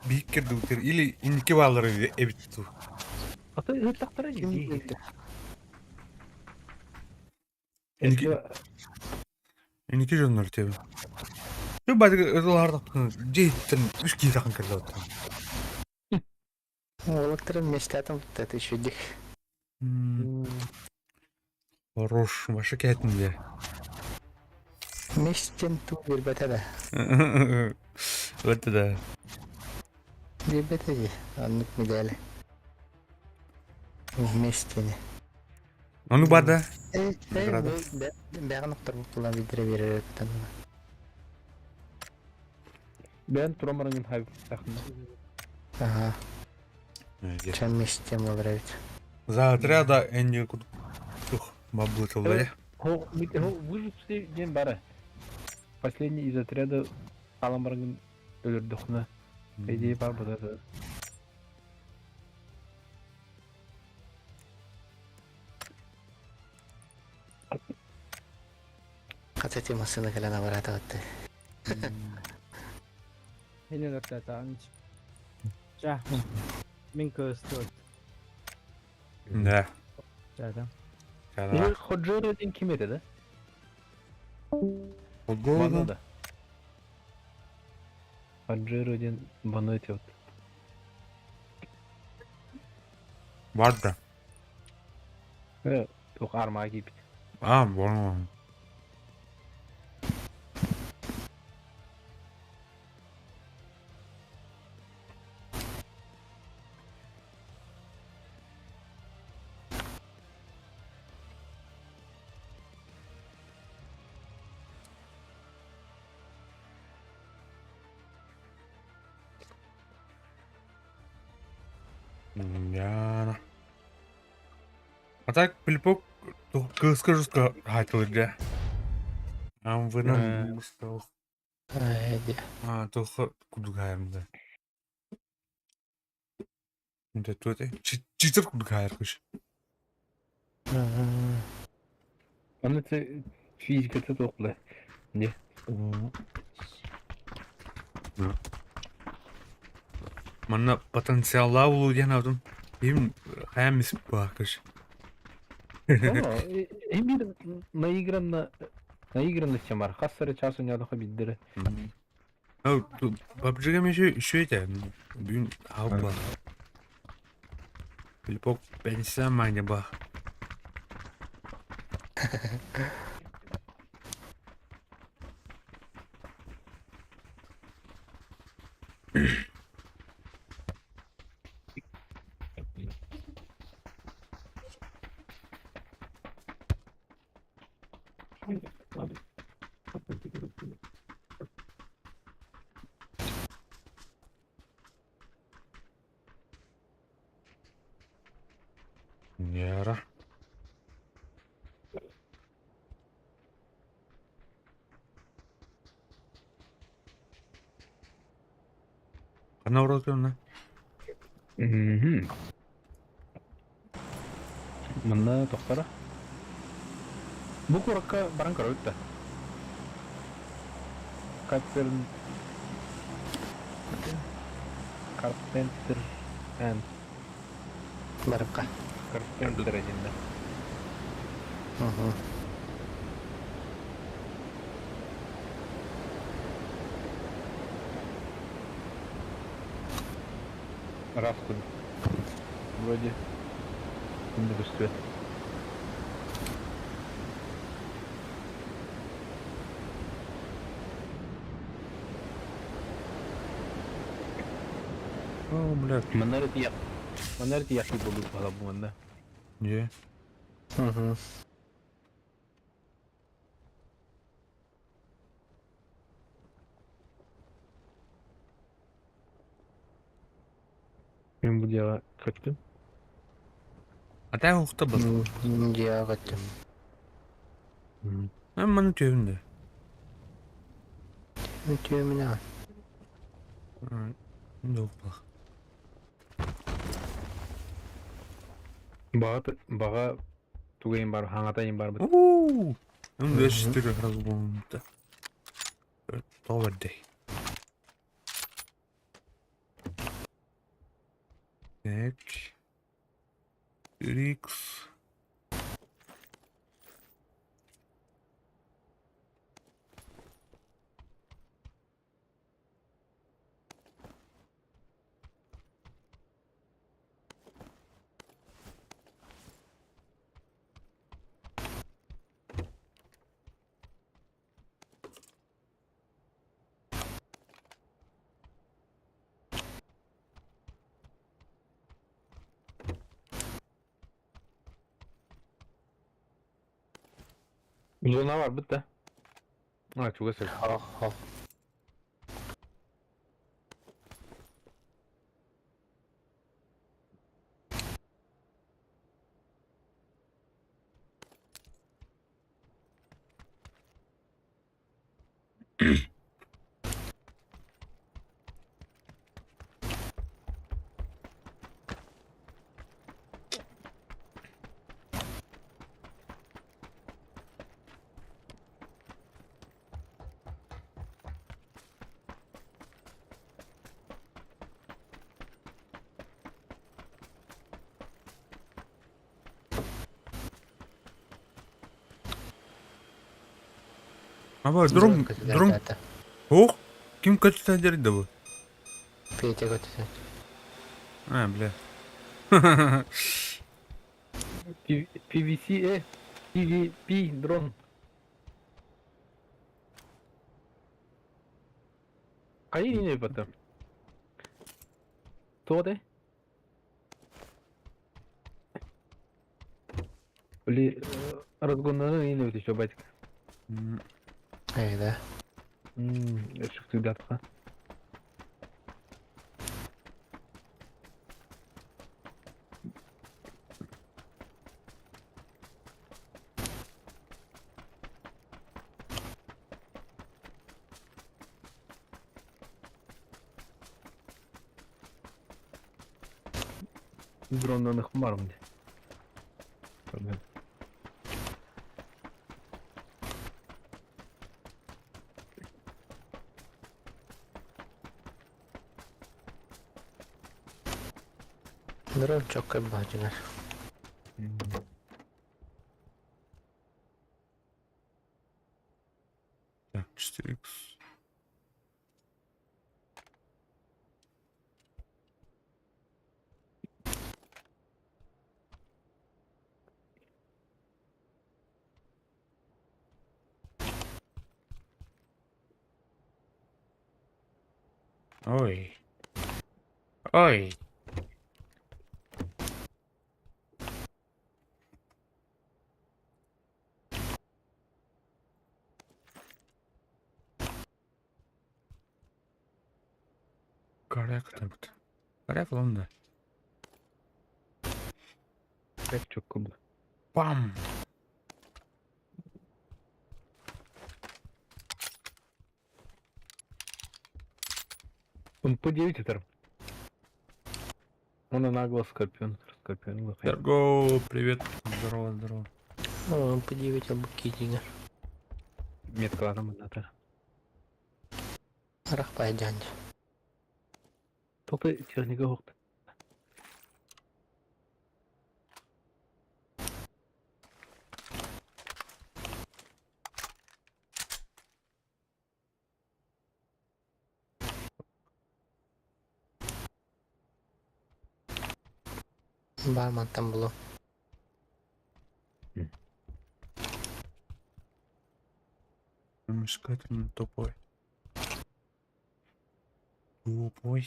бииккер дутер или инки баллары эбит ту. Аты ыттақтара Ким дии. Инки инки жоннор тебе. Şu бадык ылар жейтен үч кий такын кирде отты. Олоктырын мечтатым это еще дих. Хорош, башы кәтинде. Мечтен ту бирбете да. Вот да. Бирбете же. Аннык медали. Вместе. Аны бар да. Награда. Бәгін оқтыр бұлан видео берер өттен. Бен турамарыңын хайп тақында. Ага. Чем мечтен болар эбит. За отряда энди тух баблы тылды. Хо, выживший ден бары. Последний из отряда аламарыңын өлөрдөхүнө. Идея бар бұда да. Ката темасына кэлэн абарата отты. Хин өлөртө таанч. Жа. Мин көстө. Да. Жа да. Да. Ходжоро ден ким edi да? Голодан. Баны да. Ходжоро ден баны өте от. Бар да. Тоқ армаға кейіп. А, болман. Яна. А так Пилипок кыска жестко хатылыр да. Ам вына устал. Эди. А, тоха кудугайрмда. Это тут читер кудугайр кыш. Оны те физикасы тоқлы. Не? Манна потенциалла улу диэн алдым. Им хэмис баакыш. Эм бир наигранно наигранность бар. Хассары час ойнадыха биддери. Ну, PUBG-ге еще еще это бүгүн алба. Пилипок пенсия маня ба. Яра. Хана уротуна. Мында тоқтара. Бу куракка баран көрөбүт да. Каперн Карпентер and Барыпка. Карпентер один да. Угу. Раз курдук. Вроде ким да көстүбэт. О, блядь. Манна эрэ тиийэх манна эрэ тиийэхтии буолбут баҕа бу манна. Где? Угу. Мин бу дьиэҕэ көттүм. А ты ухта был. Дьиэҕэ көттүм. Мен маны түөбүн да. Түөмүнэ. Мен да Баҕа баҕа тугайын бар, хаҥатайын барбыт. Уу! Мен 5 4 разгонта. Тоҕо бэрдэй. Так. Рикс. Зона барбыт да. А, чугас эбит. Хо-хо. Аба, дрон, дрон. Ох, ким көтүтэ да бу? Петя көтүтэ. А, бля. PVC, PVP дрон. Хайа не потом? То да? Били разгоннары не вот еще батик. Эй, да. Шықтыдатқа. Дроннан ықмарым де. Дрон чокка баһдьыгар. Так, 4х. Ой. Ой. Коряк табыт. Коряк да. Бэк чокка бу. Пам! МП-9 это. Он нагло Скорпион. Скорпион. Серго, привет. Здорово, здорово. О, МП-9 албукидига. Меткаларым надо. Рахпайдян. Только техника хокт. Баар мантан булу. Искатель тупой. Тупой.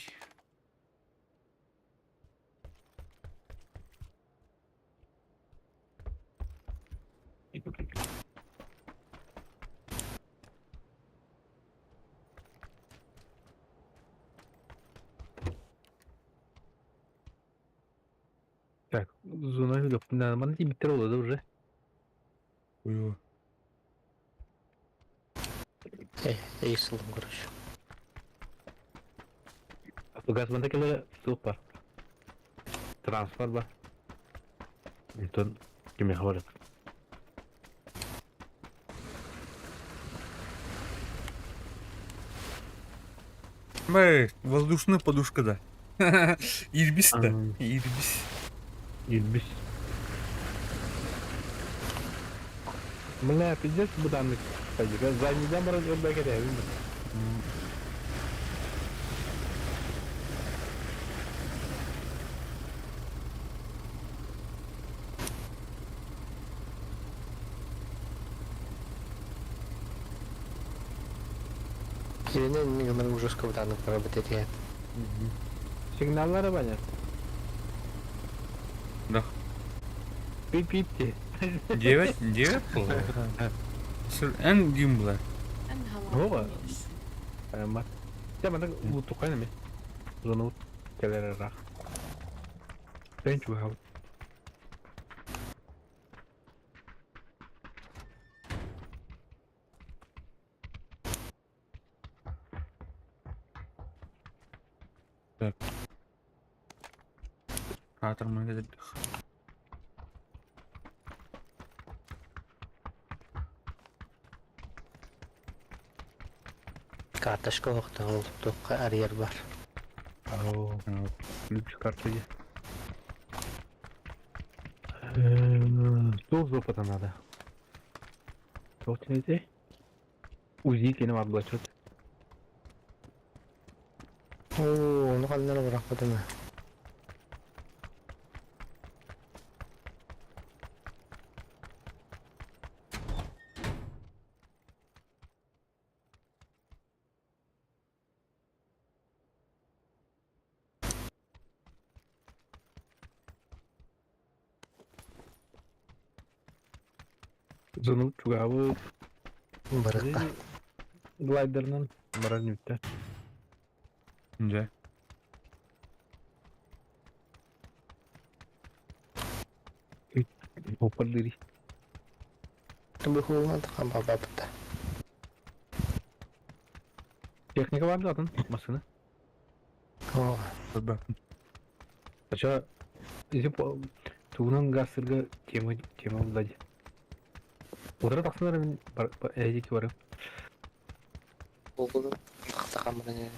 Так, зона Манна тиийбиттэр олордо уже. Ой, Эй, эй сылым короче. Газ манна кэлэрэ суох бар. Транспорт бар. Онтон кимиэхэ барар. Бэй, воздушная подушка да. Ирбис да. Ирбис. Ирбис. Бля, пиздец буданнык. Заднийдан баран өрбө кэтэһэбин. Киһини инник гынар ужаска бытааннык барабыт этиэ. Сигналлара баня. Да. Пип-пип ти. Девять, девять было. Эн дим была. Ого. Ама. Дьэ манна лутукай эми. Зону кэлэр ыраах. Тэн чугаһабыт. Так. Атырман Карточка оһохтоох туохха арыйар бар. Оо, ключ карта дии. Туох опыта надо? Туох диэн УЗИ кини бар блачет. Оо, ону ханна эрэ бырахпытым ээ. Зону чугаабыт. Барыкка. Глайдерынан барар нүттэ. Дьэ. Оппардыри. Быһыылаан хампаабаппыта. Техника бар да атын массыына. Оо, Көрбөппүн. Ача ити тугунан газсырга тема тема булла дии. Утары тахсан эрэ мин эһиги барым. булгуну тахтахаммын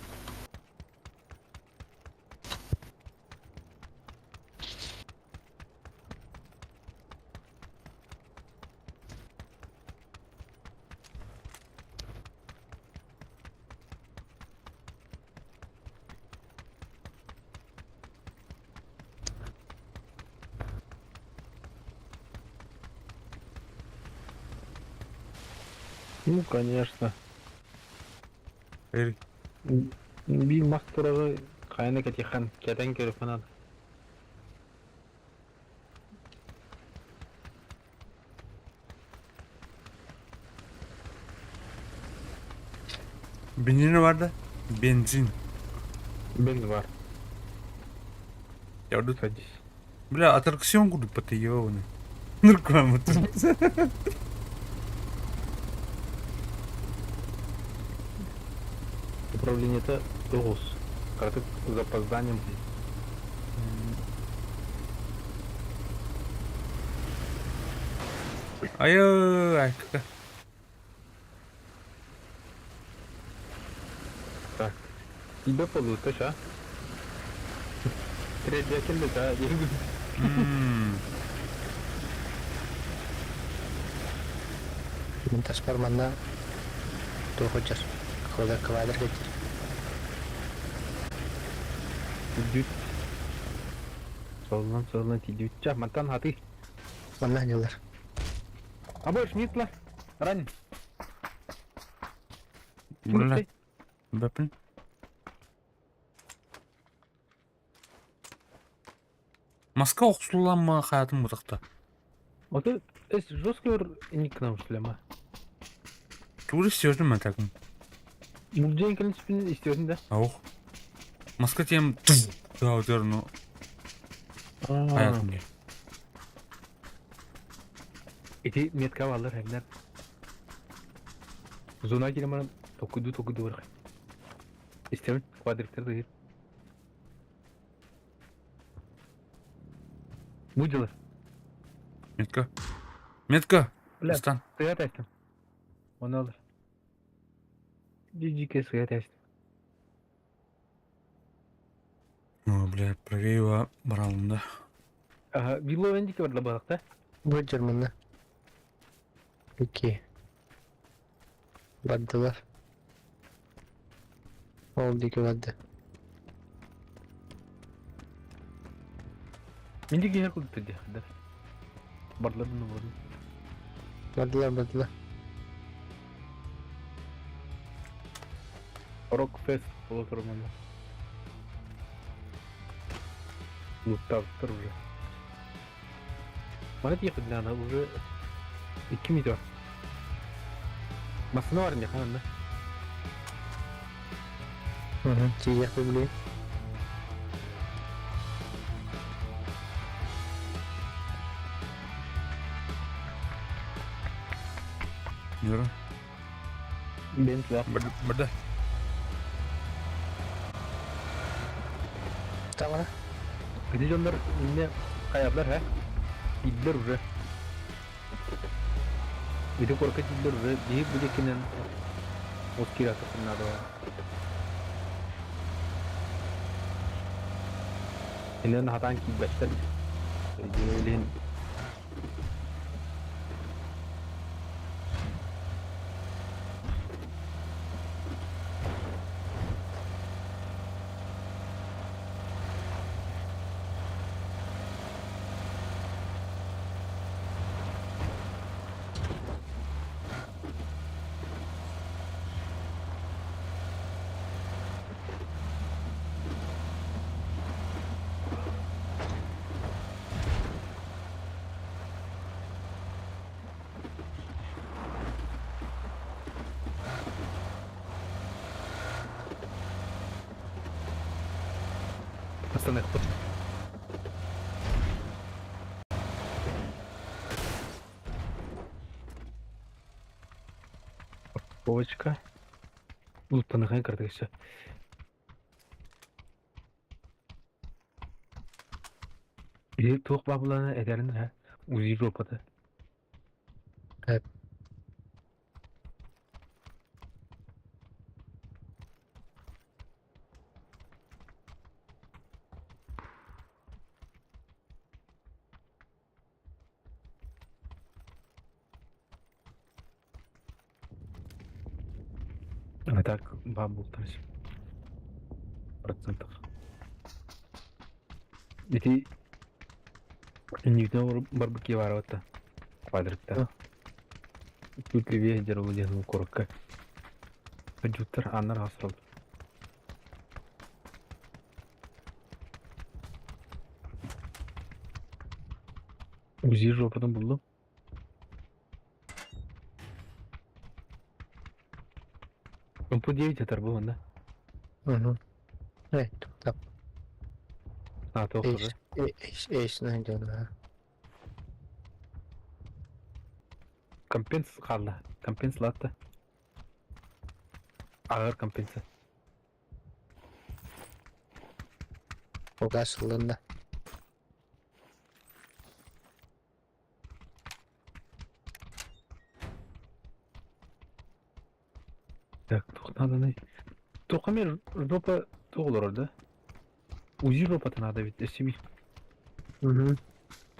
Ну, конечно. Эй, Биир мас тураҕы хайаны кэтиэххин кэтэн көрүөххэ наада. Бензин бар да? Бензин. Бензин бар. Я тут. Садись. Бля, аттракцион курдук потыёваны. Ныркам. Управлениета тоҕус. Кыратык с запозданием. Айы, айка. Так. Тебе получится, а? Третья кэллэ, Мин таспар манна туох сылдьар квадр кэтир. Бүт. Солунан солунан тиийдибит. Чэ, мантан хатыы. Манна дьыллар. Абы Шмидтла. Ранен. Бля. Бэпин. Маска охсулламма хаатын бутахта. Ото эс жестко ник нам шлема. Тугу истиэтим мен такым. Мулдьен кэлин түспүн истиэтин да. Аух. Маска тем тыа ну хаятым дии. Ити метка бааллар хэннэр. Зона киирэн баран токуйдуу токуйдуу барах. Истэбин квадриктер тыгыр. Бу дьылы. Метка. Метка. Бля, Стан. сыа тэстим. Оны алыр. Жижике сыа тэстим. О, бля, правее баралында. Ага, Вилло эндики барла балыкта. Бу дьарманна. Окей. Бардылар. Ол диэки барда. Мин диэки иһэр курдук диэхтэр. Бардылар муну буолун. Бардылар, бардылар. Рокфест буола турар манна. Луттаабыттар уже. Маны тиэхпит наада уже икки метр. Массыына бар инде ханна. Тиийиэхпит билигин. Юра. Бен туда. Бырда. Тамара. Ити дьоннор инне хайалар һэ? Тиийдилэр уже. Ити куоракка тиийдилэр уже. Биһи бу диэкинэн ос киирээтэхпин наада Инэн хатаан киирбэттэр. Илин Астаныахпыт. Парковочка. Луттаныхай кырдык еще. Или туох баабыланы этэрин һэ УЗИ жопата. Эп. А так баабылтар процентов. Ити иннибитин барбыт барабыт квадрикта. Тут левее дьарылы диэн куоракка. Дьуттар аннар асырал. УЗИ жопадан булдум. МП-9 этэр буолан да? Угу. Эй, туктап. А, туох Эйс, эйс, найден. Компенс хаалла. Компенс лаатта. Аҕар компенса. Угас ылынна. Так, туох нааданый? Туохха эмиэ жопа туох олорор да? УЗИ жопата наада эбит, өссө Угу.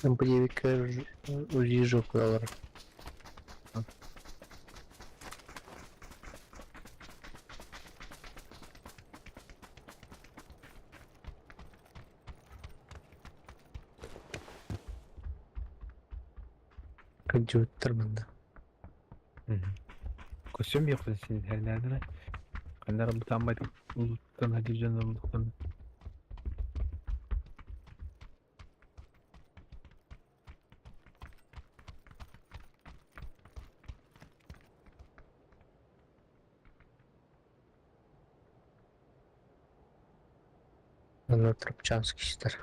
МП9 УЗИ жопа олорор. Кырдьыбыттар манна. Көссөм биэхпин син хэрнээнэрэ. Ханнара бутааммай улуттан хадьыр дьон Манна Трубчанский сытар.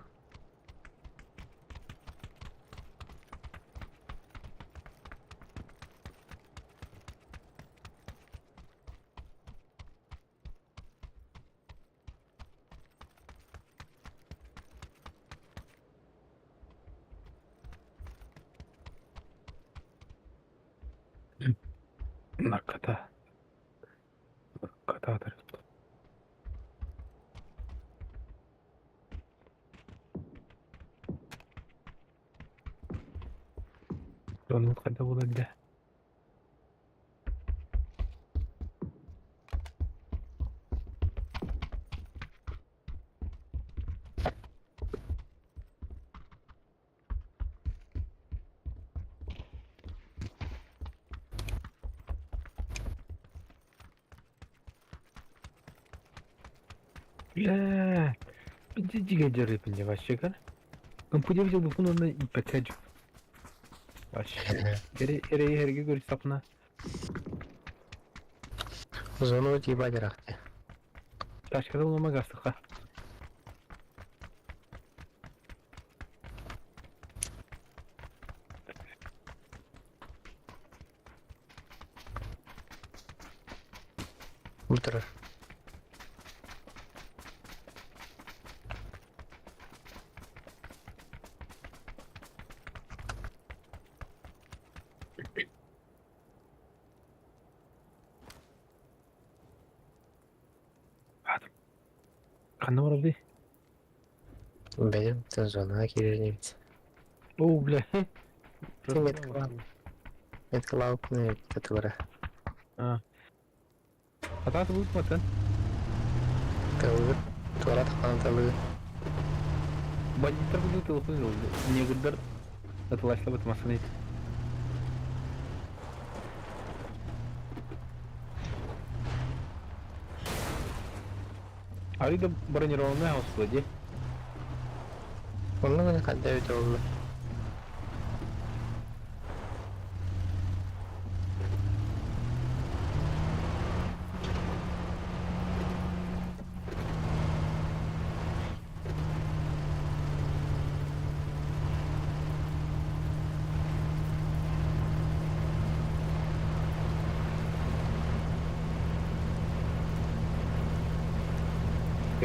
Наката. Наката. Дьонум хайда буолар дэ? Бля, иди дьарыпын вообще кар. Компьютер букун онно иппэккэ Вообще. Эре эре эрге көрүстапына. Зону ебать рахты. Тачкада улама гастыка. Ультра. Ханна барабый? Бэйэм зонаҕа киирэр Оо, бля. Ты меткалаах. Меткалаах категория. А. Хатааты бултматын. Тылы. Туора тахтан тылы. Бандиттар буду тылыппын негрдар атылашлабыт массаны. Арый да бронированная осло дии. Онно гына ханна эбитэ буолла?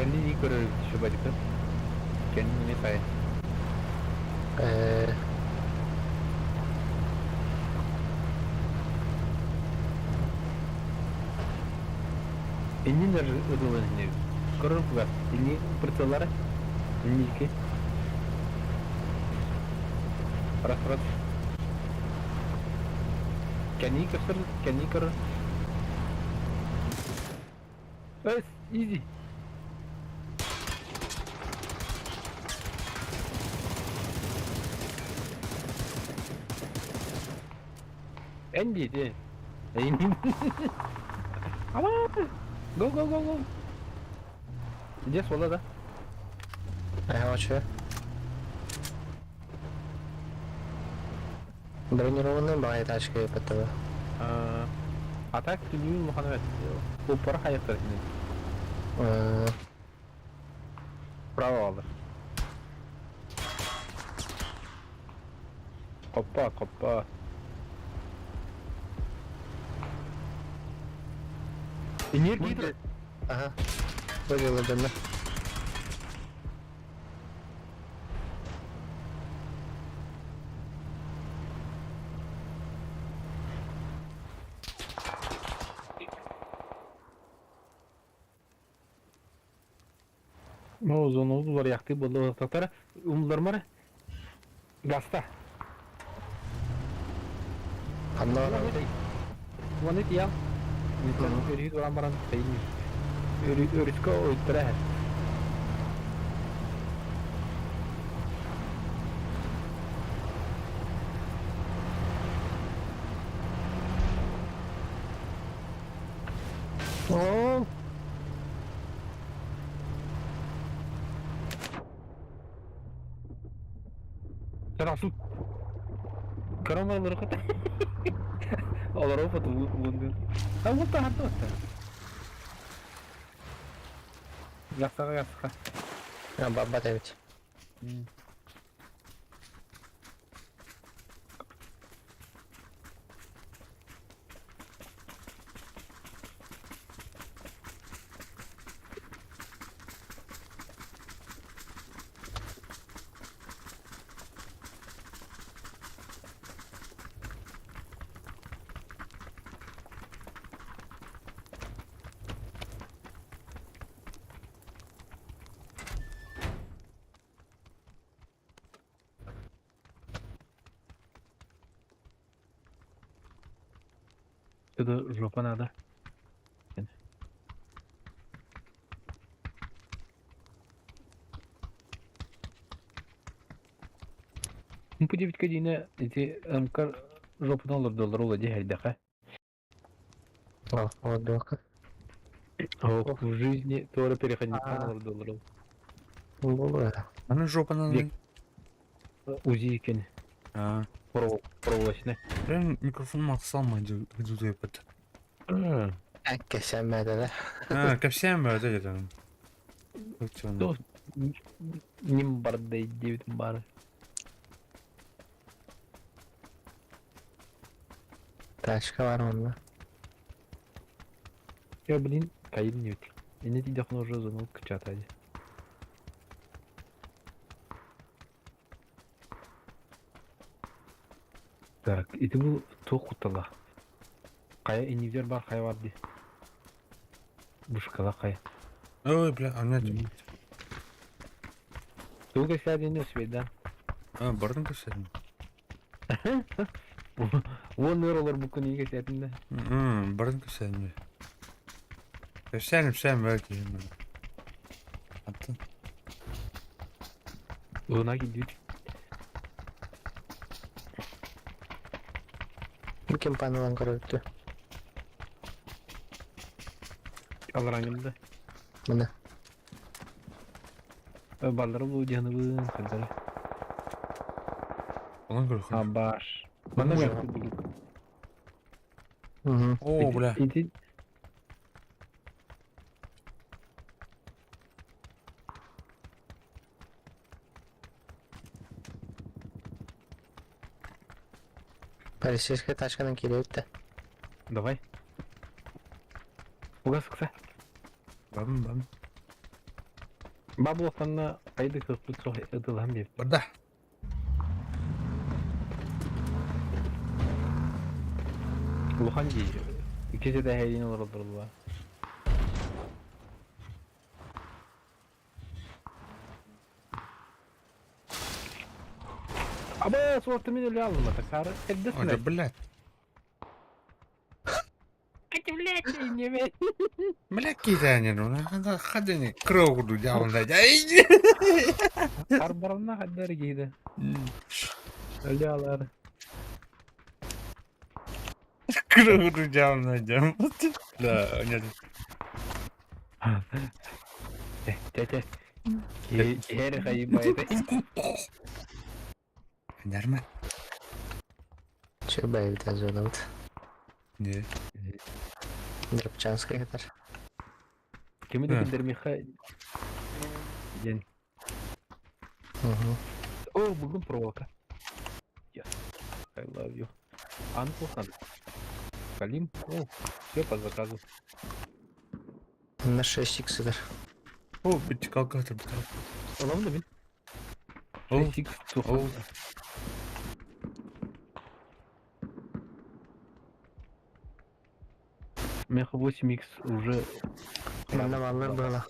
Кэннин көрөр шубадика. Кэннин не сайын. Ээ, Иннин даже ытылын не. Көрөр кугар. Инни прицеллары. Инники. Раз раз. Кэнни көстөр, кэнни көрөр. Эс, изи. Энди, де. Энди. Ама! Go, go, go, go. Где суола да? Эһэ, Бронированный баҕайы тачка ПТВ. А так түнүүн улахан эбит. Уппара хайыктар кини. Право алыр. Коппа, коппа. Энергия. Ага. Выделил дьонно. Ну, зону уларыйахтыы буолла умуллармара гаста. Ханна барабыт? Уону тиям. Өрүһү туран баран тэйин. Өрүскэ ойуттара эһэр. Тарасу. Карамалары кыта. Олору фотолу булунду. А вот та хатта. Ясаға ясаға. А, бабат эбит. Это жопа надо. Бу диэбит кэдиинэ ити МК жопун олордоллор ол дии эрдэхэ. О, вот дуока. Ох, в жизни туора переходниктан олордоллор ол. Буолуо. Аны жопанан. Век. УЗИ иккини. А. Проволочный. Прям микрофон мақсалмай деп. Кэсэммэдэлэ. А, кэпсээн баа деді. Туох ним бардай диэбитим баара. Тачка бар онно. Я, блин, кайын диэбит. Инне тиийдэххинэ уже звонок кыччаата дии. Так, ити бу туох куттала? Хайа иннигэр баар хайа бар дии. Бушкала хайа. Ой, бля, а нет. Тугу кэпсээтиҥ үчүгэйдээн. А, бардым кэпсээтим. Уон өр олорбуккун ии кэпсээтиҥ да. Бардым кэпсээтим. Кэпсээн кэпсээн баа киһим. Аттан. Уһуна киирдибит. Бу ким паналан көрөбүттү? Аллараҥҥын да. Мына. Баллары булуу диһаныбын хайдары. Онон көрөххүн. Абаш. Манна миэхэ булук. Угу. О, бля. Ити Полицейская тачканан киирэбит да. Давай. Угас ыкса. Бам бам. Бабулахтанна айды кыахпыт суох ытылаһан биэрдим. Барда. Улахан дии. Икки сэтээһэйдиин олороллор Аба, суорта мин өлө аллым таксары. Эрдэ Ой, да, блядь. Блядь, не Бля, китайня, ну, хадыни, кроуду дьявол, Арбарына хаддар киһитэ. Өлө алар. Кроуду дьявол, дьявол. Да, нет. Тете. Киһи хайыбайта. Нормально. Че бэйбит азонабыт. Не. Дропчанская катар. Кими да киллэрмиэхэ диэн. Угу. О, булдум проволока. Yes. I love you. Анкухан. Калим. О, все по заказу. На 6 икс сытар. О, бит калькулятор. Оламын да мин. О, 6x о. Меха 8x уже. Манна баллар была.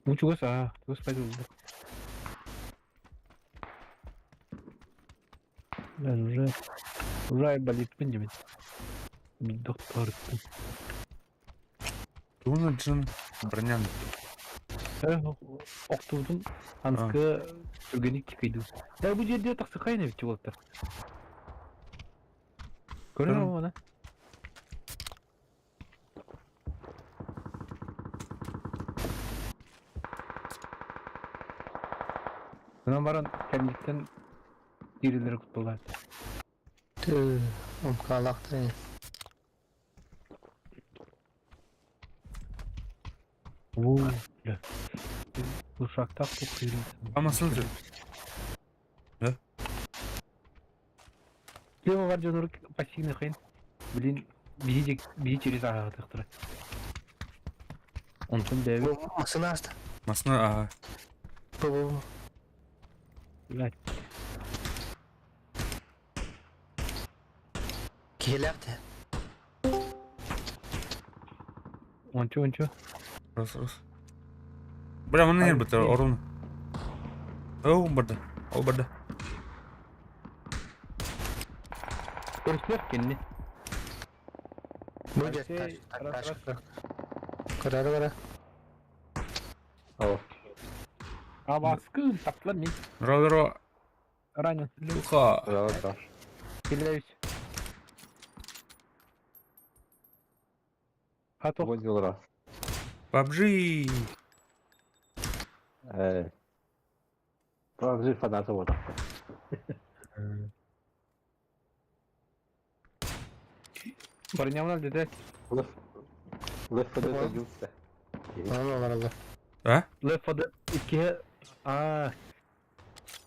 Ну чугас, а, чугас пойду. Да, уже уже айболитпын диэбит. Доктор. Тугун джин бронян. Охтубутун анскы түргенник тикейду. Да бу жерде тахсы бит уолаттар. Көрөр Көрөм. аны. Гынан баран кэнниттэн киирэллэрэ кутталаах. Тыы, умкалаахтар ини. Оо, бля. Ушактаах туох Амасын жүр. Да? Слева бар дьонур пассивный хрен. Блин, биһи биһи через ааһытыахтара. Онтон бэйэбит Массыына ааста. Массыына ааһа. Бу-бу-бу. блядь. Киһилээх да. Ончу ончу. Раз раз. Бля, манна иһэр бытар орун. Оо, барда. Ол барда. Көрүстүлэр кинини. Бу дьэ Алексей, раз раз. Кырары бара. О. Абаскы таптылар мин. Ро-ро. Ранен. Люха. Ра. Киллевич. Хаток. Возил PUBG. PUBG фанаты вот. Парням дедек. Left 4 Dead юкта. Оны олар А? Left 4 Dead 2 а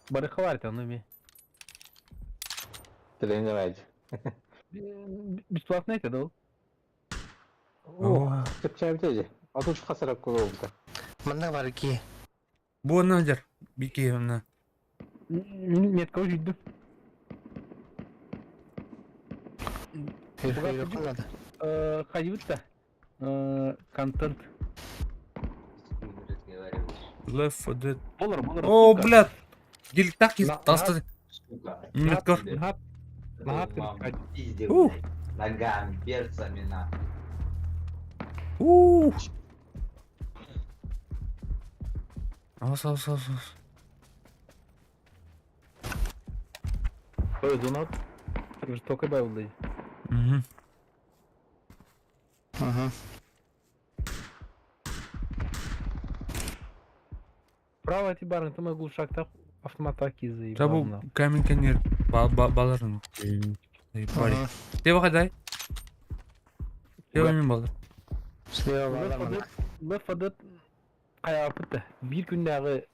Барыха бар это, ну ми. Тренировать. Бесплатно это дал. О, чепчайбите. А тут хасарап кулубта. Манна бар ки. Бу онно дьэр. Бики онно. Метка жүйдүм. Надо. Хайбытта. Контент. Left 4 Dead. Болар, болар. О, блядь. Геликтах На- таста. Меткор. Нахат. Нахат. Ух. Ногами, перцами на. Ух. Ас, ас, ас, ас. Ой, донат. Жестоко байылды. Угу. Угу. Право ти барын, там глушак автомата кизы. Да бу камень конер баларын. Бари. Ты выходай. Ты мен балар. Слева балар манна. Left 4 Dead каяпыт бир күндәге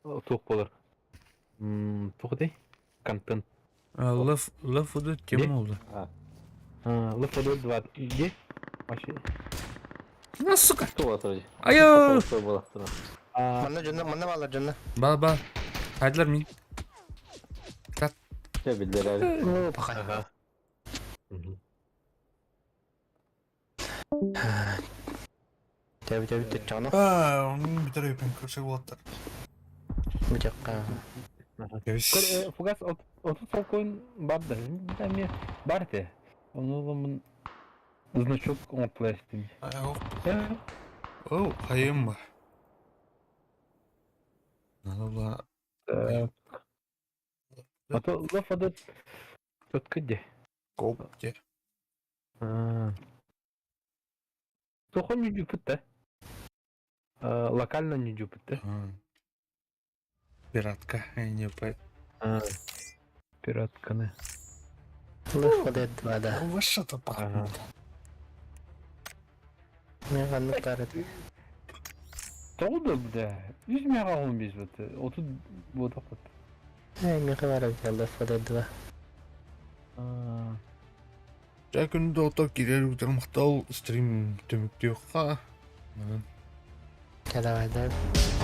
тук булыр. Тук ди. Контент. Left Left 4 Dead тема oldu. Left 4 Dead 2. Где? Вообще. На, сука. Кто это? Айо. Что было? Манна жонна, манна балар жонна. Бал бал. Хайдылар мин. Я билдер О, пахай. Ага. Тэби тэби тэччоно. А, onun bir tarafı ben köşe болаттар. Бутякка. Фугас отут солкойн бар да. Эми бар те. Оны мын значок оңпластым. О, хайым ба. Надо было... А то Left 4 Dead четко где? Коп где? Тохон не жупыт да. Локально не жупыт да. Пиратка, не по... Пиратканы. Left 4 Dead 2 да. Ваша-то пахнет. Мен каннык бар эти. Тоғуда бля. Үз мега 15 бит. Отут бодок бит. Э, мен бар эти Left 4 Dead 2. Жа күнді отап кирер үгдер мақтал стрим төмүктүү ха. Давай, давай.